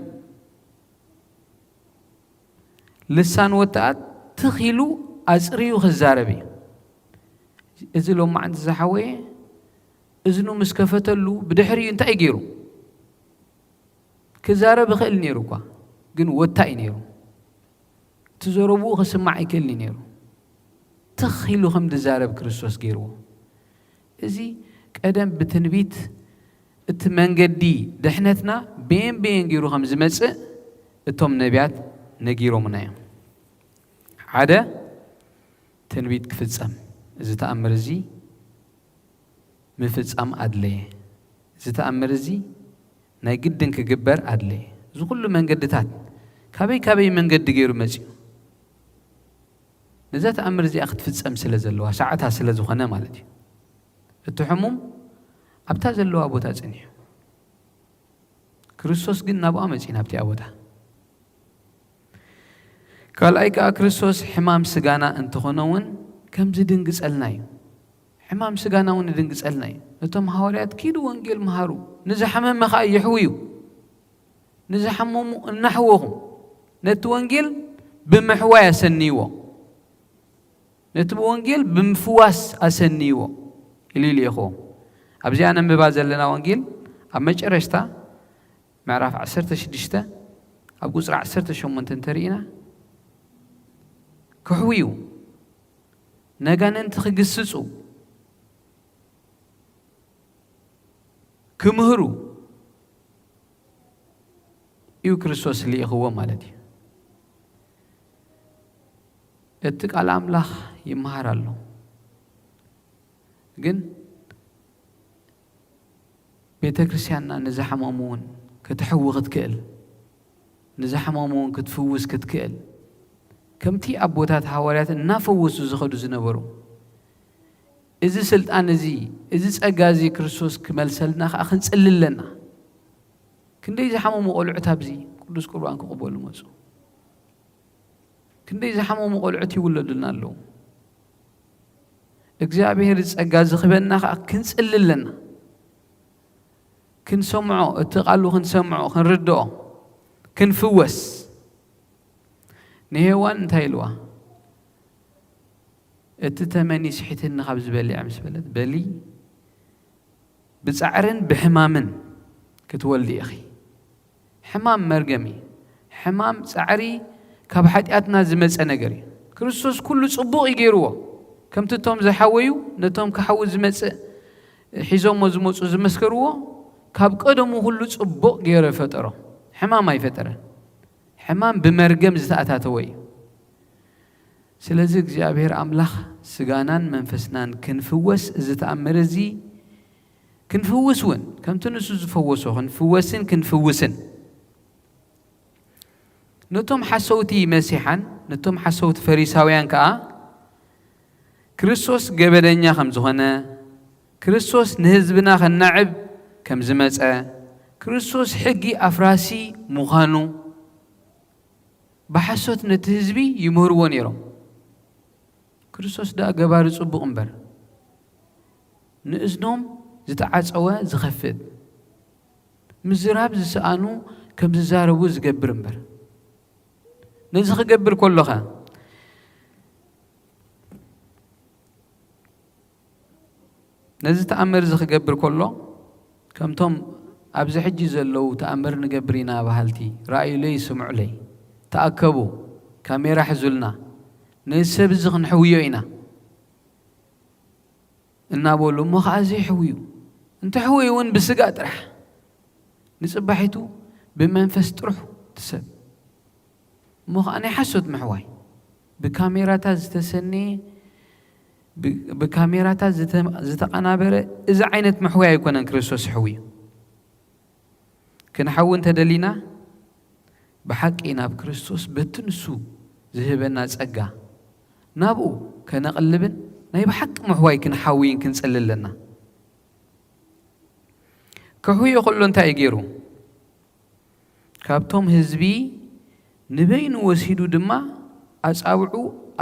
ልሳን ወተኣት ትኽ ኢሉ ኣጽርዩ ክዛረብ እዩ። እዚ ሎማዓንቲ ዝሓወየ እዝኑ ምስ ከፈተሉ ብድሕሪኡ እንታይ ገይሩ? ክዛረብ ይኽእል ነይሩ እኳ፣ ግን ወታ እዩ ነይሩ። እቲ ዘረብኡ ክስማዕ ኣይክእልን እዩ ነይሩ። ትኽ ኢሉ ከም ዝዛረብ ክርስቶስ ገይርዎ። እዚ ቀደም ብትንቢት እቲ መንገዲ ድሕነትና በየን በየን ገይሩ ከም ዝመጽእ እቶም ነቢያት ነጊሮምና እዮም። ሓደ፣ ትንቢት ክፍጸም፣ እዚ ተኣምር እዚ ምፍጻም ኣድለየ። እዚ ተኣምር እዚ ናይ ግድን ክግበር ኣድለየ። እዚ ኩሉ መንገድታት ካበይ ካበይ መንገዲ ገይሩ መጺኡ? ነዛ ተኣምር እዚኣ ክትፍጸም ስለ ዘለዋ፣ ሰዓታ ስለ ዝኾነ ማለት እዩ። እቲ ሕሙም ኣብታ ዘለዋ ቦታ ጸኒሑ። ክርስቶስ ግን ናብኣ መጺኡ፣ ናብቲኣ ቦታ። ካልኣይ ከኣ ክርስቶስ ሕማም ስጋና እንተኾነ እውን ከም ዝድንግጸልና እዩ። ሕማም ስጋና እውን ይድንግጸልና እዩ። ነቶም ሃዋርያት፣ "ኪዱ ወንጌል ምሃሩ፣ ንዝሓመመ ከኣ የሕውዩ፣ ንዝሓመሙ እናሕወኹም ነቲ ወንጌል ብምሕዋይ ኣሰንይዎ፣ ነቲ ወንጌል ብምፍዋስ ኣሰንይዎ" ኢሉ ይልእኽዎም። ኣብዚኣ ነንብባ ዘለና ወንጌል ኣብ መጨረሽታ ምዕራፍ ዓሰርተ ሽዱሽተ ኣብ ቁጽሪ ዓሰርተ ሸሞንተ እንተርኢና፣ ክሕውዩ፣ ነጋንንቲ ክግስጹ፣ ክምህሩ እዩ ክርስቶስ ልኢኽዎ ማለት እዩ። እቲ ቃል ኣምላኽ ይመሃር ኣሎ። ግን ቤተ ክርስቲያንና ንዝሓመሙ እውን ክትሕዊ ክትክእል፣ ንዝሓመሙ እውን ክትፍውስ ክትክእል፣ ከምቲ ኣቦታት ሃዋርያት እናፈወሱ ዝኸዱ ዝነበሩ፣ እዚ ስልጣን እዚ፣ እዚ ጸጋ እዚ ክርስቶስ ክመልሰልና ከኣ ክንጽሊ ኣለና። ክንደይ ዝሓመሙ ቆልዑት ኣብዚ ቅዱስ ቁርባን ክቕበሉ መጹ። ክንደይ ዝሓመሙ ቆልዑት ይውለዱልና ኣለዉ። እግዚኣብሔር ጸጋ ዝኽበና ከኣ ክንጽሊ ኣለና። ክንሰምዖ፣ እቲ ቃሉ ክንሰምዖ፣ ክንርድኦ፣ ክንፍወስ። ንሄዋን እንታይ ኢልዋ? "እቲ ተመን ይስሒትኒ ካብ ዝበልዕ" ምስ በለት፣ በሊ ብጻዕርን ብሕማምን ክትወልዲ ኢኺ። ሕማም መርገም እዩ። ሕማም ጻዕሪ ካብ ሓጢኣትና ዝመጸ ነገር እዩ። ክርስቶስ ኩሉ ጽቡቕ እዩ ገይርዎ። ከምቲ እቶም ዝሓወዩ ነቶም ክሓዊ ዝመጽእ ሒዞሞ ዝመጹ ዝመስከርዎ፣ ካብ ቀደሙ ኩሉ ጽቡቕ ገይሩ ፈጠሮ። ሕማም ኣይፈጠረን። ሕማም ብመርገም ዝተኣታተወ እዩ። ስለዚ እግዚኣብሔር ኣምላኽ ስጋናን መንፈስናን ክንፍወስ እዚ ተኣምር እዚ ክንፍውስ እውን ከምቲ ንሱ ዝፈወሶ ክንፍወስን ክንፍውስን ነቶም ሓሰውቲ መሲሓን ነቶም ሓሰውቲ ፈሪሳውያን ከኣ ክርስቶስ ገበነኛ ከም ዝኾነ፣ ክርስቶስ ንህዝብና ከናዕብ ከም ዝመጸ፣ ክርስቶስ ሕጊ ኣፍራሲ ምዃኑ ብሓሶት ነቲ ህዝቢ ይምህርዎ ነይሮም። ክርስቶስ ደኣ ገባሪ ጽቡቕ እምበር፣ ንእዝኖም ዝተዓጸወ ዝኸፍት፣ ምዝራብ ዝሰኣኑ ከም ዝዛረቡ ዝገብር እምበር። ነዚ ክገብር ከሎኸ፣ ነዚ ተኣምር እዚ ክገብር ከሎ፣ ከምቶም ኣብዚ ሕጂ ዘለዉ ተኣምር ንገብር ኢና በሃልቲ፣ ረኣዩለይ፣ ስምዑለይ፣ ተኣከቡ፣ ካሜራ ሕዙልና፣ ነዚ ሰብ እዚ ክንሕውዮ ኢና እናበሉ፣ እሞ ኸዓ ዘይሕውዩ፣ እንተሕወዩ እውን ብስጋ ጥራሕ፣ ንጽባሒቱ ብመንፈስ ጥርሑ ትሰብ። እሞ ኸዓ ናይ ሓሶት ምሕዋይ፣ ብካሜራታት ዝተሰነየ፣ ብ-፣ ብካሜራታት ዝተ-፣ ዝተቐናበረ፣ እዚ ዓይነት ምሕዋይ ኣይኮነን ክርስቶስ ሕውዩ። ክንሓዊ እንተደሊና፣ ብሓቂ ናብ ክርስቶስ በቲ ንሱ ዝህበና ጸጋ፣ ናብኡ ከነቕልብን ናይ ብሓቂ ምሕዋይ ክንሓውይን ክንጽሊ ኣለና። ክሕውዮ ከሎ እንታይ እዩ ገይሩ? ካብቶም ህዝቢ ንበይኑ ወሲዱ ድማ ኣጻብዑ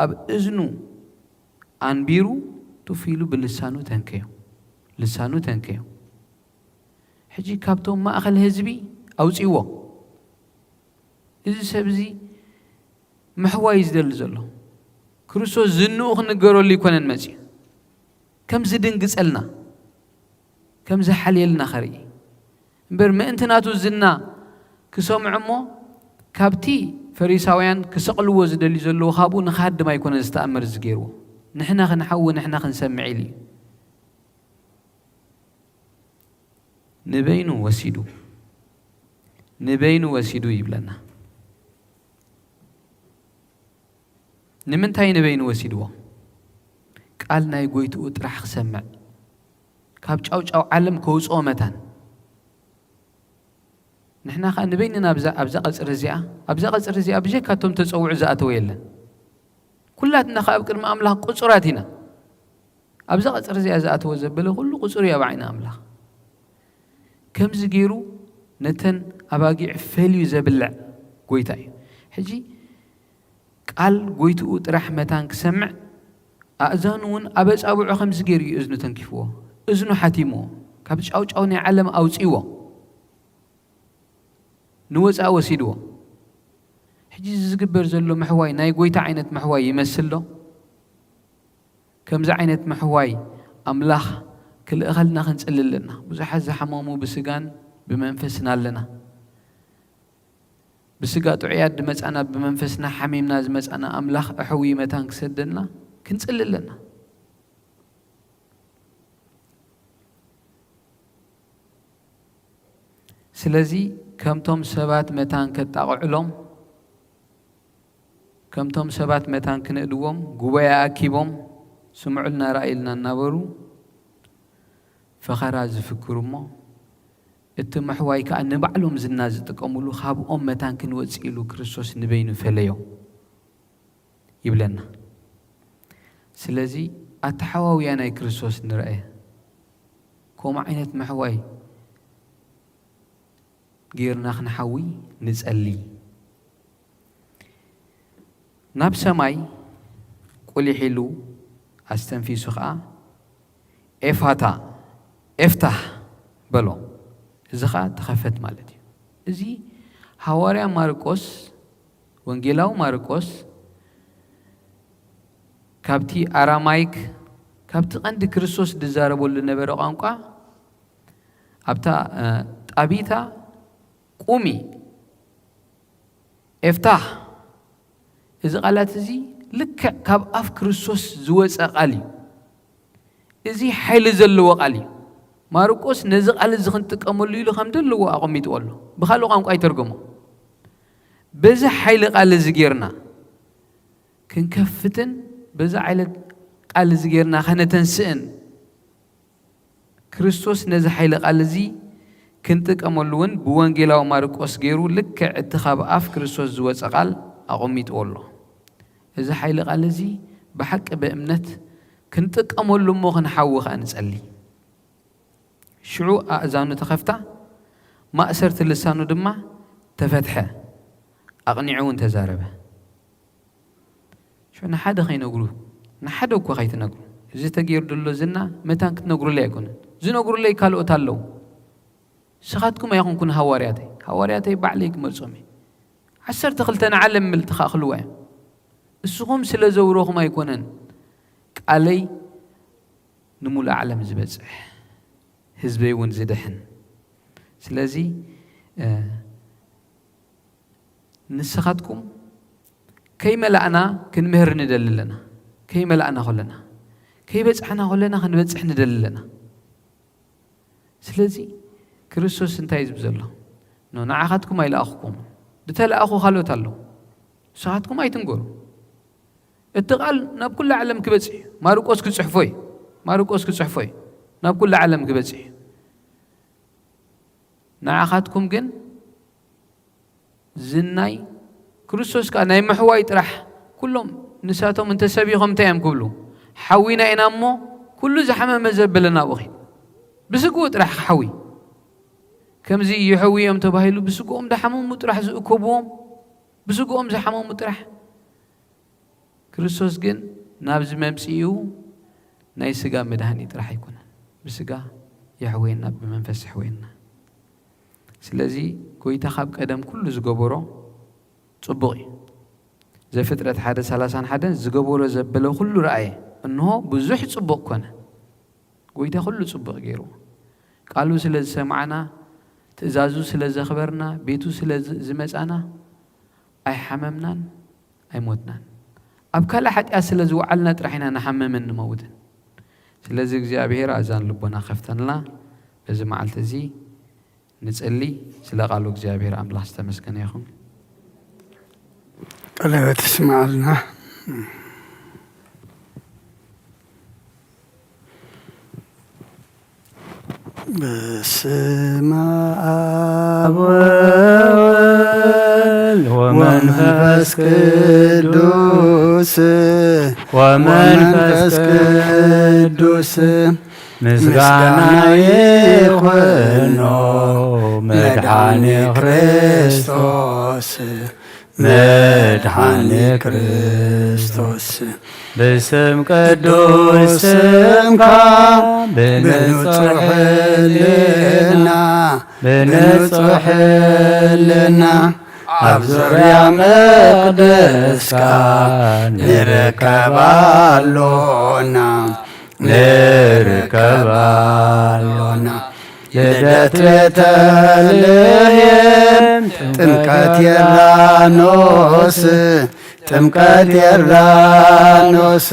ኣብ እዝኑ ኣንቢሩ ቱፍ ኢሉ ብልሳኑ ተንከዮ። ልሳኑ ተንከዮ። ሕጂ ካብቶም ማእከል ህዝቢ ኣውጺዎ። እዚ ሰብ እዚ ምሕዋይ እዩ ዝደሊ ዘሎ። ክርስቶስ ዝንኡ ክንገረሉ ኣይኮነን መጺኡ። ከም ዝድንግጸልና፣ ከም ዝሓልየልና ከርኢ እምበር፣ ምእንቲ ናቱ ዝና ክሰምዑ እሞ፣ ካብቲ ፈሪሳውያን ክሰቕልዎ ዝደልዩ ዘለዉ፣ ካብኡ ንኽሃድም ኣይኮነን ዝተኣምር እዚ ገይርዎ። ንሕና ክንሓዊ፣ ንሕና ክንሰምዕ ኢሉ እዩ። ንበይኑ ወሲዱ፣ ንበይኑ ወሲዱ ይብለና። ንምንታይ ንበይኑ ወሲድዎ? ቃል ናይ ጎይትኡ ጥራሕ ክሰምዕ፣ ካብ ጫውጫው ዓለም ከውፅኦ መታን። ንሕና ኸኣ ንበይንና ኣብዛ፣ ኣብዛ ቀጽሪ እዚኣ፣ ኣብዛ ቀጽሪ እዚኣ ብጀካ እቶም ተጸውዑ ዝኣተወ የለን። ኩላትና ኸኣ ኣብ ቅድሚ ኣምላኽ ቅጹራት ኢና። ኣብዛ ቀጽሪ እዚኣ ዝኣተወ ዘበለ ኩሉ ቅጹር እዩ ኣብ ዓይኒ ኣምላኽ። ከምዚ ገይሩ ነተን ኣባጊዕ ፈልዩ ዘብልዕ ጎይታ እዩ። ሕጂ ቃል ጎይትኡ ጥራሕ መታን ክሰምዕ፣ ኣእዛኑ እውን ኣብ ኣጻብዑ ከምዚ ገይሩ እዩ እዝኑ ተንኪፍዎ። እዝኑ ሓቲምዎ። ካብ ጫውጫው ናይ ዓለም ኣውጺዎ። ንወጻኢ ወሲድዎ። ሕጂ እዚ ዝግበር ዘሎ ምሕዋይ ናይ ጎይታ ዓይነት ምሕዋይ ይመስል ዶ? ከምዚ ዓይነት ምሕዋይ ኣምላኽ ክልእኸልና ክንጽሊ ኣለና። ብዙሓት ዝሓመሙ ብስጋን ብመንፈስን ኣለና። ብስጋ ጥዑያት ዝመጻና፣ ብመንፈስና ሓሚምና ዝመጻና ኣምላኽ ኣሕውዩ መታን ክሰደልና ክንጽሊ ኣለና። ስለዚ ከምቶም ሰባት መታን ከጣቕዕሎም፣ ከምቶም ሰባት መታን ክንእድዎም ጉባኤ ኣኪቦም ስምዑልና ራእይልና እናበሩ ፈኸራ ዝፍክሩ እሞ፣ እቲ ምሕዋይ ከኣ ንባዕሎም ዝና ዝጥቀሙሉ፣ ካብኦም መታን ክንወጽእ ኢሉ ክርስቶስ ንበይኑ ፈለዮም ይብለና። ስለዚ ኣተሓዋውያ ናይ ክርስቶስ ንርአ። ከምኡ ዓይነት ምሕዋይ ጌርና ክንሓዊ ንጸሊ። ናብ ሰማይ ቁሊሕ ኢሉ ኣስተንፊሱ ኸኣ፣ "ኤፋታ፣ ኤፍታህ" በሎ። እዚ ኸኣ "ተኸፈት" ማለት እዩ። እዚ ሃዋርያ ማርቆስ፣ ወንጌላዊ ማርቆስ ካብቲ ኣራማይክ፣ ካብቲ ቀንዲ ክርስቶስ ዝዛረበሉ ዝነበረ ቋንቋ፣ ኣብታ፣ እ፣ ጣቢታ ቁሚ፣ ኤፍታህ፣ እዚ ቃላት እዚ ልክዕ ካብ ኣፍ ክርስቶስ ዝወጸ ቃል እዩ። እዚ ሓይሊ ዘለዎ ቃል እዩ። ማርቆስ ነዚ ቃል እዚ ክንጥቀመሉ ኢሉ ከም ዘለዎ ኣቐሚጥዎ ኣሎ። ብኻልእ ቋንቋ ይተርጎሞ። በዚ ሓይሊ ቃል እዚ ጌርና ክንከፍትን በዚ ዓይነት ቃል እዚ ጌርና ከነተንስእን ክርስቶስ ነዚ ሓይሊ ቃል እዚ ክንጥቀመሉ እውን ብወንጌላዊ ማርቆስ ገይሩ ልክዕ እቲ ካብ ኣፍ ክርስቶስ ዝወፀ ቃል ኣቐሚጥዎ ኣሎ። እዚ ሓይሊ ቃል እዚ ብሓቂ ብእምነት ክንጥቀመሉ እሞ ክንሓዊ ከኣ ንጸሊ። ሽዑ ኣእዛኑ ተኸፍታ፣ ማእሰርቲ ልሳኑ ድማ ተፈትሐ፣ ኣቕኒዑ እውን ተዛረበ። ሽዑ ንሓደ ከይነግሩ፣ ንሓደ እኳ ከይትነግሩ። እዚ ተገይሩ ዘሎ ዝና መታን ክትነግሩለይ ኣይኮነን። ዝነግሩለይ ካልኦት ኣለዉ። ንስኻትኩም ኣይኹንኩን ሃዋርያተይ። ሃዋርያተይ ባዕለይ ክመርጾም እየ። ዓሰርተ ክልተ ንዓለም ምል ትኸእኽልዋ እዮም። እስኹም ስለ ዘውረኹም ኣይኮነን ቃለይ ንምሉእ ዓለም ዝበጽሕ፣ ህዝበይ እውን ዝድሕን። ስለዚ፣ እ፣ ንስኻትኩም ከይመላእና ክንምህር ንደሊ ኣለና። ከይመላእና ከለና፣ ከይበጻሕና ከለና ክንበጽሕ ንደሊ ኣለና። ስለዚ ክርስቶስ እንታይ እዩ ዝብል ዘሎ? ኖ፣ ንዓኻትኩም ኣይለኣኹኩምን። ዝተለኣኹ ካልኦት ኣለዉ። ንስኻትኩም ኣይትንገሩ። እቲ ቃል ናብ ኩሉ ዓለም ክበጽሕ እዩ። ማርቆስ ክጽሕፎ እዩ። ማርቆስ ክጽሕፎ እዩ። ናብ ኩሉ ዓለም ክበጽሕ እዩ። ንዓኻትኩም ግን ዝናይ ክርስቶስ ከኣ ናይ ምሕዋይ ጥራሕ። ኩሎም ንሳቶም እንተሰቢኾም እንታይ እዮም ክብሉ? ሓዊና ኢና እሞ ኩሉ ዝሓመመ ዘበለ ናብኡ ኺድ። ብስግኡ ጥራሕ ክሓዊ። ከምዚ ይሕውዮም ተባሂሉ ብስግኦም ዝሓመሙ ጥራሕ ዝእከብዎም፣ ብስግኦም ዝሓመሙ ጥራሕ። ክርስቶስ ግን ናብዚ መምጽኢኡ ናይ ስጋ መድሃኒ ጥራሕ ኣይኮነን። ብስጋ የሕወየና፣ ብመንፈስ የሕወየና። ስለዚ ጎይታ ካብ ቀደም ኩሉ ዝገበሮ ጽቡቕ እዩ። ዘፍጥረት ሓደ ሰላሳን ሓደን ዝገበሮ ዘበለ ኩሉ ረኣየ፣ እንሆ ብዙሕ ጽቡቕ ኮነ። ጎይታ ኩሉ ጽቡቕ ገይሩ። ቃሉ ስለ ዝሰማዕና፣ ትእዛዙ ስለ ዘኽበርና፣ ቤቱ ስለ ዝ-፣ ዝመጻና ኣይሓመምናን ኣይሞትናን። ኣብ ካልእ ሓጢኣት ስለ ዝወዓልና ጥራሕ ኢና ንሓምምን ንመውትን። ስለዚ እግዚኣብሔር ኣእዛን ልቦና ከፍተልና በዚ መዓልቲ እዚ ንጸሊ። ስለ ቃሉ እግዚኣብሔር ኣምላኽ ዝተመስገነ ይኹን። ቃለ ሕይወት ይስምዓልና። በስመ አብ ወወልድ ወመንፈስ ቅዱስ ወመንፈስ ቅዱስ ምስጋና ይኹኖ መድኃኔ ክርስቶስ፣ መድኃኔ ክርስቶስ። ብስም ቅዱስ ስምካ ብንጹሕ ሕልና፣ ብንጹሕ ሕልና ኣብ ዙርያ መቅደስካ ንርከብ ኣሎና፣ ንርከብ ኣሎና። ልደት ቤተልሔም፣ ጥምቀት ዮርዳኖስ፣ ጥምቀት ዮርዳኖስ፣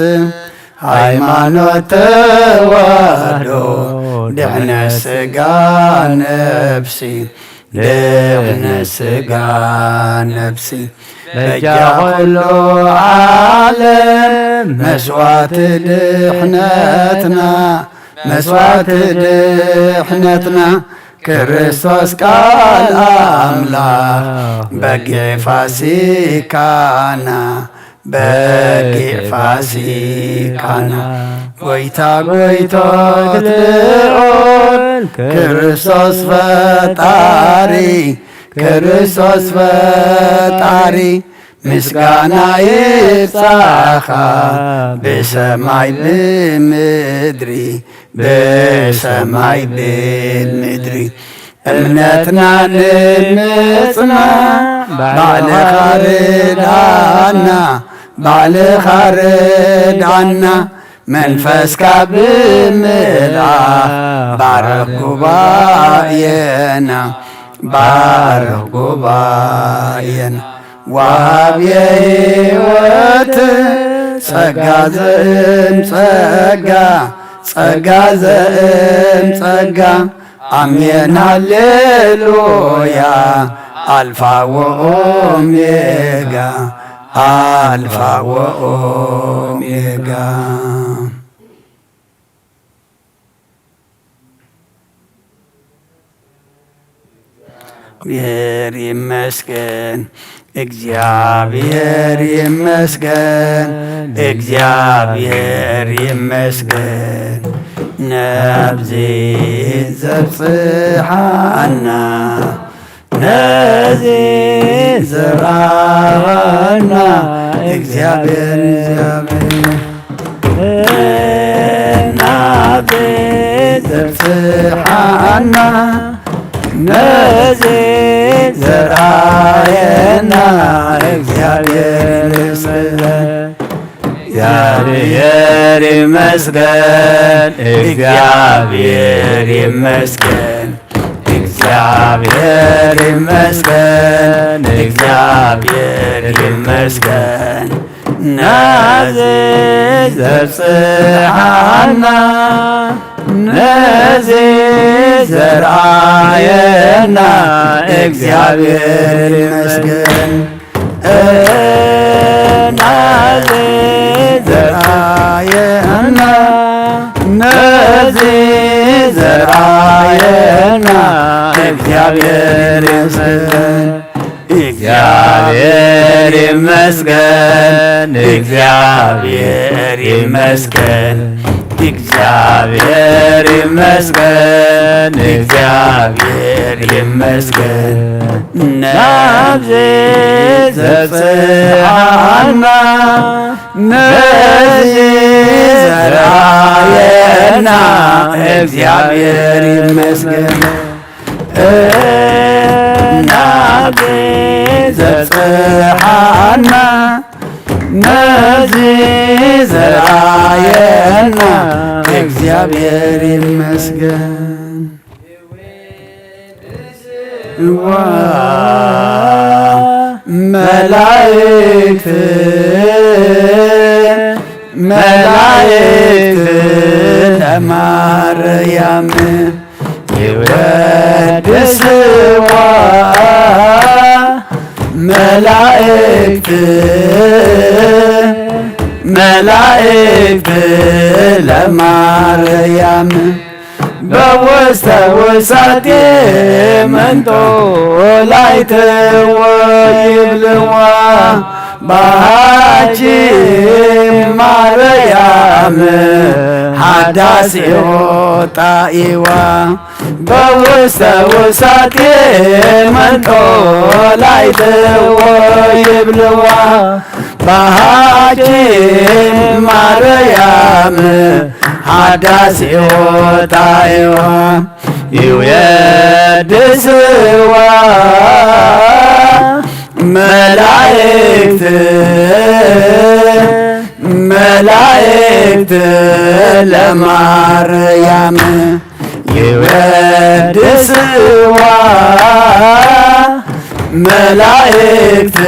ሃይማኖት ተዋህዶ፣ ድሕነት ስጋ ነፍሲ፣ ድሕነት ስጋ ነፍሲ፣ በጃ ኩሉ ዓለም መስዋዕቲ ድሕነትና፣ መስዋዕቲ ድሕነትና፣ ክርስቶስ ቃል ኣምላኽ በጊዕ ፋሲካና፣ በጊዕ ፋሲካና። ጎይታ ጎይቶት ልዑል ክርስቶስ ፈጣሪ፣ ክርስቶስ ፈጣሪ፣ ምስጋና ይብጻኻ ብሰማይ ብምድሪ፣ ብሰማይ ብምድሪ። እምነትና ንምጽናዕ ባዕልኻ ርዳና፣ ባዕልኻ ርዳና። መንፈስካ ብምልኣኽ ባርኽ ጉባኤና፣ ባርኽ ጉባኤና። ወሃብየ ሕይወት ጸጋ ዘእም ጸጋ፣ ጸጋ ዘእም ጸጋ፣ ኣሜን ሃሌሉያ። ኣልፋ ወኦሜጋ፣ ኣልፋ ወኦሜጋ። እግዚአብሔር ይመስገን፣ እግዚአብሔር ይመስገን፣ እግዚአብሔር ይመስገን። ነብዚ ዘብጽሓና፣ ነዚ ዘርኣና፣ እግዚአብሔር፣ እግዚአብሔር ናብዚ ዘብጽሓና፣ ነዚ ዘርኣየና፣ እግዚኣብሔር ይመስገን። እግዚኣብሔር ይመስገን፣ እግዚኣብሔር ይመስገን፣ እግዚኣብሔር ይመስገን፣ እግዚኣብሔር ይመስገን። ነዚ ዘብጽሓና፣ ነዚ ዘርኣየና እግዚኣብሔር ይመስገን። ነዚ ዘርኣየና፣ ነዚ ዘርኣየና እግዚኣብሔር ይመስገን። እግዚኣብሔር ይመስገን፣ እግዚኣብሔር ይመስገን፣ እግዚኣብሔር ይመስገን፣ እግዚኣብሔር ይመስገን። ናብዚ ዘብጽሓና፣ ነዚ ዘርኣየና እግዚኣብሔር ይመስገን። ናብዚ ዘብጽሓና፣ ነዚ ዘርኣየና እግዚኣብሔር ይመስገን። ዋ መላእክት፣ መላእክት ለማርያም ይወድስዋ፣ መላእክት፣ መላእክት ለማርያም በውስተ ውሳቴ መንጦላይትዎ ይብልዋ። ባሃቺ ማርያም ሓዳስ ጣኢዋ፣ በውስተ ውሳቴ መንጦላይትዎ ይብልዋ። ባሃቺ ማርያም ሓዳስ ጣኢዋ፣ ይውየድስዋ መላእክት፣ መላእክት ለማርያም ይወድስዋ መላእክት፣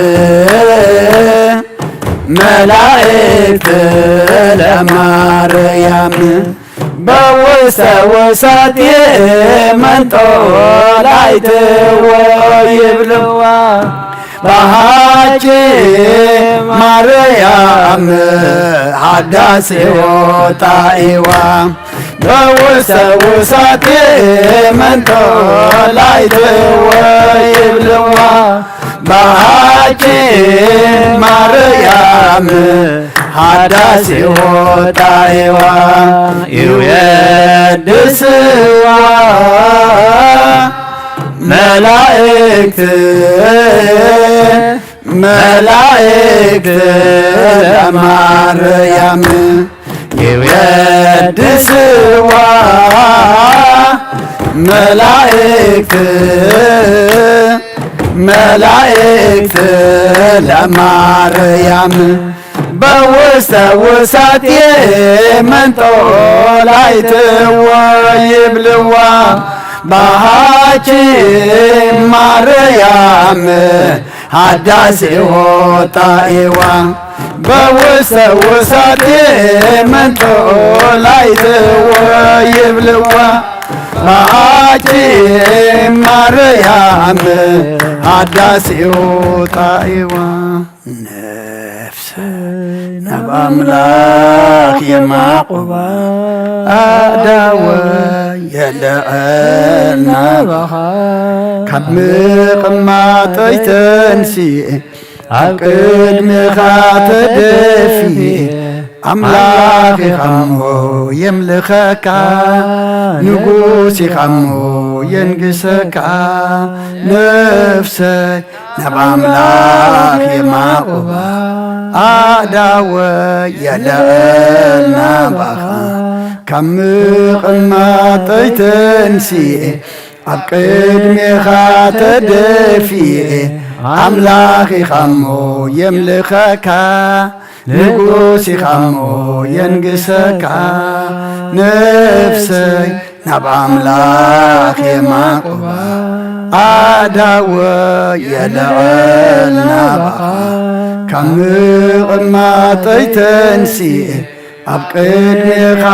መላእክት ለማርያም በውስተ ውሳቴ መንጦላይትዎ ይብልዋ። ባሃቺ ማርያም ሓዳስ ጣኢዋ፣ በውስተ ውሳቴ መንጦላይትዎ ይብልዋ። ባሃቺ ማርያም ሓዳስ ጣኢዋ፣ ይውየድስዋ መላእክት፣ መላእክት ለማርያም ይውየድስዋ መላእክት፣ መላእክት ለማርያም በውስተ ውሳቴ መንጦላይትዎ ይብልዋ። ባሃቺ ማርያም ሃዳሴ ወጣኤዋ በውስተ ውሳቴ መንጦ ላይትዎ ይብልዋ ባቲ ማርያም ሃዳሴ ወጣኤዋ ነፍሰ ናብ ኣምላኽ የማቑባ ኣእዳወ የለዐል ናባኻ ካብ ምቕማጠይ ተንሲኤ ኣብ ቅድሜኻ ተደፊኤ ኣምላኽ ኢኻሞ የምልኸካ ንጉስ ኢኻሞ የንግሰካ ነፍሰይ ናብ ኣምላኽ የማቑባ ኣእዳወ የለዐል ናባኻ ካብ ምቕማጠይ ተንሲኤ ኣብ ቅድሜኻ ተደፊኤ ኣምላኽ ኢኻሞ የምልኸካ ንጉስ ኢኻሞ የንግሰካ ነፍሰይ ናብ ኣምላኽ የማቑባ ኣእዳወ የለዐል ናባኻ ካብ ምቕማጠይ ተንሲኤ ኣብ ቅድሜኻ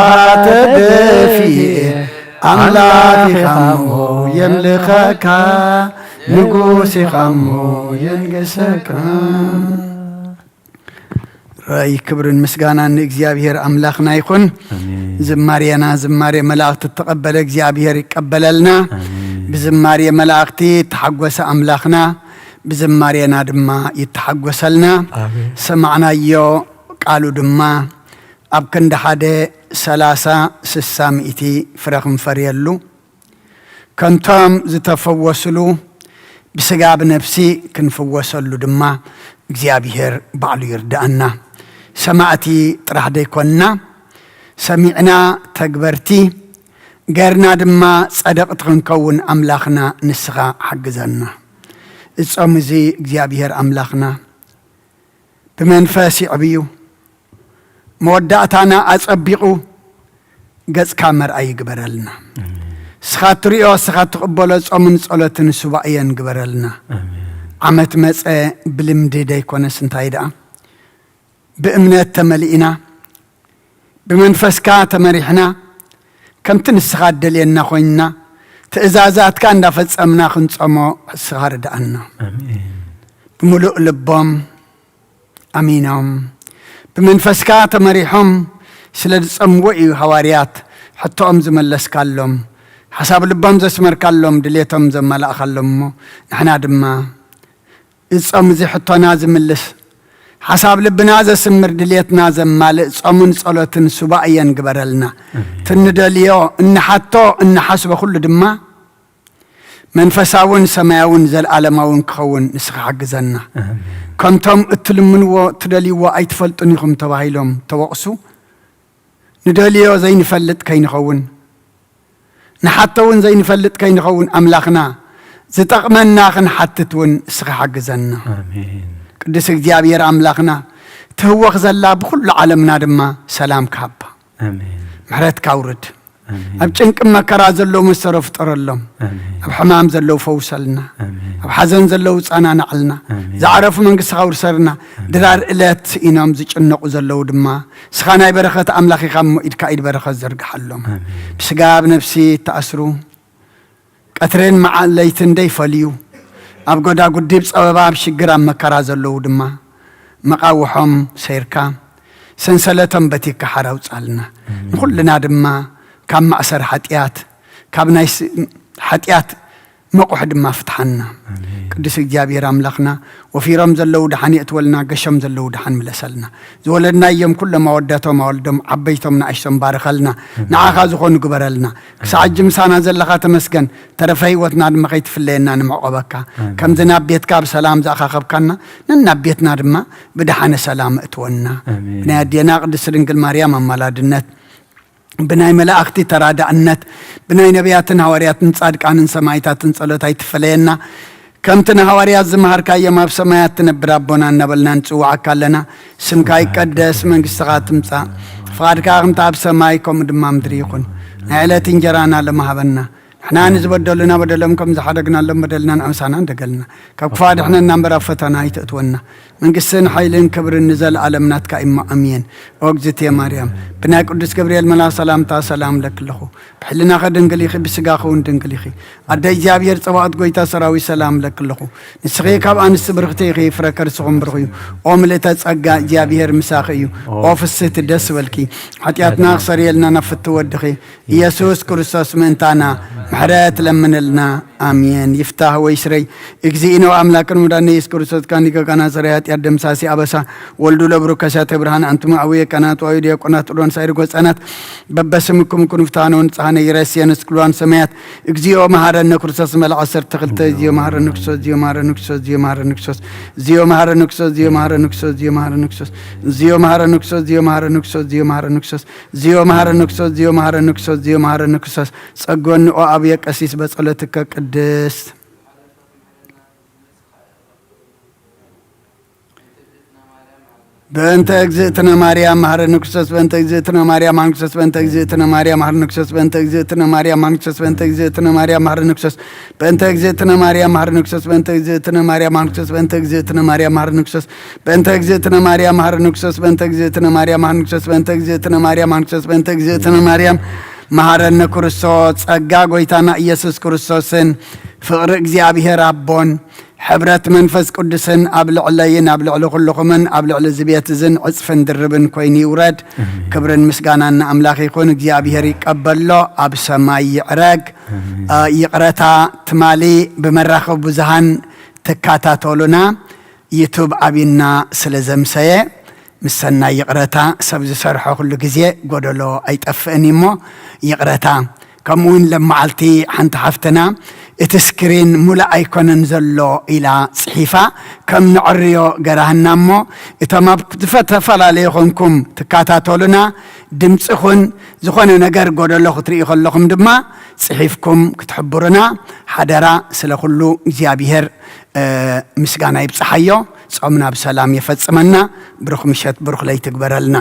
ተደፊኤ ኣምላኽ ኢኻሞ የምልኸካ ንጉስ ኢኻሞ የንግሰካ ራይ ክብርን ምስጋናን ንእግዚኣብሔር ኣምላኽና ይኹን። ዝማሬና ዝማሬ መላእኽቲ እተቐበለ እግዚኣብሔር ይቀበለልና። ብዝማሬ መላእኽቲ እተሓጎሰ ኣምላኽና ብዝማሬና ድማ ይተሓጎሰልና። ሰማዕናዮ ቃሉ ድማ ኣብ ክንዲ ሓደ ሰላሳ ስሳ ሚእቲ ፍረ ክንፈርየሉ ከንቶም ዝተፈወስሉ ብስጋ ብነፍሲ ክንፍወሰሉ ድማ እግዚኣብሔር ባዕሉ ይርዳኣና። ሰማዕቲ ጥራሕ ደይኮንና ሰሚዕና ተግበርቲ ገርና ድማ ጸደቕቲ ክንከውን ኣምላኽና ንስኻ ሓግዘና። እጾም እዚ እግዚኣብሔር ኣምላኽና ብመንፈስ ይዕብዩ መወዳእታና ኣጸቢቑ ገጽካ መርኣይ ይግበረልና። እስኻ ትሪኦ እስኻ ትቕበሎ ጾምን ጸሎትን ሱባእየን ግበረልና። ዓመት መጸ ብልምዲ ደይኮነስ እንታይ ደኣ ብእምነት ተመሊእና ብመንፈስካ ተመሪሕና ከምቲ ንስኻ እደልየና ኮይንና ትእዛዛትካ እንዳፈጸምና ክንጸሞ እስኻ ርድኣና። ብምሉእ ልቦም ኣሚኖም ብመንፈስካ ተመሪሖም ስለ ዝጸምዎ እዩ ሃዋርያት ሕቶኦም ዝመለስካሎም ሓሳብ ልቦም ዘስመርካሎም ድሌቶም ዘማላእኻሎም እሞ ንሕና ድማ እጾም እዚ ሕቶና ዝምልስ ሓሳብ ልብና ዘስምር ድሌትና ዘማልእ ጾምን ጸሎትን ሱባእየን ግበረልና። ትንደልዮ እንሓቶ እንሓስቦ ኩሉ ድማ መንፈሳውን ሰማያውን ዘለዓለማውን ክኸውን ንስኻ ሓግዘና። ከምቶም እትልምንዎ እትደልይዎ ኣይትፈልጡን ኢኹም ተባሂሎም ተወቕሱ ንደልዮ ዘይንፈልጥ ከይንኸውን ንሓቶ እውን ዘይንፈልጥ ከይንኸውን ኣምላኽና ዝጠቕመና ክንሓትት እውን እስኻ ሓግዘና። ቅዱስ እግዚኣብሔር ኣምላኽና ትህወኽ ዘላ ብኩሉ ዓለምና ድማ ሰላም ካባ ምሕረትካ ኣውርድ። ኣብ ጭንቂ መከራ ዘለዉ መሰሮ ፍጠረሎም። ኣብ ሕማም ዘለዉ ፈውሰልና። ኣብ ሓዘን ዘለዉ ጸናናዕልና። ዝዓረፉ መንግስቲ ካውርሰልና። ድራር እለት ስኢኖም ዝጭነቑ ዘለዉ ድማ ስኻ ናይ በረኸት ኣምላኽ ኢኻ እሞ ኢድካ ኢድ በረኸት ዘርግሓሎም። ብስጋ ኣብ ነፍሲ ተኣስሩ ቀትርን መዓለይትን ደይፈልዩ ኣብ ጎዳጉዲ ብጸበባ ኣብ ሽግር ኣብ መከራ ዘለዉ ድማ መቓውሖም ሰይርካ ሰንሰለቶም በቲካ ሓር ኣውጻልና። ንኹልና ድማ ካብ ማእሰር ሓጢኣት ካብ ናይ ስ- ሓጢኣት መቑሕ ድማ ፍትሓና። ቅዱስ እግዚኣብሔር ኣምላኽና ወፊሮም ዘለዉ ደሓን የእትወልና፣ ገሾም ዘለዉ ደሓን ምለሰልና። ዝወለድናዮም ኩሎም ኣወዳቶም ኣወልዶም ዓበይቶም ንኣሽቶም ባርኸልና። ንዓኻ ዝኾኑ ግበረልና። ክሳዕ ሕጂ ምሳና ዘለኻ ተመስገን። ተረፈ ህይወትና ድማ ከይትፍለየና ንምዕቆበካ። ከምዚ ናብ ቤትካ ብሰላም ዝኣኻኸብካና ነናብ ቤትና ድማ ብደሓነ ሰላም እትወና። ብናይ ኣዴና ቅድስቲ ድንግል ማርያም ኣማላድነት ብናይ መላእኽቲ ተራዳእነት ብናይ ነቢያትን ሃዋርያትን ጻድቃንን ሰማይታትን ጸሎት ኣይትፈለየና። ከምቲ ንሃዋርያት ዝመሃርካዮም ኣብ ሰማያት ትነብር ኣቦና እናበልና ንጽውዓካ ኣለና። ስምካ ይቀደስ፣ መንግስትኻ ትምጻእ፣ ፍቓድካ ከምቲ ኣብ ሰማይ ከምኡ ድማ ምድሪ ይኹን። ናይ ዕለት እንጀራና ሎሚ ሃበና። ንሕና ንዝበደሉና በደሎም ከም ዝሓደግናሎም በደልና ንኣምሳና እንደገልና። ካብ ክፋ ድሕነና እምበር ኣብ ፈተና ኣይተእትወና። መንግስትን ሓይልን ክብርን ንዘለኣለም ናትካ እሞ ኣሜን። ኦግዝእትየ ማርያም፣ ብናይ ቅዱስ ገብርኤል መልኣኽ ሰላምታ ሰላም ለክለኹ። ብሕልናኸ ድንግል ኢኺ፣ ብስጋኸ እውን ድንግል ኢኺ። ኣደ እግዚኣብሔር ጸባኦት ጎይታ ሰራዊት ሰላም ለክለኹ። ንስኺ ካብ ኣንስቲ ብርኽቲ ኢኺ፣ ፍረ ከርስኹም ብሩኽ እዩ። ኦ ምልእተ ጸጋ እግዚኣብሔር ምሳኺ እዩ። ኦ ፍስህቲ ደስ በልኪ። ሓጢኣትና ክሰርየልና ናብ ፍትው ወድኺ ኢየሱስ ክርስቶስ ምእንታና ምሕረት ለምንልና። ኣሜን። ይፍታህ ወይ ስረይ። እግዚእነ ወአምላክነ ወመድኃኒነ ኢየሱስ ክርስቶስ ካን ሊቀ ካህናት ሠራየ ኃጢአት ደምሳሲ አበሳ ወልዱ ለብሩክ ከሳቴ ብርሃን አንትሙ አቡየ ካህናት ወአዩ ዲያቆናት ጥሎን ሳይር ጎጻናት በበስምኩም ኩኑ ፍትሐነ ወንጽሐነ ይረስየነ ስክሏን ሰማያት። እግዚኦ መሐረነ ክርስቶስ መልዓ ሰርተ ክልተ። እግዚኦ መሐረነ ክርስቶስ። እግዚኦ መሐረነ ክርስቶስ። እግዚኦ መሐረነ ክርስቶስ። እግዚኦ መሐረነ ክርስቶስ። እግዚኦ መሐረነ ክርስቶስ። እግዚኦ መሐረነ ክርስቶስ። እግዚኦ መሐረነ ክርስቶስ። እግዚኦ መሐረነ ክርስቶስ። እግዚኦ መሐረነ ክርስቶስ። እግዚኦ መሐረነ ክርስቶስ። እግዚኦ መሐረነ ክርስቶስ። ጸጎን ኦ አብየ ቀሲስ በጸሎትከ ቅድስት። በእንተ እግዝእትነ ማርያም መሐረነ ክርስቶስ። በእንተ እግዝእትነ ማርያም መሐረነ ክርስቶስ። በእንተ እግዝእትነ ማርያም መሐረነ ክርስቶስ። በእንተ እግዝእትነ ማርያም መሐረነ ክርስቶስ። በእንተ እግዝእትነ ማርያም መሐረነ ክርስቶስ። በእንተ እግዝእትነ ማርያም መሐረነ ክርስቶስ። በእንተ እግዝእትነ ማርያም መሐረነ ክርስቶስ። በእንተ እግዝእትነ ማርያም መሐረነ ክርስቶስ። በእንተ እግዝእትነ ማርያም መሐረነ ክርስቶስ። በእንተ እግዝእትነ ማርያም መሐረነ ክርስቶስ። በእንተ እግዝእትነ ማርያም መሐረነ ክርስቶስ። በእንተ እግዝእትነ ማርያም መሐረነ ክርስቶስ። ጸጋ ጎይታና ኢየሱስ ክርስቶስን ፍቕሪ እግዚኣብሔር ኣቦን ሕብረት መንፈስ ቅዱስን ኣብ ልዕለይን ኣብ ልዕሊ ኩልኹምን ኣብ ልዕሊ እዚ ቤት እዝን ዕጽፍን ድርብን ኮይኑ ይውረድ። ኣሜን። ክብርን ምስጋናን ንኣምላኽ ይኹን። እግዚኣብሔር ይቀበሎ፣ ኣብ ሰማይ ይዕረግ። ኣሜን። እ፣ ይቕረታ፣ ትማሊ ብመራኸቢ ብዙሃን ትከታተሉና ዩቱብ ኣብና ስለ ዘምሰየ፣ ምስ ሰናይ ይቕረታ፣ ሰብ ዝሰርሖ ኩሉ ግዜ ጎደሎ ኣይጠፍእን እዩ እሞ፣ ይቕረታ። ከምኡ እውን ለመዓልቲ ሓንቲ ሓፍትና፣ "እቲ ስክሪን ሙሉእ ኣይኮነን ዘሎ" ኢላ ጽሒፋ፣ ከም ንዕርዮ ገራህና እሞ፣ እቶም ኣብ ዝተፈላለየ ኮንኩም ትከታተሉና፣ ድምጽኹን ዝኾነ ነገር ጎደሎ ክትርኢ ከለኹም ድማ ጽሒፍኩም ክትሕብሩና ሓደራ። ስለ ኩሉ እግዚኣብሔር፣ እ፣ ምስጋና ይብጽሓዮ። ጾምና ብሰላም የፈጽመና። ብሩኽ ምሸት፣ ብሩኽ ለይቲ ይግበረልና።